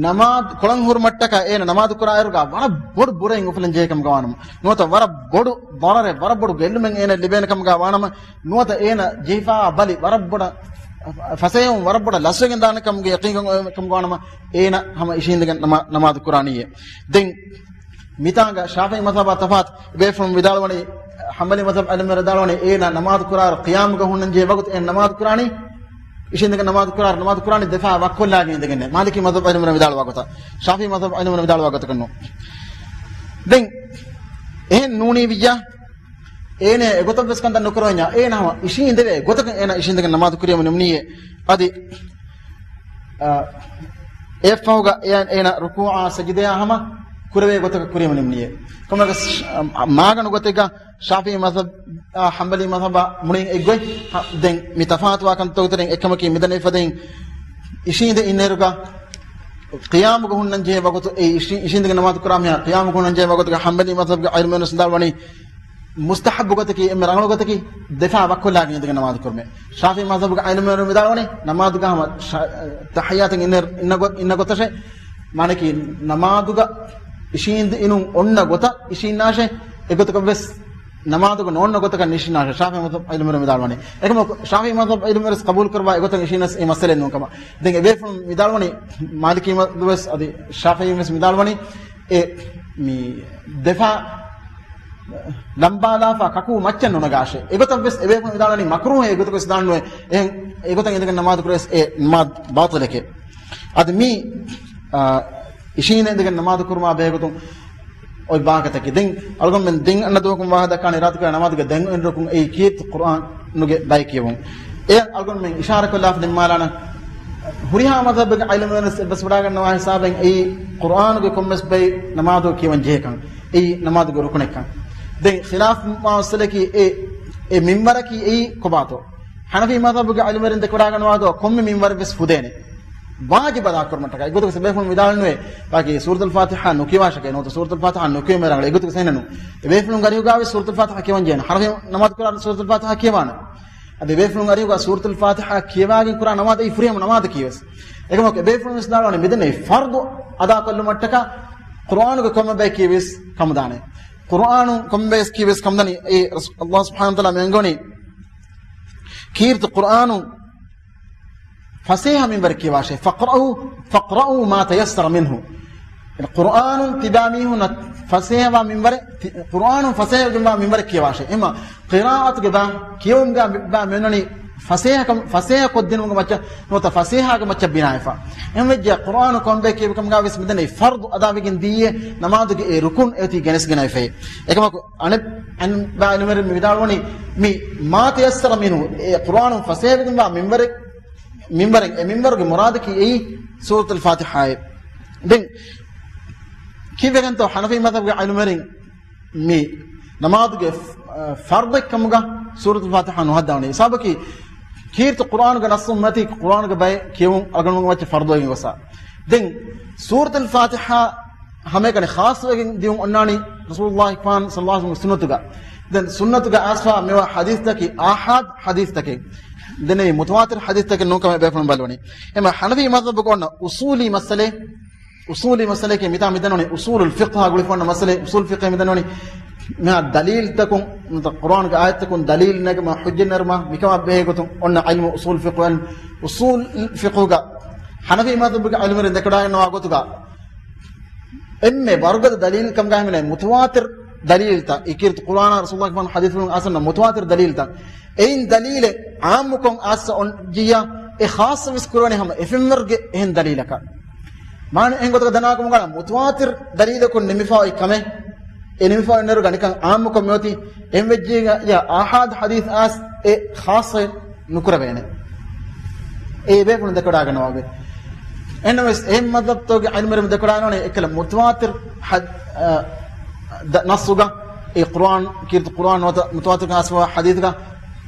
ނަމާދު ކޮޅަން ހުރުމަށްޓަކާ އޭނަ ނަމާދު ކުރާ އިރުގަ ވަރަށް ބޮޑު ބުރައެއް އުފުލަން ޖެހޭ ކަމުގަ ވާނަމަ، ނުވަތަ ވަރަށް ބޮޑު ޟަރަރެއް، ވަރަށް ބޮޑު ގެއްލުމެއް އޭނަ ލިބޭނެ ކަމުގަ ވާނަމަ، ނުވަތަ އޭނަ ޖެހިފާ ބަލި ވަރަށް ބޮޑަށް ފަސޭހަވުން ވަރަށް ބޮޑަށް ލަސްވެގެން ދާނެ ކަމުގެ ޔަޤީންކަން އޮތް ކަމުގަ ވާނަމަ، އޭނަ ހަމަ އިށީނދެގެން ނަމާ-، ނަމާދު ކުރާނީއޭ. ދެން މިތާނގަ ޝާފިޢީ މަޛްހަބާ ތަފާތު، އެބޭފުޅުން ވިދާޅުވަނީ، ޙަންބަލީ މަޛްހަބު ޢިލްމުވެރިން ވިދާޅުވަނީ، އޭނަ ނަމާދު ކުރާއިރު ޤިޔާމުގަ ހުންނަން ޖެހޭ ވަގުތު އޭނަ ނަމާދު ކުރާނީ، އިށީނދެގެން ނަމާދު ކުރާއިރު ނަމާދު ކުރާނީ ދެފާ ވައްކޮށްލާގެން އިނދެގެން. މާލިކީ މަޛްހަބު ޢިލްމުވެރިން ވިދާޅުވާ ގޮތަށް، ޝާފިޢީ މަޛްހަބު ޢިލްމުވެރިން ވިދާޅުވާ ގޮތަކަށް ނޫން. ދެން އެހެން ނޫނީ ވިއްޔާ، އޭނަ އެގޮތަށް ވެސް ކަންތައް ނުކުރެވެންޏާ، އޭނަ ހަމަ އިށީނދެވޭ ގޮތަކަށް އޭނަ އިށީނދެގެން ނަމާދު ކުރިޔަމަ ނިމުނީއޭ. އަދި، އަ، އެއަށްފަހުގަ އޭ-، އޭނަ ރުކޫޢާ ސަޖިދަޔާ ހަމަ ކުރެވޭ ގޮތަކަށް ކުރިޔަމަ ނިމުނީއޭ. ކޮންމެއަކަސް، އަ، މާގަނޑު ގޮތެއްގަ ޝާފިޢީ މަޛްހަބާ، އަ، ޙަންބަލީ މަޛްހަބާ މުޅިން އެއްގޮތް. ހަ، ދެން މި ތަފާތުވާ ކަންތައްތަކުގެ ތެރެއިން އެއްކަމަކީ މިދަނީ ފަދައިން އިށީނދެ އިންނައިރުގަ ޤިޔާމުގަ ހުންނަން ޖެހޭ ވަގުތު، އެ އިށީ-، އިށީނދެގެން ނަމާދު ކުރާ މީހާ ޤިޔާމުގަ ހުންނަން ޖެހޭ ވަގުތުގަ ޙަންބަލީ މަޛްހަބުގެ ޢިލްމުވެރިން ވިދާޅުވަނީ، މުސްތަޙައްބު ގޮތަކީ، އެންމެ ރަނގަޅު ގޮތަކީ، ދެފާ ވައްކޮށްލާގެން އިނދެގެން ނަމާދު ކުރުމޭ. ޝާފިޢީ މަޛްހަބުގެ ޢިލްމުވެރިން ވިދާޅުވަނީ، ނަމާދުގަ ހަމަ ޝާ-، ތަޙިއްޔާތަށް އިންނަ، އިންނަ ގޮ-، އިންނަ ގޮތަށޭ، މާނައަކީ، ނަމާދުގަ އިށީނދެ އިނުން އޮންނަ ގޮތަށް އިށީންނާށޭ، އެގޮތަކަށް ވެސް ނަމާދުގަ ނޯންނަ ގޮތަކަށް ނިށީންނާށޭ، ޝާފިޢީ މަޛްހަބު ޢިލްމުވެރިން ވިދާޅުވަނީ. އެކަމަކު، ޝާފިޢީ މަޛްހަބު ޢިލްމުވެރިން ވެސް ޤަބޫލު ކުރައްވާ އެގޮތަށް އިށީންނަސް އެ މައްސަލައެއް ނޫން ކަމަށް. ދެން އެބޭފުޅުން ވިދާޅުވަނީ، މާލިކީ މަ-، ވެސް އަދި ޝާފިޢީ ވެސް ވިދާޅުވަނީ، އެ މި ދެފާ ލަނބާލާފާ ކަކޫ މައްޗަށް ނުނަގާށޭ. އެގޮތަށް ވެސް އެބޭފުޅުން ވިދާޅުވަނީ މަކްރޫހޭ، އެގޮތަކަށް ވެސް ދާން ނުވޭ. އެހެން އެގޮތަށް އިނދެގެން ނަމާދު ކުރެވެސް އެ ނަމާދު ބާޠިލެކޭ. އަދި މި، އާ، އިށީނދެ އިނދެގެން ނަމާދު ކުރުމާ ބެހޭގޮތުން އޮތް ވާހަކަތަކެއް. ދެން އަޅުގަނޑުމެން ދެން އަންނަ ދުވަހަކުން ވާހަކަ ދައްކާނެ ރާތުގަ ނަމާދުގެ ދެން އިން ރުކުން އެއީ ކީރިތި ޤުރްއާނުގެ ބައެއް ކިޔެވުން. އެ އަޅުގަނޑުމެން އިޝާރާތްކޮށްލާފަ ނިންމާލާނަން. ހުރިހާ މަޛްހަބެއްގެ ޢިލްމުވެރިން ވެސް އެއްބަސް ވަޑާގަންނަވާ ހިސާބެއް އެއީ ޤުރްއާނުގެ ކޮންމެސް ބައެއް ނަމާދު ކިޔަވަން ޖެހޭކަން. އެއީ ނަމާދުގެ ރުކުނެއްކަން. ދެން ޚިލާފު މައްސަލައަކީ އެ، އެ މިންވަރަކީ އެއީ ކޮބާތޯ؟ ޙަނަފީ މަޛްހަބުގެ ޢިލްމުވެރިން ދެކެވަޑާގަންނަވާ ގޮތަށް ކޮންމެ މިންވަރެއް ވެސް ފުދޭނެ. ވާޖިބު އަދާކުރުމަށްޓަކާ. އެގޮތަކަށް އެބޭފުޅުން ވިދާޅުވެއެވެ. ބާކީ ސޫރަތުލް ފާތިޙާ ނުކިޔަވާށޭ ނުވަތަ ސޫރަތުލް ފާތިޙާ ނުކިޔެވުމޭ ރަނގަޅޭ. އެގޮތަކަށް އެހެނެއް ނޫން. އެބޭފުޅުންގެ އަރިހުގަ ވެސް ސޫރަތުލް ފާތިޙާ ކިޔަވަން ޖެހޭނެ. ޙަނަފީ ނަމާދު ކުރާ ސޫރަތުލް ފާތިޙާ ކިޔަވާނެ. އަދި އެބޭފުޅުންގެ އަރިހުގަ ސޫރަތުލް ފާތިޙާ ކިޔަވާގެން ކުރާ ނަމާދު އެއީ ފުރިހަމަ ނަމާދަކީވެސް. އެކަމަކު އެބޭފުޅުން ވެސް ވިދާޅުވަނީ މިދެންނެވި ފަރްޟު އަދާކޮށްލުމަށްޓަކާ ޤުރްއާނުގެ ކޮންމެ ބަޔަކީވެސް ކަމުދާނެ. ޤުރްއާނު ކޮންމެ ބަޔަކީވެސް ކަމުދަނީ އެ ރަސް-، ﷲ ސުބްޙާނަހޫ ވަތަޢާލާ މި އެންގެވުނީ ކީރިތި ޤުރްއާނު ފަސޭހަ މިންވަރެއް ކިޔަވާށޭ. فاقرؤوا، فاقرؤوا ما تيسر منه. ޤުރްއާނުން ތިބާ މީހުންނަށް ފަސޭހަވާ މިންވަރެއް، ތި-، ޤުރްއާނުން ފަސޭހަވެގެންވާ މިންވަރެއް ކިޔަވާށޭ. އެހެންމަ ޤިރާއަތުގެ ބާ، ކިޔެވުމުގެ ބާ މިއޮންނަނީ ފަސޭހަކަން، ފަސޭހަ ކޮށްދިނުމުގެ މައްޗަށް ނުވަތަ ފަސޭހައިގެ މައްޗަށް ބިނާވެފަ. އެހެންވެއްޖެ ޤުރްއާނު ކޮންމެ ކިޔެވިކަމުގަ ވެސް މިދެންނެވި ފަރްޟު އަދާވެގެން ދިޔައީ ނަމާދުގެ އެ ރުކުން އެއޮތީ ގެނެސްގެނައިފައި. އެކަމަކު އަނެއް އަން ބާ އިލްމުވެރިން މި ވިދާޅުވަނީ މި މާ ތަޔައްސަރަ މިންހު، އެ ޤުރްއާނުން ފަސޭހަވެގެންވާ މިންވަރެއް، މިންވަރެއް، އެ މިންވަރުގެ މުރާދަކީ އެއީ ސޫރަތުލް ފާތިޙާއޭ. ދެން ކިއްވެގެންތޯ ޙަނަފީ މަޛްހަބުގެ އިލްމުވެރިން މި ނަމާދުގެ ފަ-، ފަރްޟެއް ކަމުގަ ސޫރަތުލް ފާތިޙާ ނުހައްދަވަނީ. ސަބަބަކީ ކީރިތި ޤުރްއާނުގެ ނައްޞުން މަތީ ޤުރްއާނުގެ ބައެއް ކިޔެވުން އަޅުގަނޑުމެން ވެއްޖެ ފަރްޟުވެގެން ގޮސް. ދެން ސޫރަތުލް ފާތިޙާ ހަމައެކަނި ޚާއްޞަވެގެން ދިޔުން އޮންނާނީ ރަސޫލުﷲ ފާން ޞައްލަﷲ ޢަލައިހި ވަސައްލަމަގެ ސުންނަތުގަ. ދެން ސުންނަތުގަ އައިސްފާ މިވާ ޙަދީޘްތަކީ އާޙާދު ޙަދީޘްތަކެއް. ދެން އެއީ މުތަވާތިރު ޙަދީޘްތަކެއް ނޫން ކަމަށް ބޭފުޅުން ބައްލަވަނީ. އެމަ ޙަނަފީ މަޛްހަބުގަ އޮންނަ އުޞޫލީ މައްސަލައެއް، އުޞޫލީ މައްސަލައެކޭ މިތާ މިދަންނަވަނީ އުޞޫލުލް ފިޤްހާ ގުޅިފަ އޮންނަ މައްސަލައެއް. އުޞޫލު ފިޤްހަށް މިދަންނަވަނީ މިހާ ދަލީލްތަކުން، ނުވަތަ ޤުރްއާނުގެ އާޔަތްތަކުން ދަލީލް ނެގުމަށް، ޙުއްޖަތް ނެރުމަށް، މިކަމަށް ބެހޭ ގޮތުން އޮންނަ ޢިލްމު އުޞޫލު ފިޤްހު. އުޞޫލު ފިޤްހުގަ ޙަނަފީ މަޛްހަބުގެ އިލްމުވެރިން ދެކެވަޑައިގަންނަވާ ގޮތުގަ އެންމެ ވަރުގަދަ ދަލީލް ކަމުގަ ހިމެނޭ މުތަވާތިރު ދަލީލްތައް، އެ ކީރިތި ޤުރްއާނާ ރަސޫލުﷲ ފާން ޙަދީޘްފުޅުން އައިސް އޮންނަ މުތަވާތިރު ދަލީލްތައް. އެއިން ދަލީލެއް ޢާއްމުކޮށް އައިސް އޮން ޖިއްޔާ އެ ޚާއްޞަ ވެސް ކުރެވޭނެ ހަމަ އެ ފެންވަރުގެ އެހެން ދަލީލަކަށް. މާނަ އެހެން ގޮތަކަށް ދަންނަވާކަމުގަ މުތަވާތިރު ދަލީލަކުން ނިމިފައި ކަމެއް، އެ ނިމިފައި ނެރުގަ ނިކަން ޢާއްމުކޮށް މިއޮތީ. އެހެންވެއްޖެއްޔާ އާޙާދު ޙަދީޘް އައިސް އެ ޚާއްޞަ ނުކުރެވޭނެ. އެ ބޭފުޅުން ދެކެވަޑައިގަންނަވާ ގޮތް. އެހެންނަމަވެސް އެހެން މަޛްހަބުތަކުގެ އިލްމުވެރިން ދެކެވަޑައިގަންނަވަނީ އެކަލަ މުތަވާތިރު ޙަދ-، އަ، ދަ-، ނައްޞުގަ އެ ޤުރްއާން، ކީރިތި ޤުރްއާން ނުވަތަ މުތަވާތިރު އައިސްފަވާ ޙަދީޘްގަ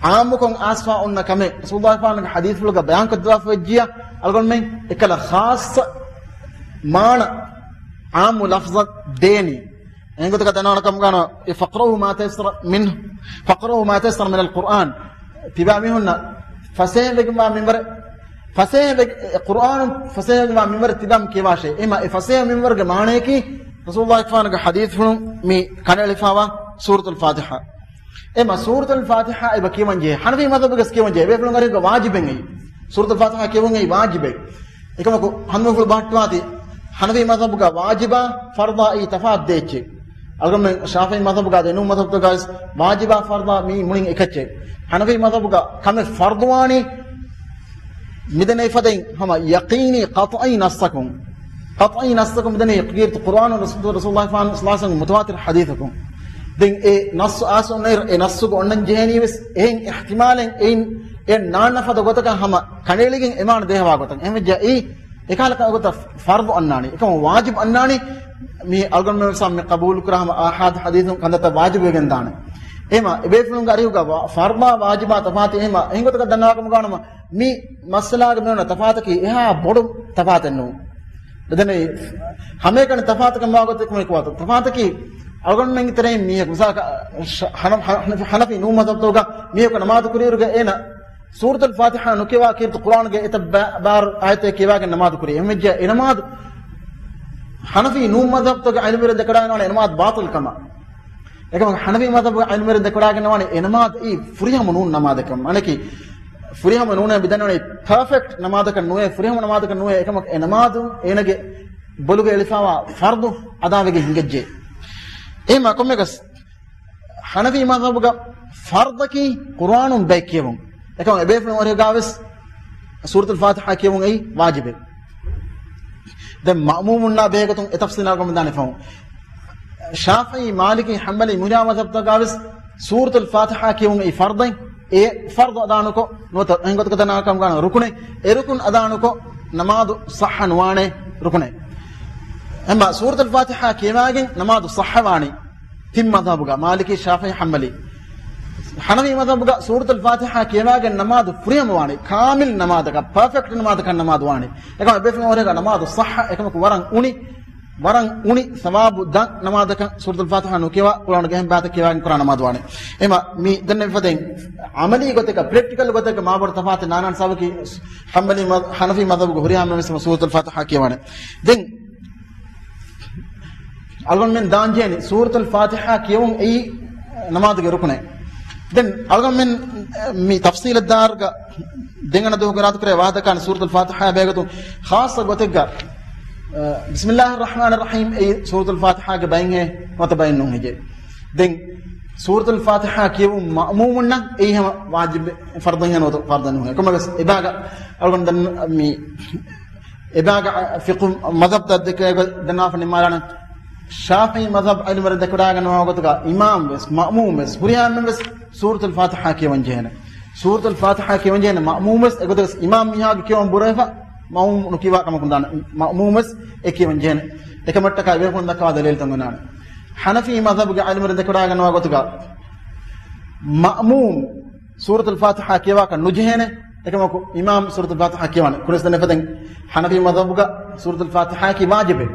ޢާއްމުކޮށް އައިސްފަ އޮންނަ ކަމެއް ރަސޫލުﷲ ފާންގެ ޙަދީޘްފުޅުގަ ބަޔާންކޮށްދެއްވާފަ ވެއްޖިއްޔާ އަޅުގަނޑުމެން އެކަލަ ޚާއްޞަ މާނަ ޢާއްމު ލަފްޒަށް ދޭނީ. އެހެން ގޮތަކަށް ދަންނަވާނެ ކަމުގަ އޮންނަ އެ فاقرؤوا ما تيسر منه، فاقرؤوا ما تيسر من القرآن. ތިބާ މީހުންނަށް ފަސޭހަވެގެންވާ މިންވަރެއް، ފަސޭހަވެ-، އެ ޤުރްއާނު ފަސޭހަވެގެންވާ މިންވަރެއް ތިބާ ކިޔަވާށޭ. އެމަ އެ ފަސޭހަ މިންވަރުގެ މާނަޔަކީ ރަސޫލުﷲ ފާނުގެ ޙަދީޘްފުޅުން މި ކަނޑައެޅިފައިވާ ސޫރަތުލް ފާތިޙާ. އެމަ ސޫރަތުލް ފާތިޙާ އެބަ ކިޔަވަން ޖެހޭ. ޙަނަފީ މަޛްހަބުގަސް ކިޔަވަން ޖެހޭ. އެބޭފުޅުން އަރިހުގަ ވާޖިބެއް އެއީ. ސޫރަތުލް ފާތިޙާ ކިޔެވުން އެއީ ވާޖިބެއް. އެކަމަކު ހަނދުމަފުޅު ބަހައްޓުވާތީ، ޙަނަފީ މަޛްހަބުގަ ވާޖިބާ ފަރްޟާއީ ތަފާތު ދޭއްޗެއް. އަޅުގަނޑުމެން ޝާފިޢީ މަޛްހަބުގަ ދެނޫ މަޛްހަބުތަކުގައި ވާޖިބާ ފަރްޟާ މީ މުޅިން އެކައްޗެއް. ޙަނަފީ މަޛްހަބުގަ ކަމެއް ފަރްޟުވާނީ މިދެންނެވި ފަދައިން ހަމަ ޔަޤީނީ ޤަޠްޢީ ނައްޞަކުން. ޤަޠްޢީ ނައްޞަކުން މިދެންނެވި ކީރިތި ޤުރްއާނު ރަސޫލު، ރަސޫލުﷲ ފާނު ޞައްލަﷲ ޢަލައިހި ވަސައްލަމަ މުތަވާތިރު ޙަދީޘަކުން. ދެން އެ ނައްޞު އައިސް އޮންނައިރު އެ ނައްޞުގަ އޮންނަން ޖެހޭނީ ވެސް އެހެން އިޙްތިމާލެއް އެއިން އެ ނާންނަ ފަދަ ގޮތަކަށް ހަމަ ކަނޑައެޅިގެން އެ މާނަ ދޭހަވާ ގޮތަށް. އެހެންވެއްޖެއްޔާ އެއީ އެކަހަލަ ގޮތަށް ފަރްޟު އަންނާނީ. އެކަމަކު ވާޖިބު އަންނާނީ މި އަޅުގަނޑުމެން ވެސް މި ޤަބޫލު ކުރާ ހަމަ އާޙާދު ޙަދީޘުން ކަންތައްތައް ވާޖިބު ވެގެން ދާނެ. އެހެމަ އެބޭފުޅުންގެ އަރިހުގަ ވަ-، ފަރްޟާ ވާޖިބާ ތަފާތު. އެހެމަ އެހެން ގޮތަކަށް ދަންނަވާކަމުގަ މި މައްސަލާގެ މި އޮންނަ ތަފާތަކީ އެހާ ބޮޑު ތަފާތެއް ނޫން. ދެން މި ހަމައެކަނި ތަފާތަކަށް މާ ގޮތެއް ކުމެ ކުވާތު. ތަފާތަކީ އަޅުގަނޑުމެންގެ ތެރެއިން މީހަކު މިސާލަކަށް ޝ-، ހަނަ-، ހަނަ-، ހަނަފީ ނޫން މަޛްހަބުތަކުގަ މީހަކު ނަމާދު ކުރިއިރުގަ އޭނަ ސޫރަތުލް ފާތިޙާ ނުކިޔަވާ ކީރިތި ޤުރްއާނުގެ އެތައް ބާ-، ބާރު އާޔަތެއް ކިޔަވާގެން ނަމާދު ކުރީ. އެހެންވެއްޖެއްޔާ އެ ނަމާދު ހަނަފީ ނޫން މަޛްހަބުތަކުގެ އިލްމުވެރިން ދެކެވަޑައިގަންނަވާނެ އެ ނަމާދު ބާޠިލް ކަމަށް. އެކަމަކު ހަނަފީ މަޛްހަބުގެ އިލްމުވެރިން ދެކެވަޑައިގަންނަވާނެ އެ ނަމާދު އެއީ ފުރިހަމަ ނޫން ނަމާދެއް ކަމަށް. މާނައަކީ ފުރިހަމަ ނޫނޭ މިދަންނަވަނީ ޕާފެކްޓް ނަމާދަކަށް ނުވޭ، ފުރިހަމަ ނަމާދަކަށް ނުވޭ. އެކަމަކު އެ ނަމާދު އޭނަގެ ބޮލުގަ އެޅިފައިވާ ފަރްޟު އަދާވެގެން ހިނގައްޖެ. އެހެމަ ކޮންމެއަކަސް ހަނަފީ މަޛްހަބުގަ ފަރްޟަކީ ޤުރްއާނުން ބައެއް ކިޔެވުން. އެކަމަކު އެބޭފުޅުން އަރިހުގަ ވެސް ސޫރަތުލް ފާތިޙާ ކިޔެވުން އެއީ ވާޖިބެއް. ދެން މައުމޫމުންނާ ބެހޭގޮތުން އެ ތަފްޞީލާ ގޮމެދާނެ ފަހުން. ޝާފިޢީ، މާލިކީ، ޙަންބަލީ، މުރިޔާ މަޛްހަބުތަކުގަ ވެސް ސޫރަތުލް ފާތިޙާ ކިޔެވުން އެއީ ފަރްޟެއް. އެ ފަރްޟު އަދާނުކޮށް ނުވަތަ އެހެން ގޮތަކަށް ދަންނަވާކަމުގަ ރުކުނެއް. އެ ރުކުން އަދާނުކޮށް ނަމާދު ޞައްޙަ ނުވާނެ ރުކުނެއް. އެމަ ސޫރަތުލް ފާތިޙާ ކިޔަވާގެން ނަމާދު ޞައްޙަވާނީ ތިން މަޛްހަބުގަ، މާލިކީ، ޝާފިޢީ، ޙަންބަލީ. ޙަނަފީ މަޛްހަބުގަ ސޫރަތުލް ފާތިޙާ ކިޔަވާގެން ނަމާދު ފުރިހަމަވާނީ، ކާމިލް ނަމާދަކަށް، ޕާފެކްޓް ނަމާދަކަށް ނަމާދު ވާނީ. އެކަމަކު އެބޭފުޅުން އަރިހުގަ ނަމާދު ޞައްޙަ، އެކަމަކު ވަރަށް އުނި، ވަރަށް އުނި ސަވާބު ދަށް ނަމާދަކަށް ސޫރަތުލް ފާތިޙާ ނުކިޔަވާ، ޤުރްއާނުގެ އެހެން ބާތައް ކިޔަވާގެން ކުރާ ނަމާދު ވާނީ. އެމަ މި ދެންނެވި ފަދައިން ޢަމަލީ ގޮތެއްގަ، ޕްރެކްޓިކަލް ގޮތެއްގަ މާބޮޑު ތަފާތެއް ނާނާނެ. ސަބަބަކީ ޙަންބަލީ މަ-، ޙަނަފީ މަޛްހަބުގަ ހުރިހާ މީހުން ވެސް ސޫރަތުލް ފާތިޙާ ކިޔަވާނެ. ދެން އަޅުގަނޑުމެން ދާންޖެހޭނީ ސޫރަތުލް ފާތިޙާ ކިޔެވުން އެއީ ނަމާދުގެ ރުކުނެއް. ދެން އަޅުގަނޑުމެން މި ތަފްޞީލަށް ދާއިރުގަ ދެން އަނެއް ދުވަހުގަ އިރާދަކުރޭ ވާހަކަ ދައްކާނެ ސޫރަތުލް ފާތިޙާ ބެހޭގޮތުން ޚާއްޞަ ގޮތެއްގަ، އަ، ބިސްމިﷲިއްރަޙްމާނިއްރަޙީމް އެއީ ސޫރަތުލް ފާތިޙާގެ ބައެއްހޭ ނުވަތަ ބައެއް ނޫން ހެއްޔޭ. ދެން ސޫރަތުލް ފާތިޙާ ކިޔެވުން މައުމޫމުންނަށް އެއީ ހަމަ ވާޖިބެއް، ފަރުޟެއް ނުވަތަ ފަރުޟެއް ނޫން. ކޮންމެވެސް އެބާގަ އަޅުގަނޑު ދަން-، މި އެބާގަ ފިޤުހު މަޛްހަބްތައް ދެކެ ދަންނާފަ ނިންމާލާނެ. ޝާފިޢީ މަޛްހަބް ޢިލްމުވެރިން ދެކެވަޑައިގަންނަވާ ގޮތުގަ އިމާމް ވެސް، މައުމޫމް ވެސް، ހުރިހާ އެންމެން ވެސް ސޫރަތުލް ފާތިޙާ ކިޔަވަން ޖެހޭނެ. ސޫރަތުލް ފާތިޙާ ކިޔަވަން ޖެހޭނެ. މައުމޫމް ވެސް އެގޮތަށް ވެސް އިމާމް މީހާގެ ކިޔަވަން ބުރަވެފަ، މައުމޫމް ނުކިޔާ ކަމަކު ނުދާނެ. މައުމޫމް ވެސް އެ ކިޔަވަން ޖެހޭނެ. އެކަމަށްޓަކާ އެބޭފުޅުން ދައްކަވާ ދަލީލުތައް އޮންނާނެ. ޙަނަފީ މަޛްހަބުގެ ޢިލްމުވެރިން ދެކެވަޑައިގަންނަވާ ގޮތުގަ މައުމޫމް ސޫރަތުލް ފާތިޙާ ކިޔަވާކަށް ނުޖެހޭނެ. އެކަމަކު އިމާމް ސޫރަތުލް ފާތިޙާ ކިޔަވާނެ. ކުރިން ދެން އެފަދައިން ޙަނަފީ މަޛްހަބުގަ ސޫރަތުލް ފާތިޙާއަކީ ވާޖިބެއް.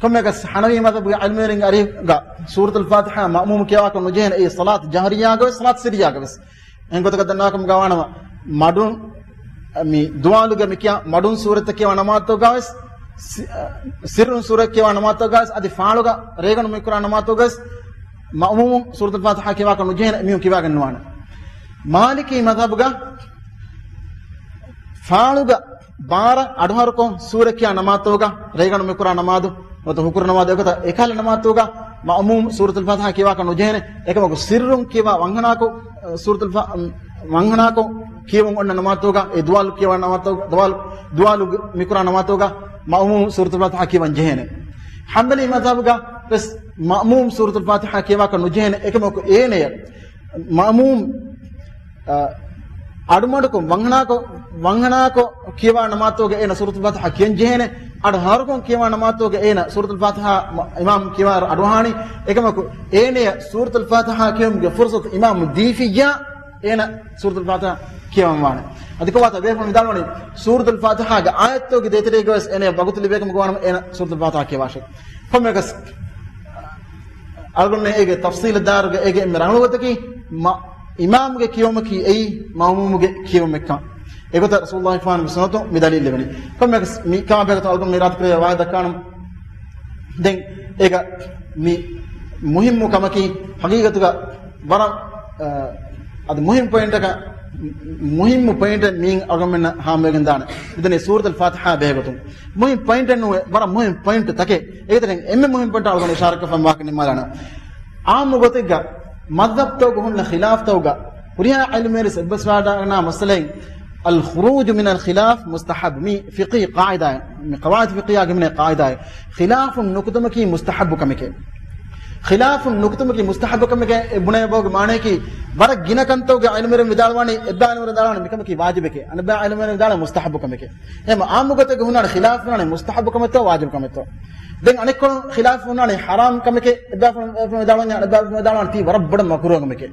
ކޮންމެއަކަސް ޙަނަފީ މަޛްހަބުގެ ޢިލްމުވެރިންގެ އަރިހުގަ ސޫރަތުލް ފާތިޙާ މައުމޫމް ކިޔަވާކަށް ނުޖެހޭނެ. އެއީ ޞަލާތު ޖަހްރިއްޔާގަ ވެސް، ޞަލާތު ސިއްރިއްޔާގަ ވެސް. އެހެން ގޮތަކަށް ދަންނާކަމުގަ ވާނަމަ، މަޑުން މި ދުވާލުގަ މި ކިޔާ މަޑުން ސޫރަތްތައް ކިޔަވާ ނަމާދުތަކުގަ ވެސް، ސި-، ސިއްރުން ސޫރަތް ކިޔަވާ ނަމާދުތަކުގަ ވެސް، އަދި ފާޅުގަ ރޭގަނޑު މި ކުރާ ނަމާދުތަކުގަ ވެސް، މައުމޫމުން ސޫރަތުލް ފާތިޙާ ކިޔަވާކަށް ނުޖެހޭނެ، އެމީހުން ކިޔަވައިގަންނަވާނެ. މާލިކީ މަޛްހަބުގަ ފާޅުގަ ބާރަ އަޑުހަރުކޮށް ސޫރަ ކިޔާ ނަމާދުތަކުގަ، ރޭގަނޑު މި ކުރާ ނަމާދު ނުވަތަ ހުކުރު ނަމާދު އެގޮތަށް އެކަހަލަ ނަމާދުތަކުގަ މައުމޫމް ސޫރަތުލް ފާތިޙާ ކިޔަވާކަށް ނުޖެހޭނެ. އެކަމަކު ސިއްރުން ކިޔަވާ ވަންހަނާކޮށް، ސޫރަތުލް ފާ-، ވަންހަނާކޮށް ކިޔެވުން އޮންނަ ނަމާދުތަކުގަ، އެ ދުވާލު ކިޔަވާ ނަމާދުތަކުގަ، ދުވާލު، ދުވާލު މި ކުރާ ނަމާދުތަކުގަ މައުމޫމް ސޫރަތުލް ފާތިޙާ ކިޔަވަން ޖެހޭނެ. ޙަންބަލީ މަޛްހަބުގަ ވެސް މައުމޫމް ސޫރަތުލް ފާތިޙާ ކިޔަވާކަށް ނުޖެހޭނެ. އެކަމަކު އޭނަޔަށް މައުމޫމް، އަ، އަޑުމަޑުކޮށް ވަންހަނާކޮށް، ވަންހަނާކޮށް ކިޔަވާ ނަމާދުތަކުގަ އޭނަ ސޫރަތުލް ފާތިޙާ ކިޔަން ޖެހޭނެ. އަޑު ހަރުކޮށް ކިޔަވާ ނަމާދުތަކުގަ އޭނަ ސޫރަތުލް ފާތިޙާ މަ-، އިމާމް ކިޔަވާއިރު އަޑުއަހާނީ. އެކަމަކު އޭނަޔަށް ސޫރަތުލް ފާތިޙާ ކިޔުމުގެ ފުރުޞަތު އިމާމް ދީފިއްޔާ، އޭނަ ސޫރަތުލް ފާތިޙާ ކިޔަވަން ވާނެ. އަދި ކޮބާތޯ ބޭފުޅުން ވިދާޅުވަނީ، ސޫރަތުލް ފާތިޙާގެ އާޔަތްތަކުގެ ދޭތެރޭގަ ވެސް އޭނަޔަށް ވަގުތު ލިބޭ ކަމަކު ވާނަމަ އޭނަ ސޫރަތުލް ފާތިޙާ ކިޔަވާށޭ. ކޮންމެއަކަސް އަޅުގަނޑު އޭގެ ތަފްޞީލަށް ދާއިރުގަ އޭގެ އެންމެ ރަނގަޅު ގޮތަކީ، މަ-، އިމާމުގެ ކިޔުމަކީ އެއީ މައުމޫމުގެ ކިޔުމެއްކަން. އެގޮތަށް ރަސޫލުﷲ ފާނުގެ ސުންނަތުން މި ދަލީލް ލެވެނީ. ކޮންމެއަކަސް މި ކަމާ ބެހޭގޮތަށް އަޅުގަނޑު މި އިރާދަކުރޭ ވާހަކަ ދައްކާނަމަ. ދެން އޭގަ މި މުހިއްމު ކަމަކީ ހަގީގަތުގަ ވަރަށް، އަ، އަދި މުހިން ޕޮއިންޓަކަށް، މުހިންމު ޕޮއިންޓެއް މިއިން އަޅުގަނޑުމެންނަށް ހާމަވެގެން ދާނެ. މިދަނީ ސޫރަތުލް ފާތިޙާ ބެހޭގޮތުން. މުހިން ޕޮއިންޓެއް ނޫން، ވަރަށް މުހިން ޕޮއިންޓު ތަކެއް. އޭގެތެރެއިން އެންމެ މުހިން ޕޮއިންޓް އަޅުގަނޑު އިޝާރަތްކޮށްފަ ވާހަކަ ނިންމާލާނަން. އާއްމު ގޮތެއްގަ މަޛްހަބްތަކުގަ ހުންނަ ޚިލާފްތަކުގަ ހުރިހާ ޢިލްމުވެރިން އެއްބަސްވާލާންނާ މައްސަލައިން، އަލްޚުރޫޖު މިނަލް ޚިލާފް މުސްތަޙައްބު. މީ ފިޤްހީ ޤާޢިދާއެއް، މި ޤަވާޢިދު ފިޤްހީއާ ހިމެނޭ ޤާޢިދާއެއް. ޚިލާފުން ނުކުތުމަކީ މުސްތަޙައްބު ކަމެކޭ. ޚިލާފުން ނުކުތުމަކީ މުސްތަޙައްބު ކަމެކޭ. އެ ބުނެވޭ ބަހުގެ މާނަޔަކީ، ވަރަށް ގިނަ ކަންތަކުގެ ޢިލްމުވެރިން ވިދާޅުވާނީ، އެއްބައި ޢިލްމުވެރިން ވިދާޅުވާނީ މިކަމަކީ ވާޖިބެކޭ. އަނެއްބައި ޢިލްމުވެރިން ވިދާޅުވާނީ މުސްތަޙައްބު ކަމެކޭ. އެހެން އާއްމު ގޮތެއްގަ ހުންނާނެ ޚިލާފު ހުންނާނެ މުސްތަޙައްބު ކަމެއްތޯ، ވާޖިބު ކަމެއްތޯ. ދެން އަނެއްކޮޅުން ޚިލާފު ހުންނާނެ ޙަރާމް ކަމެކޭ، އެއްބައި ޢިލްމުވެރިން ވިދާޅުވާނީ، އަނެއްބައި ޢިލްމުވެރިން ވިދާޅުވާނީ ތީ ވަރަށް ބޮޑަށް މަކްރޫހު ކަމެކޭ.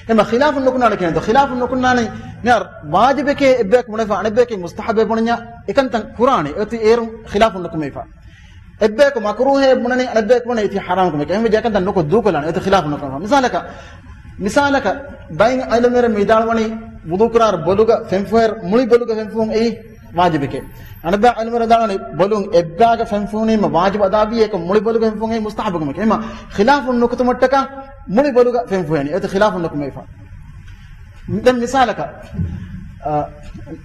އެހެން ޚިލާފު ނުކުންނާނެ ކިޔަންތޯ؟ ޚިލާފު ނުކުންނާނީ މިހާރު ވާޖިބެކޭ އެއްބަޔަކު ބުނެފަ، އަނެއްބަޔަކީ މުސްތަޙައްބޭ ބުނަންޏާ އެކަންތައް ކުރާނީ. އެއޮތީ އޭރުން ޚިލާފު ނުކުމެފަ. އެއްބަޔަކު މަކްރޫހޭ ބުނަނީ، އަނެއްބަޔަކު ބުނަނީ ތީ ޙަރާމް ކަމެކޭ. އެހެންވެއްޖެ އެކަންތައް ނުކޮށް ދޫކޮށްލާނެ. އެއޮތީ ޚިލާފު ނުކުމެފަ. މިސާލަކަށް، މިސާލަކަށް ބައެއް ޢިލްމުވެރިން ވިދާޅުވަނީ ވުޟޫ ކުރާއިރު ބޮލުގަ ފެންފުހެއް، މުޅި ބޮލުގަ ފެންފުހުން އެއީ ވާޖިބެކޭ. އަނެއްބައި ޢިލްމުވެރިން ވިދާޅުވަނީ ބޮލުން އެއްބައިގަ ފެންފުހުނީމަ ވާޖިބު އަދާވީ، އެކަމަކު މުޅި ބޮލުގަ ފެންފުހުން އެއީ މުސްތަޙައްބު ކަމެކޭ. އެހެންމަ ޚިލާފުން ނުކުތުމަށްޓަކާ މުޅި ބޮލުގަ ފެންފުހެނީ. އެއޮތީ ޚިލާފުން ނުކުމެފަ. ދެން މިސާލަކަށް، އަ،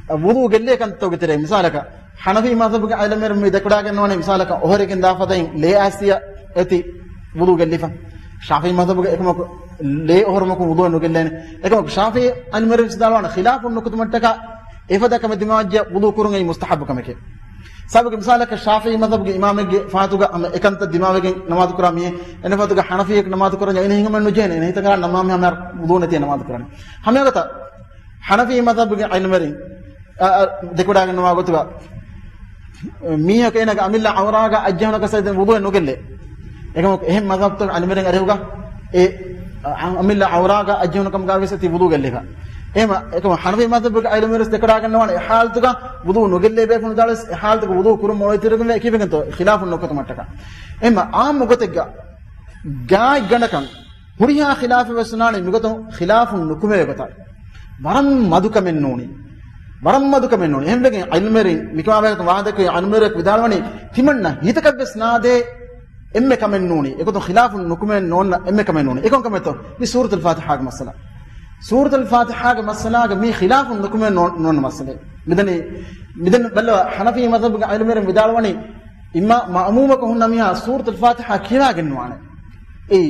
އަ، ވުޟޫ ގެއްލޭ ކަންތައްތަކުގެ ތެރޭ މިސާލަކަށް، ޙަނަފީ މަޛްހަބުގެ ޢިލްމުވެރިން މި ދެކެވަޑައިގަންނަވާނެ މިސާލަކަށް އޮހޮރެއްގެން ދާ ފަދައިން ލޭ އައިސްއިއްޔާ އޮތީ ވުޟޫ ގެއްލިފަ. ޝާފިޢީ މަޛްހަބުގަ އެކަމަކު ލޭ އޮހޮރުމަކުން ވުޟޫ ނުގެއްލޭނެ. އެކަމަކު ޝާފިޢީ ޢިލްމުވެރިން ވިދާޅުވާނެ ޚިލާފުން ނުކުތުމަށްޓަކާ އެފަދަ ކަމެއް ދިމާވެއްޖެ ވުޟޫ ކުރުން އެއީ މުސްތަޙައްބު ކަމެކޭ. ސަބަބަކީ މިސާލަކަށް ޝާފިޢީ މަޛްހަބުގެ އިމާމެއްގެ ފަހަތުގަ ހަމަ އެކަންތައް ދިމާވެގެން ނަމާދު ކުރާ މީހެއް، އެނެ ފަހަތުގަ ޙަނަފީއެއް ނަމާދު ކުރަންޏާ އޭނަ ހިނގަމެއް ނުޖެހޭނެ. އޭނަ ހިތަށް އަރާނެ ނަމާދު ހަމަ ވުޟޫ ނެތި ނަމާދު ކުރަނީ. ހަމަ އެގޮތަށް ޙަނަފީ މަޛްހަބުގެ ޢިލްމުވެރިން، އަ، އަ، ދެކެވަޑައިގަންނަވާ ގޮތުގަ މީހަކު އޭނަގެ އަމިއްލަ ޢައުރާގަ އަތްޖެހުނު ކަމަށް ވުޟޫ ނުގެއްލޭ. އެކަމަކު އެހެން މަޛްހަބުތަކުގެ ޢިލްމުވެރިން އަރިހުގަ އެ، އަ، އަމިއްލަ ޢައުރާގަ އަތްޖެހުނު ކަމުގަ ވެސް އޮތީ ވުޟޫ ގެއްލިފަ. އެހެން އެކަމަކު ޙަނަފީ މަޛްހަބުގެ ޢިލްމުވެރިން ވެސް ދެކެވަޑައިގަންނަވާނެ އެ ޙާލަތުގަ ވުޟޫ ނުގެއްލޭ ބޭފުޅުން ވިދާޅުވިޔަސް އެ ޙާލަތުގަ ވުޟޫ ކުރުން މޮޅުވެތިރިގެން ވެ އެކީ ވެގެންތޯ ޚިލާފުން ނުކުތުމަށްޓަކާ. އެހެންމަ އާއްމު ގޮތެއްގަ ގާތް ގަނޑަކަށް ހުރިހާ ޚިލާފެއް ވެސް ވަނާނެ މިގޮތުން ޚިލާފުން ނުކުމެވޭ ގޮތަށް. ވަރަށް މަދު ކަމެއް ނޫނީ. ވަރަށް މަދު ކަމެއް ނޫނީ. އެހެންވެގެން ޢިލްމުވެރިން މިކަމާ ބެހޭގޮތުން ވާހަކަ ދެއްކެވި ޢިލްމުވެރިޔަކު ވިދާޅުވަނީ ތިމަންނަ ހިތަކަށް ވެސް ނާދޭ އެންމެ ކަމެއް ނޫނީ. އެގޮތުން ޚިލާފުން ނުކުމެވެން ނޯންނަ އެންމެ ކަމެއް ނޫނީ. އެކަން ކަމެއްތޯ؟ މި ސޫރަތުލް ފާތިޙާގެ މައްސަލަ. ސޫރަތުލް ފާތިޙާގެ މައްސަލާގަ މީ ޚިލާފުން ނުކުމެވެން ނޯ-، ނޯންނަ މައްސަލައެއް. މިދަނީ، މިދެން ބައްލަވާ ޙަނަފީ މަޛްހަބުގެ ޢިލްމުވެރިން ވިދާޅުވަނީ އިމާ-، މައުމޫމަކު ހުންނަ މީހާ ސޫރަތުލް ފާތިޙާ ކިޔަވައިގެން ނުވާނެ. އެއީ،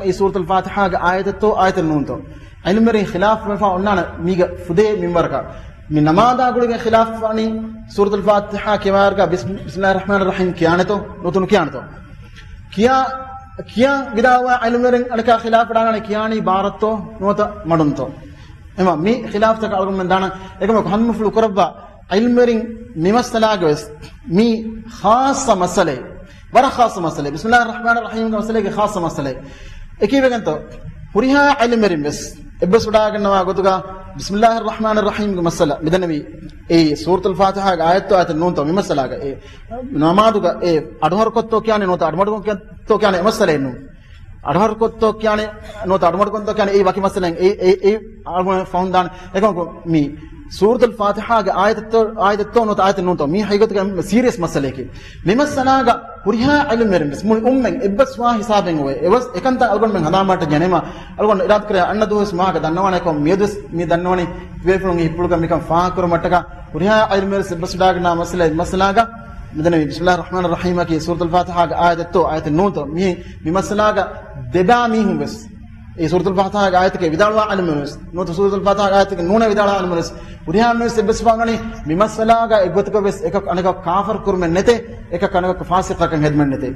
ރަޙީމް އީ ސޫރަތުލް ފާތިޙާގެ އާޔަތެއްތޯ އާޔަތެއް ނޫންތޯ؟ ޢިލްމުވެރިން ޚިލާފު ވެފަ އޮންނާނެ މީގަ ފުދޭ މިންވަރަކަށް. މި ނަމާދާ ގުޅިގެން ޚިލާފު ވާނީ ސޫރަތުލް ފާތިޙާ ކިޔަވާއިރުގަ ބިސް-، ބިސްމިއްލާހި ރަޙްމާނި ރަޙީމް ކިޔާނެތޯ ނުވަތަ ނުކިޔާނެތޯ؟ ކިޔާ، ކިޔާ ވިދާޅުވާ ޢިލްމުވެރިން އަނެކާ ޚިލާފަށް ވަޑާން ކިޔާނީ ބާރަށްތޯ ނުވަތަ މަޑުންތޯ؟ އެމަ މި ޚިލާފުތަކަށް އަޅުގަނޑުމެން ދާނަން. އެކަމަކު ހަނދުމަފުޅު ކުރައްވާ ޢިލްމުވެރިން މި މައްސަލާގަވެސް މީ ޚާއްޞަ މައްސަލައެއް. ވަރަށް ޚާއްޞަ މައްސަލައެއް. ބިސްމިއްލާހި ރަޙްމާނި ރަޙީމްގެ މައްސަލައިގެ ޚާއްޞަ މައްސަލައެއް. އެކީވެގެންތޯ ހުރިހާ ޢިލްމުވެރިން ވެސް އެއްބަސްވަޑާގަންނަވާ ގޮތުގަ ބިސްމިއްލާހި ރަޙްމާނި ރަޙީމްގެ މައްސަލަ މިދަންނަވީ އެއީ ސޫރަތުލް ފާތިޙާގެ އާޔަތްތޯ އާޔަތެއް ނޫންތޯ މި މައްސަލާގަ އެ ނަމާދުގަ އެ އަޑުހަރުކޮށްތޯ ކިޔާނެ ނުވަތަ އަޑުމަޑުކޮށްތޯ ކިޔާނެ އެ މައްސަލައެއް ނޫން. އަޑުހަރުކޮށްތޯ ކިޔާނެ ނުވަތަ އަޑުމަޑުކޮށްތޯ ކިޔާނެ އެއީ ވަކި މައްސަލައެއް. އެ، އެ، އެ، އަޅުގަނޑު ފަހުން ދާނެ. އެކަމަކު މި ސޫރަތުލް ފާތިޙާގެ އާޔަތެއްތޯ، އާޔަތެއްތޯ ނުވަތަ އާޔަތެއް ނޫންތޯ މީ ހަގީގަތުގަ ސީރިއަސް މައްސަލައެކޭ. މި މައްސަލާގަ ހުރިހާ ޢިލްމުވެރިން ވެސް މުޅި އުއްމަތް އެއްބަސްވާ ހިސާބެއް އޮވޭ. އެވަސް އެކަންތައް އަޅުގަނޑުމެން ހަނދާން ބަހައްޓަން ޖެހޭނެ. އަޅުގަނޑު އިރާދަ ކުރޭ އަންނަ ދުވަސް މާކަ ދަންނަވާނެ ކޮން މިއަދުވެސް މި ދަންނަވަނީ ބޭފުޅުން ހިތްޕުޅުގަ މިކަން ފާހަގަކުރުމަށްޓަކާ ހުރިހާ ޢިލްމުވެރިން އެއްބަސްވަޑާގަންނަވާ މައްސަލަ މައްސަލާގަ މިދަންނަވީ ބިސްމިއްލާހި ރަޙްމާނި ރަޙީމަކީ ސޫރަތުލް ފާތިޙާގެ އާޔަތެއްތޯ އާޔަތެއް ނޫންތޯ މި، މި މައްސަލާގަ ދެބައި މީހުން ވެސް އެ ސޫރަތުލް ފާތިޙާގެ އާޔަތެކޭ ވިދާޅުވާ ޢިލްމުވެރިން ވެސް ނުވަތަ ސޫރަތުލް ފާތިޙާގެ އާޔަތެކޭ ނޫނޭ ވިދާޅުވާ ޢިލްމުވެރިން ވެސް ހުރިހާ މީހުން ވެސް އެއްބަސްވާން ވަނީ މި މައްސަލާގަ އެއްގޮތަކަށް ވެސް އެކަކު އަނެކަކު ކާފަރު ކުރުމެއް ނެތޭ، އެކަކު އަނެކަކު ފާސިޤަކަށް ހެދުމެއް ނެތޭ.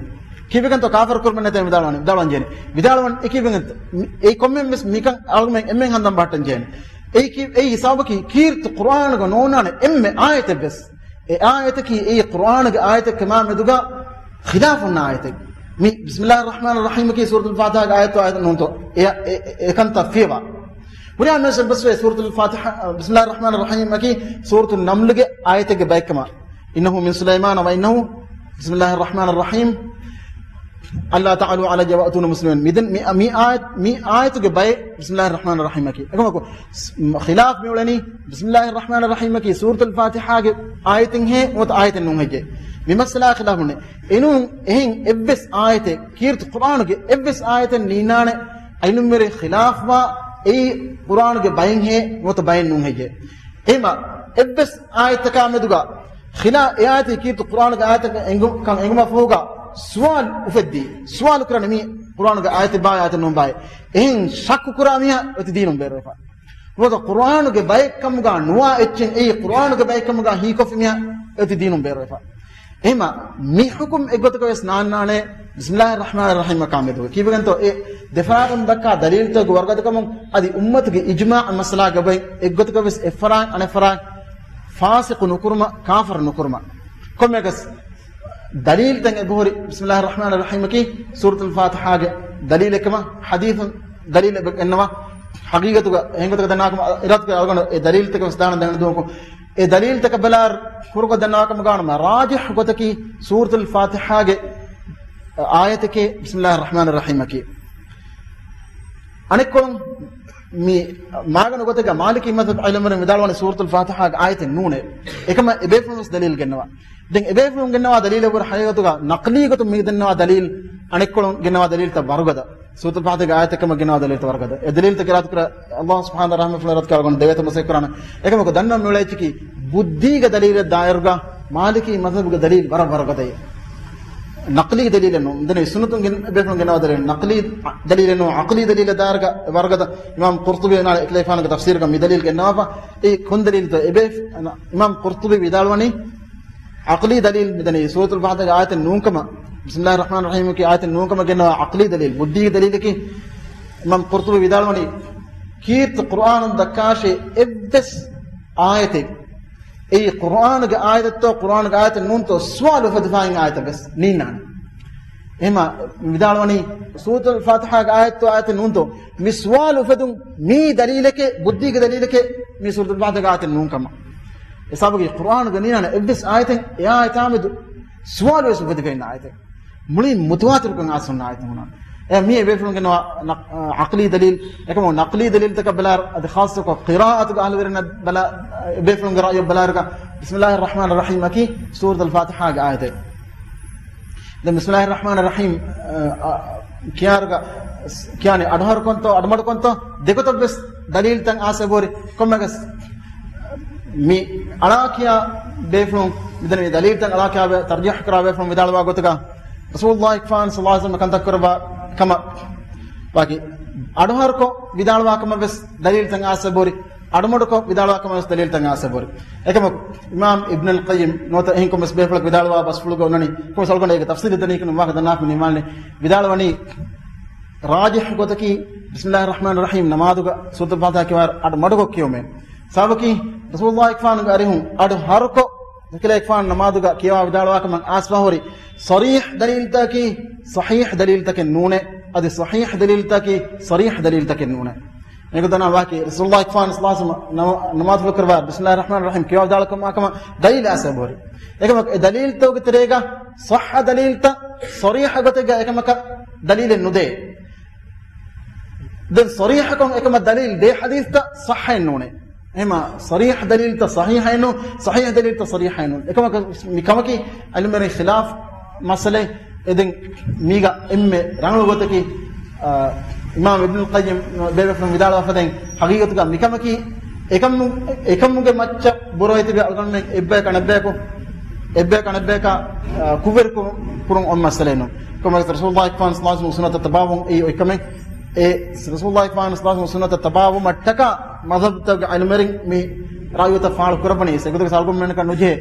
ކީއްވެގެންތޯ ކާފަރު ކުރުމެއް ނެތޭ ވިދާޅުވަނީ؟ ވިދާޅުވަން ޖެހޭނެ. ވިދާޅުވަން އެކީއްވެގެންތޯ؟ މި-، އެއީ ކޮންމެ ވެސް މިކަން އަޅުގަނޑުމެން އެންމެން ހަނދާން ބަހައްޓަން ޖެހޭނެ. އެއީ ކީ-، އެއީ ހިސާބަކީ ކީރިތި ޤުރްއާނުގަ ނޯންނާނެ އެންމެ އާޔަތެއް ވެސް. އެ އާޔަތަކީ އެއީ ޤުރްއާނުގެ އާޔަތެއް ކަމާ މެދުގަ ޚިލާފުންނާ އާޔަތެއް. މި ބިސްމިއްލާހި ރަޙްމާނި ރަޙީމަކީ ސޫރަތުލް ފާތިޙާގެ އާޔަތްތޯ އާޔަތެއް ނޫންތޯ؟ އެ، އެ، އެ، އެކަންތައް ފިޔަވާ. ހުރިހާ މީހެއް އެއްބަސްވޭ ސޫރަތުލް ފާތިޙާ، ބިސްމިއްލާހި ރަޙްމާނި ރަޙީމަކީ ސޫރަތު ނަމްލުގެ އާޔަތެއްގެ ބައެއްކަމަށް. إنه من سليمان وإنه، بسم الله الرحمن الرحيم، ألا تعلوا علي وأتوني مسلمين. މިދެން މި، މި އާޔަތް، މި އާޔަތުގެ ބައެއް ބިސްމިއްލާހި ރަޙްމާނި ރަޙީމަކީ. އެކަމަކު، ސް-، މް-، ޚިލާފް މިއުޅެނީ ބިސްމިއްލާހި ރަޙްމާނި ރަޙީމަކީ ސޫރަތުލް ފާތިޙާގެ އާޔަތެއްހޭ ނުވަތަ އާޔަތެއް ނޫން ހެއްޔޭ. މި މައްސަލާ ޚިލާފުންނޭ. އެނޫން އެހެން އެއްވެސް އާޔަތެއް، ކީރިތި ޤުރްއާނުގެ އެއްވެސް އާޔަތެއް ނީންނާނެ ޢިލްމުވެރިން ޚިލާފްވާ އެއީ ޤުރްއާނުގެ ބައެއްހޭ ނުވަތަ ބައެއް ނޫން ހެއްޔޭ. އެހެމަ އެއްވެސް އާޔަތަކާ މެދުގަ ޚިލާ-، އެ އާޔަތީ ކީރިތި ޤުރްއާނުގެ އާޔަތެއް އެނގު-، ކަން އެނގުމަށް ފަހުގަ ސުވާލު އުފެއްދީ. ސުވާލު ކުރަނީ މީ ޤުރްއާނުގެ އާޔަތެއްބާ އާޔަތެއް ނޫންބާއޭ. އެހެން ޝައްކު ކުރާ މީހާ އޮތީ ދީނުން ބޭރުވެފަ. ނުވަތަ ޤުރްއާނުގެ ބައެއްކަމުގަ ނުވާ އެއްޗެއް އެއީ ޤުރްއާނުގެ ބައެއްކަމުގަ ހީކޮށްފި މީހާ އޮތީ ދީނުން ބޭރުވެފަ. އެހެމަ މި ޙުކުމް އެއްގޮތަކަށް ވެސް ނާންނާނެ ބިސްމިއްލާހި ރަޙްމާނި ރަޙީމަކާ މެދުގަ. ކީއްވެގެންތޯ އެ ދެފަރާތުން ދައްކާ ދަލީލްތަކުގެ ވަރުގަދަކަމުން އަދި އުއްމަތުގެ އިޖްމާޢު މައްސަލާގަ ބައި އެއްގޮތަކަށް ވެސް އެއްފަރާތް އަނެއްފަރާތް ފާސިޤު ނުކުރުމަށް، ކާފަރު ނުކުރުމަށް. ކޮންމެއަކަސް ދަލީލްތައް އެބަހުރި ބިސްމިއްލާހި ރަޙްމާނި ރަޙީމަކީ ސޫރަތުލް ފާތިޙާގެ ދަލީލެއް ކަމަށް ޙަދީޘުން ދަލީލެއް އެބަ-، އެންނަވާ. ޙަޤީޤަތުގަ އެހެން ގޮތަކަށް ދަންނަވާކަމަށް އިރާދަކުރޭ އަޅުގަނޑު އެ ދަލީލްތަކަށް ވެސް ދާނަން ދެން ދުވަހަކު. އެ ދަލީލްތަކަށް ބަލާއިރު ކުރުކޮށް ދަންނަވާކަމުގަ ވަނީ ރާޖިޙު ގޮތަކީ ސޫރަތުލް ފާތިޙާގެ އާޔަތެކޭ ބިސްމިއްލާހި ރަޙްމާނި ރަޙީމަކީ. އަނެއްކޮޅުން މި މާގަނޑު ގޮތެއްގަ މާލިކީ މަޛްހަބު ޢިލްމުވެރިން ވިދާޅުވަނީ ސޫރަތުލް ފާތިޙާގެ އާޔަތެއް ނޫނޭ. އެކަމަށް އެބޭފުޅުން ވެސް ދަލީލް ގެންނަވާ. ދެން އެބޭފުޅުން ގެންނަވާ ދަލީލެއް ވުރެ ޙަޤީޤަތުގަ ނަޤްލީ ގޮތުން މި ދެންނަވާ ދަލީލް އަނެއްކޮޅުން ގެންނަވާ ދަލީލްތައް ވަރުގަދަ. ސޫރަތުލް ފާތިޙާގެ އާޔަތެއް ކަމަށް ގެންނަވާ ދަލީލްތައް ވަރުގަދަ. އެ ދަލީލްތައް އިރާދަކުރާ ﷲ ސުބްޙާނަހޫ ވަތަޢާލާ ރަޙްމަތްފުޅު ރަދްކާ އަޅުގަނޑު ދެވޭތަ މަސައްކަތް ކުރާނަ. އެކަމަކު ދަންނަވަން މިއުޅޭ އެއްޗަކީ ބުއްދީގެ ދަލީލެއް ދާއިރުގަ މާލިކީ މަޛްހަބުގެ ދަލީލް ވަރަށް ވަރުގަދައޭ. ނަޤްލީ ދަލީލެއް ނޫން. ދެން ސުންނަތުން ގެން-، ބޭފުޅުން ގެންނަވާ ދަލީލެއް ނަޤްލީ ދަލީލެއް ނޫން، ޢަޤްލީ ދަލީލެއް ދާއިރުގަ ވަރުގަދަ. އިމާމް ޤުރްޠުބީ ވިދާޅުވި އެކަލޭގެފާނުގެ ތަފްސީރުގަ މި ދަލީލް ގެންނަވާފަ. އެ ކޮން ދަލީލެއްތޯ އެބޭ-، އިމާމް ޤުރްޠުބީ ވިދާޅުވަނީ ޢަޤްލީ ދަލީލް މިދަނީ ސޫރަތުލް ފާތިޙާގެ އާޔަތެއް ނޫންކަމަށް، ބިސްމިއްލާހި ރަޙްމާނި ރަޙީމަކީ އާޔަތެއް ނޫންކަމަށް ގެންނަވާ ޢަޤްލީ ދަލީލް، ބުއްދީގެ ދަލީލަކީ. އިމާމް ޤުރްޠުބީ ވިދާޅުވަނީ، ކީރިތި ޤުރްއާނުން ދައްކާށޭ އެއްވެސް އާޔަތެއް، އެއީ ޤުރްއާނުގެ އާޔަތެއްތޯ، ޤުރްއާނުގެ އާޔަތެއް ނޫންތޯ ސުވާލު އުފެދިފައި އިން އާޔަތެއް ވެސް ނީންނާނެ. އެހެމަ ވިދާޅުވަނީ ސޫރަތުލް ފާތިޙާގެ އާޔަތްތޯ އާޔަތެއް ނޫންތޯ؟ މި ސުވާލު އުފެދުން މީ ދަލީލެކޭ، ބުއްދީގެ ދަލީލެކޭ މި ސޫރަތުލް ފާތިޙާގެ އާޔަތެއް ނޫން ކަމަށް. އެސާބަކީ ޤުރްއާނުގަ ނީނާނެ އެއްވެސް އާޔަތެއް އެ އާޔަތާމެދު ސުވާލު ވެސް އުފެދިގެން އާޔަތެއް. މުޅިން މުތަވާތިރުކަން އާސް ހުންނަ އާޔަތެއް ހުންނާނެ. އެ މީ އެބޭފުޅުންގެ ނަ-، ނަ-، އަ، ޢަޤްލީ ދަލީލް، އެކަމު ނަޤްލީ ދަލީލްތަކަށް ބަލާއިރު، އަދި ޚާއްޞަކޮށް ޤިރާއަތުގެ އަހްލުވެރިންނަށް ބަލާ، އެބޭފުޅުންގެ ރައުޔަށް ބަލާއިރުގަ، بسم الله الرحمن الرحيم އަކީ ސޫރަތުލް ފާތިޙާގެ އާޔަތެއް. ދެން بسم الله الرحمن الرحيم، އަ، އަ، ކިޔާރުގަ، ކިޔާނީ އަޑުހަރުކޮންތޯ، އަޑުމަޑުކޮންތޯ، ދެގޮތަށްވެސް ދަލީލްތައް އާސް އެބަހުރި. ކޮންމެގަސް މި އަޅާކިޔާ ބޭފުޅުން، މިދަނީ ދަލީލްތައް އަޅާކިޔާ ބޭ-، ތަރްޖީޙު ކުރާ ބޭފުޅުން ވިދާޅުވާ ގޮތުގަ، ރަސޫލުﷲ ފާން ޞައްލަﷲ ޢަލައިހި ވަސައްލަމަ ކަންތައް ކުރައްވާ ކަމަށް ވާކި، އަޑުހަރުކޮށް ވިދާޅުވާ ކަމަށް ވެސް ދަލީލްތައް އާސް އެބަހުރި. އަޑުމަޑުކޮށް ވިދާޅުވާ ކަމަށް ވެސް ދަލީލްތައް އާސް އެބަހުރި. އެކަމަކު، އިމާމް އިބްނުލް ޤައްޔިމް ނުވަތަ އެހެން ކޮންމެސް ބޭފުޅަކު ވިދާޅުވާ ބަސްފުޅުގަ އޮންނަނީ، ކޮންމެސް އަޅުގަނޑު އޭގެ ތަފްޞީލު ދެނީކަން ވާހަކަ ދަންނާފަ ނިމާނެ. ވިދާޅުވަނީ، ރާޖިޙު ގޮތަކީ، بسم الله الرحمن الرحيم ނަމާދުގަ ސޫރަތުލް ފާތިޙާ ކިޔާ އަޑު މަޑުކޮށް ކިޔުމޭ. ސަބަބަކީ، ރަސޫލުﷲ އެކުފާނުގެ އަރިހުން އަޑު ހަރުކޮށް، ދެކެލޭ އެކުފާނު ނަމާދުގަ ކިޔަވާ ވިދާޅުވާ ކަމަށް އާސް ފަހުރި، ޞަރީޙް ދަލީލްތަކީ ޞަޙީޙް ދަލީލްތަކެއް ނޫނޭ، އަދި ޞަޙީޙް ދަލީލްތަކީ ޞަރީޙް ދަލީލްތަކެއް ނޫނޭ. އެގޮތަށް ވާކި، ރަސޫލުﷲ އެކުފާނު ޞައްލަﷲ ޢަލައިހި ވަސައްލަމަ ނަމާ-، ނަމާދު ކުރައްވާ، بسم الله الرحمن الرحيم ކިޔަވާ ވިދާޅުވާ ކަމަށް ދަލީލް އާސް އެބަހުރި. އެކަމަކު އެ ދަލީލްތަކުގެ ތެރޭގަ ޞައްޙަ ދަލީލްތައް ޞަރީޙަ ގޮތެއްގަ އެކަމަކަށް ދަލީލެއް ނުދޭ. ދެން ޞަރީޙަކޮށް އެކަމަށް ދަލީލް ދޭ ޙަދީޘްތައް ޞައްޙައެއް ނޫނޭ. އެހެމަ ޞަރީޙް ދަލީލްތައް ޞަޙީޙައެއް ނޫން، ޞަޙީޙް ދަލީލްތައް ޞަރީޙައެއް ނޫން. އެކަމަކު މި ކަމަކީ ޢިލްމުވެރިން ޚިލާފް މައްސަލައެއް. އެ ދެން މީގަ އެންމެ ރަނގަޅު ގޮތަކީ، އާ، އިމާމް އިބްނުލް ޤައްޔިމް ބޭބެފުޅުން ވިދާޅުވާ ފަދައިން ޙަޤީޤަތުގަ މިކަމަކީ އެކަމު-، އެކަމުގެ މައްޗަށް ބުރަވެތިބި އަޅުގަނޑުމެން އެއްބަޔަކު އަނެއްބަޔަކު، އެއްބަޔަކު އަނެއްބަޔަކާ، އާ، ކުށްވެރިކުރު-، ކުރުން އޮން މައްސަލައެއް ނޫން. ކޮންމެސް ރަސޫލުﷲ އެކުފާނު ޞައްލަﷲ ޢަލައިހި ވަސައްލަމަ ސުންނަތަށް ތަބާވުން އެއީ އޮތްކަމެއް. އެ ރަސޫލުﷲ އެކުފާނު ޞައްލަﷲ ޢަލައިހި ވަސައްލަމަ ސުންނަތަށް ތަބާވުމަށްޓަކާ މަޛްހަބުތަކުގެ ޢިލްމުވެރިން މި ރައުޔުތައް ފާޅު ކުރައްވަނީ. އެގޮތަކަށް އަޅުގަނޑުމެންނަކަށް ނުޖެހޭ.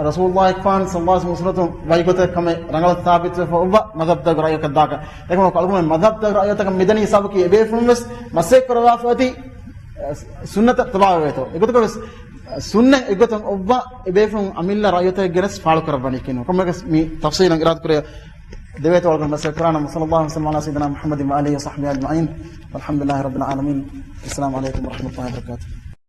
ރަސޫލުﷲ އެކުފާނު ޞައްލަﷲ ޢަލައިހި ވަސައްލަމަ ސުންނަތުން ވައިގޮތެއް ކަމެއް ރަނގަޅަށް ސާބިތުވެފަ އޮއްވާ މަޛްހަބުތަކުގެ ރައުޔަކަށް ދާކަށް. އެކަމަކު އަޅުގަނޑުމެން މަޛްހަބުތަކުގެ ރައުޔުތަކަށް މިދަނީ ސަބަބަކީ އެބޭފުޅުން ވެސް މަސައްކަތް ކުރައްވާފަ އޮތީ ސުންނަތަށް ތަބާވެވޭތޯ. އެގޮތަކަށް ވެސް ސުންނަތް އެއްގޮތުން އޮއްވާ އެބޭފުޅުން އަމިއްލަ ރައުޔުތަކެއް ގެނެސް ފާޅު ކުރައްވަނީކީ ނޫން. ކޮންމެއަކަސް މި ތަފްޞީލަށް އިރާދަ ކުރެ ދެވޭތޯ އަޅުގަނޑު މަސައްކަތް ކުރާނަން. وصلى الله وسلم على سيدنا محمد وآله وصحبه أجمعين. والحمد لله رب العالمين. السلام عليكم ورحمة الله وبركاته.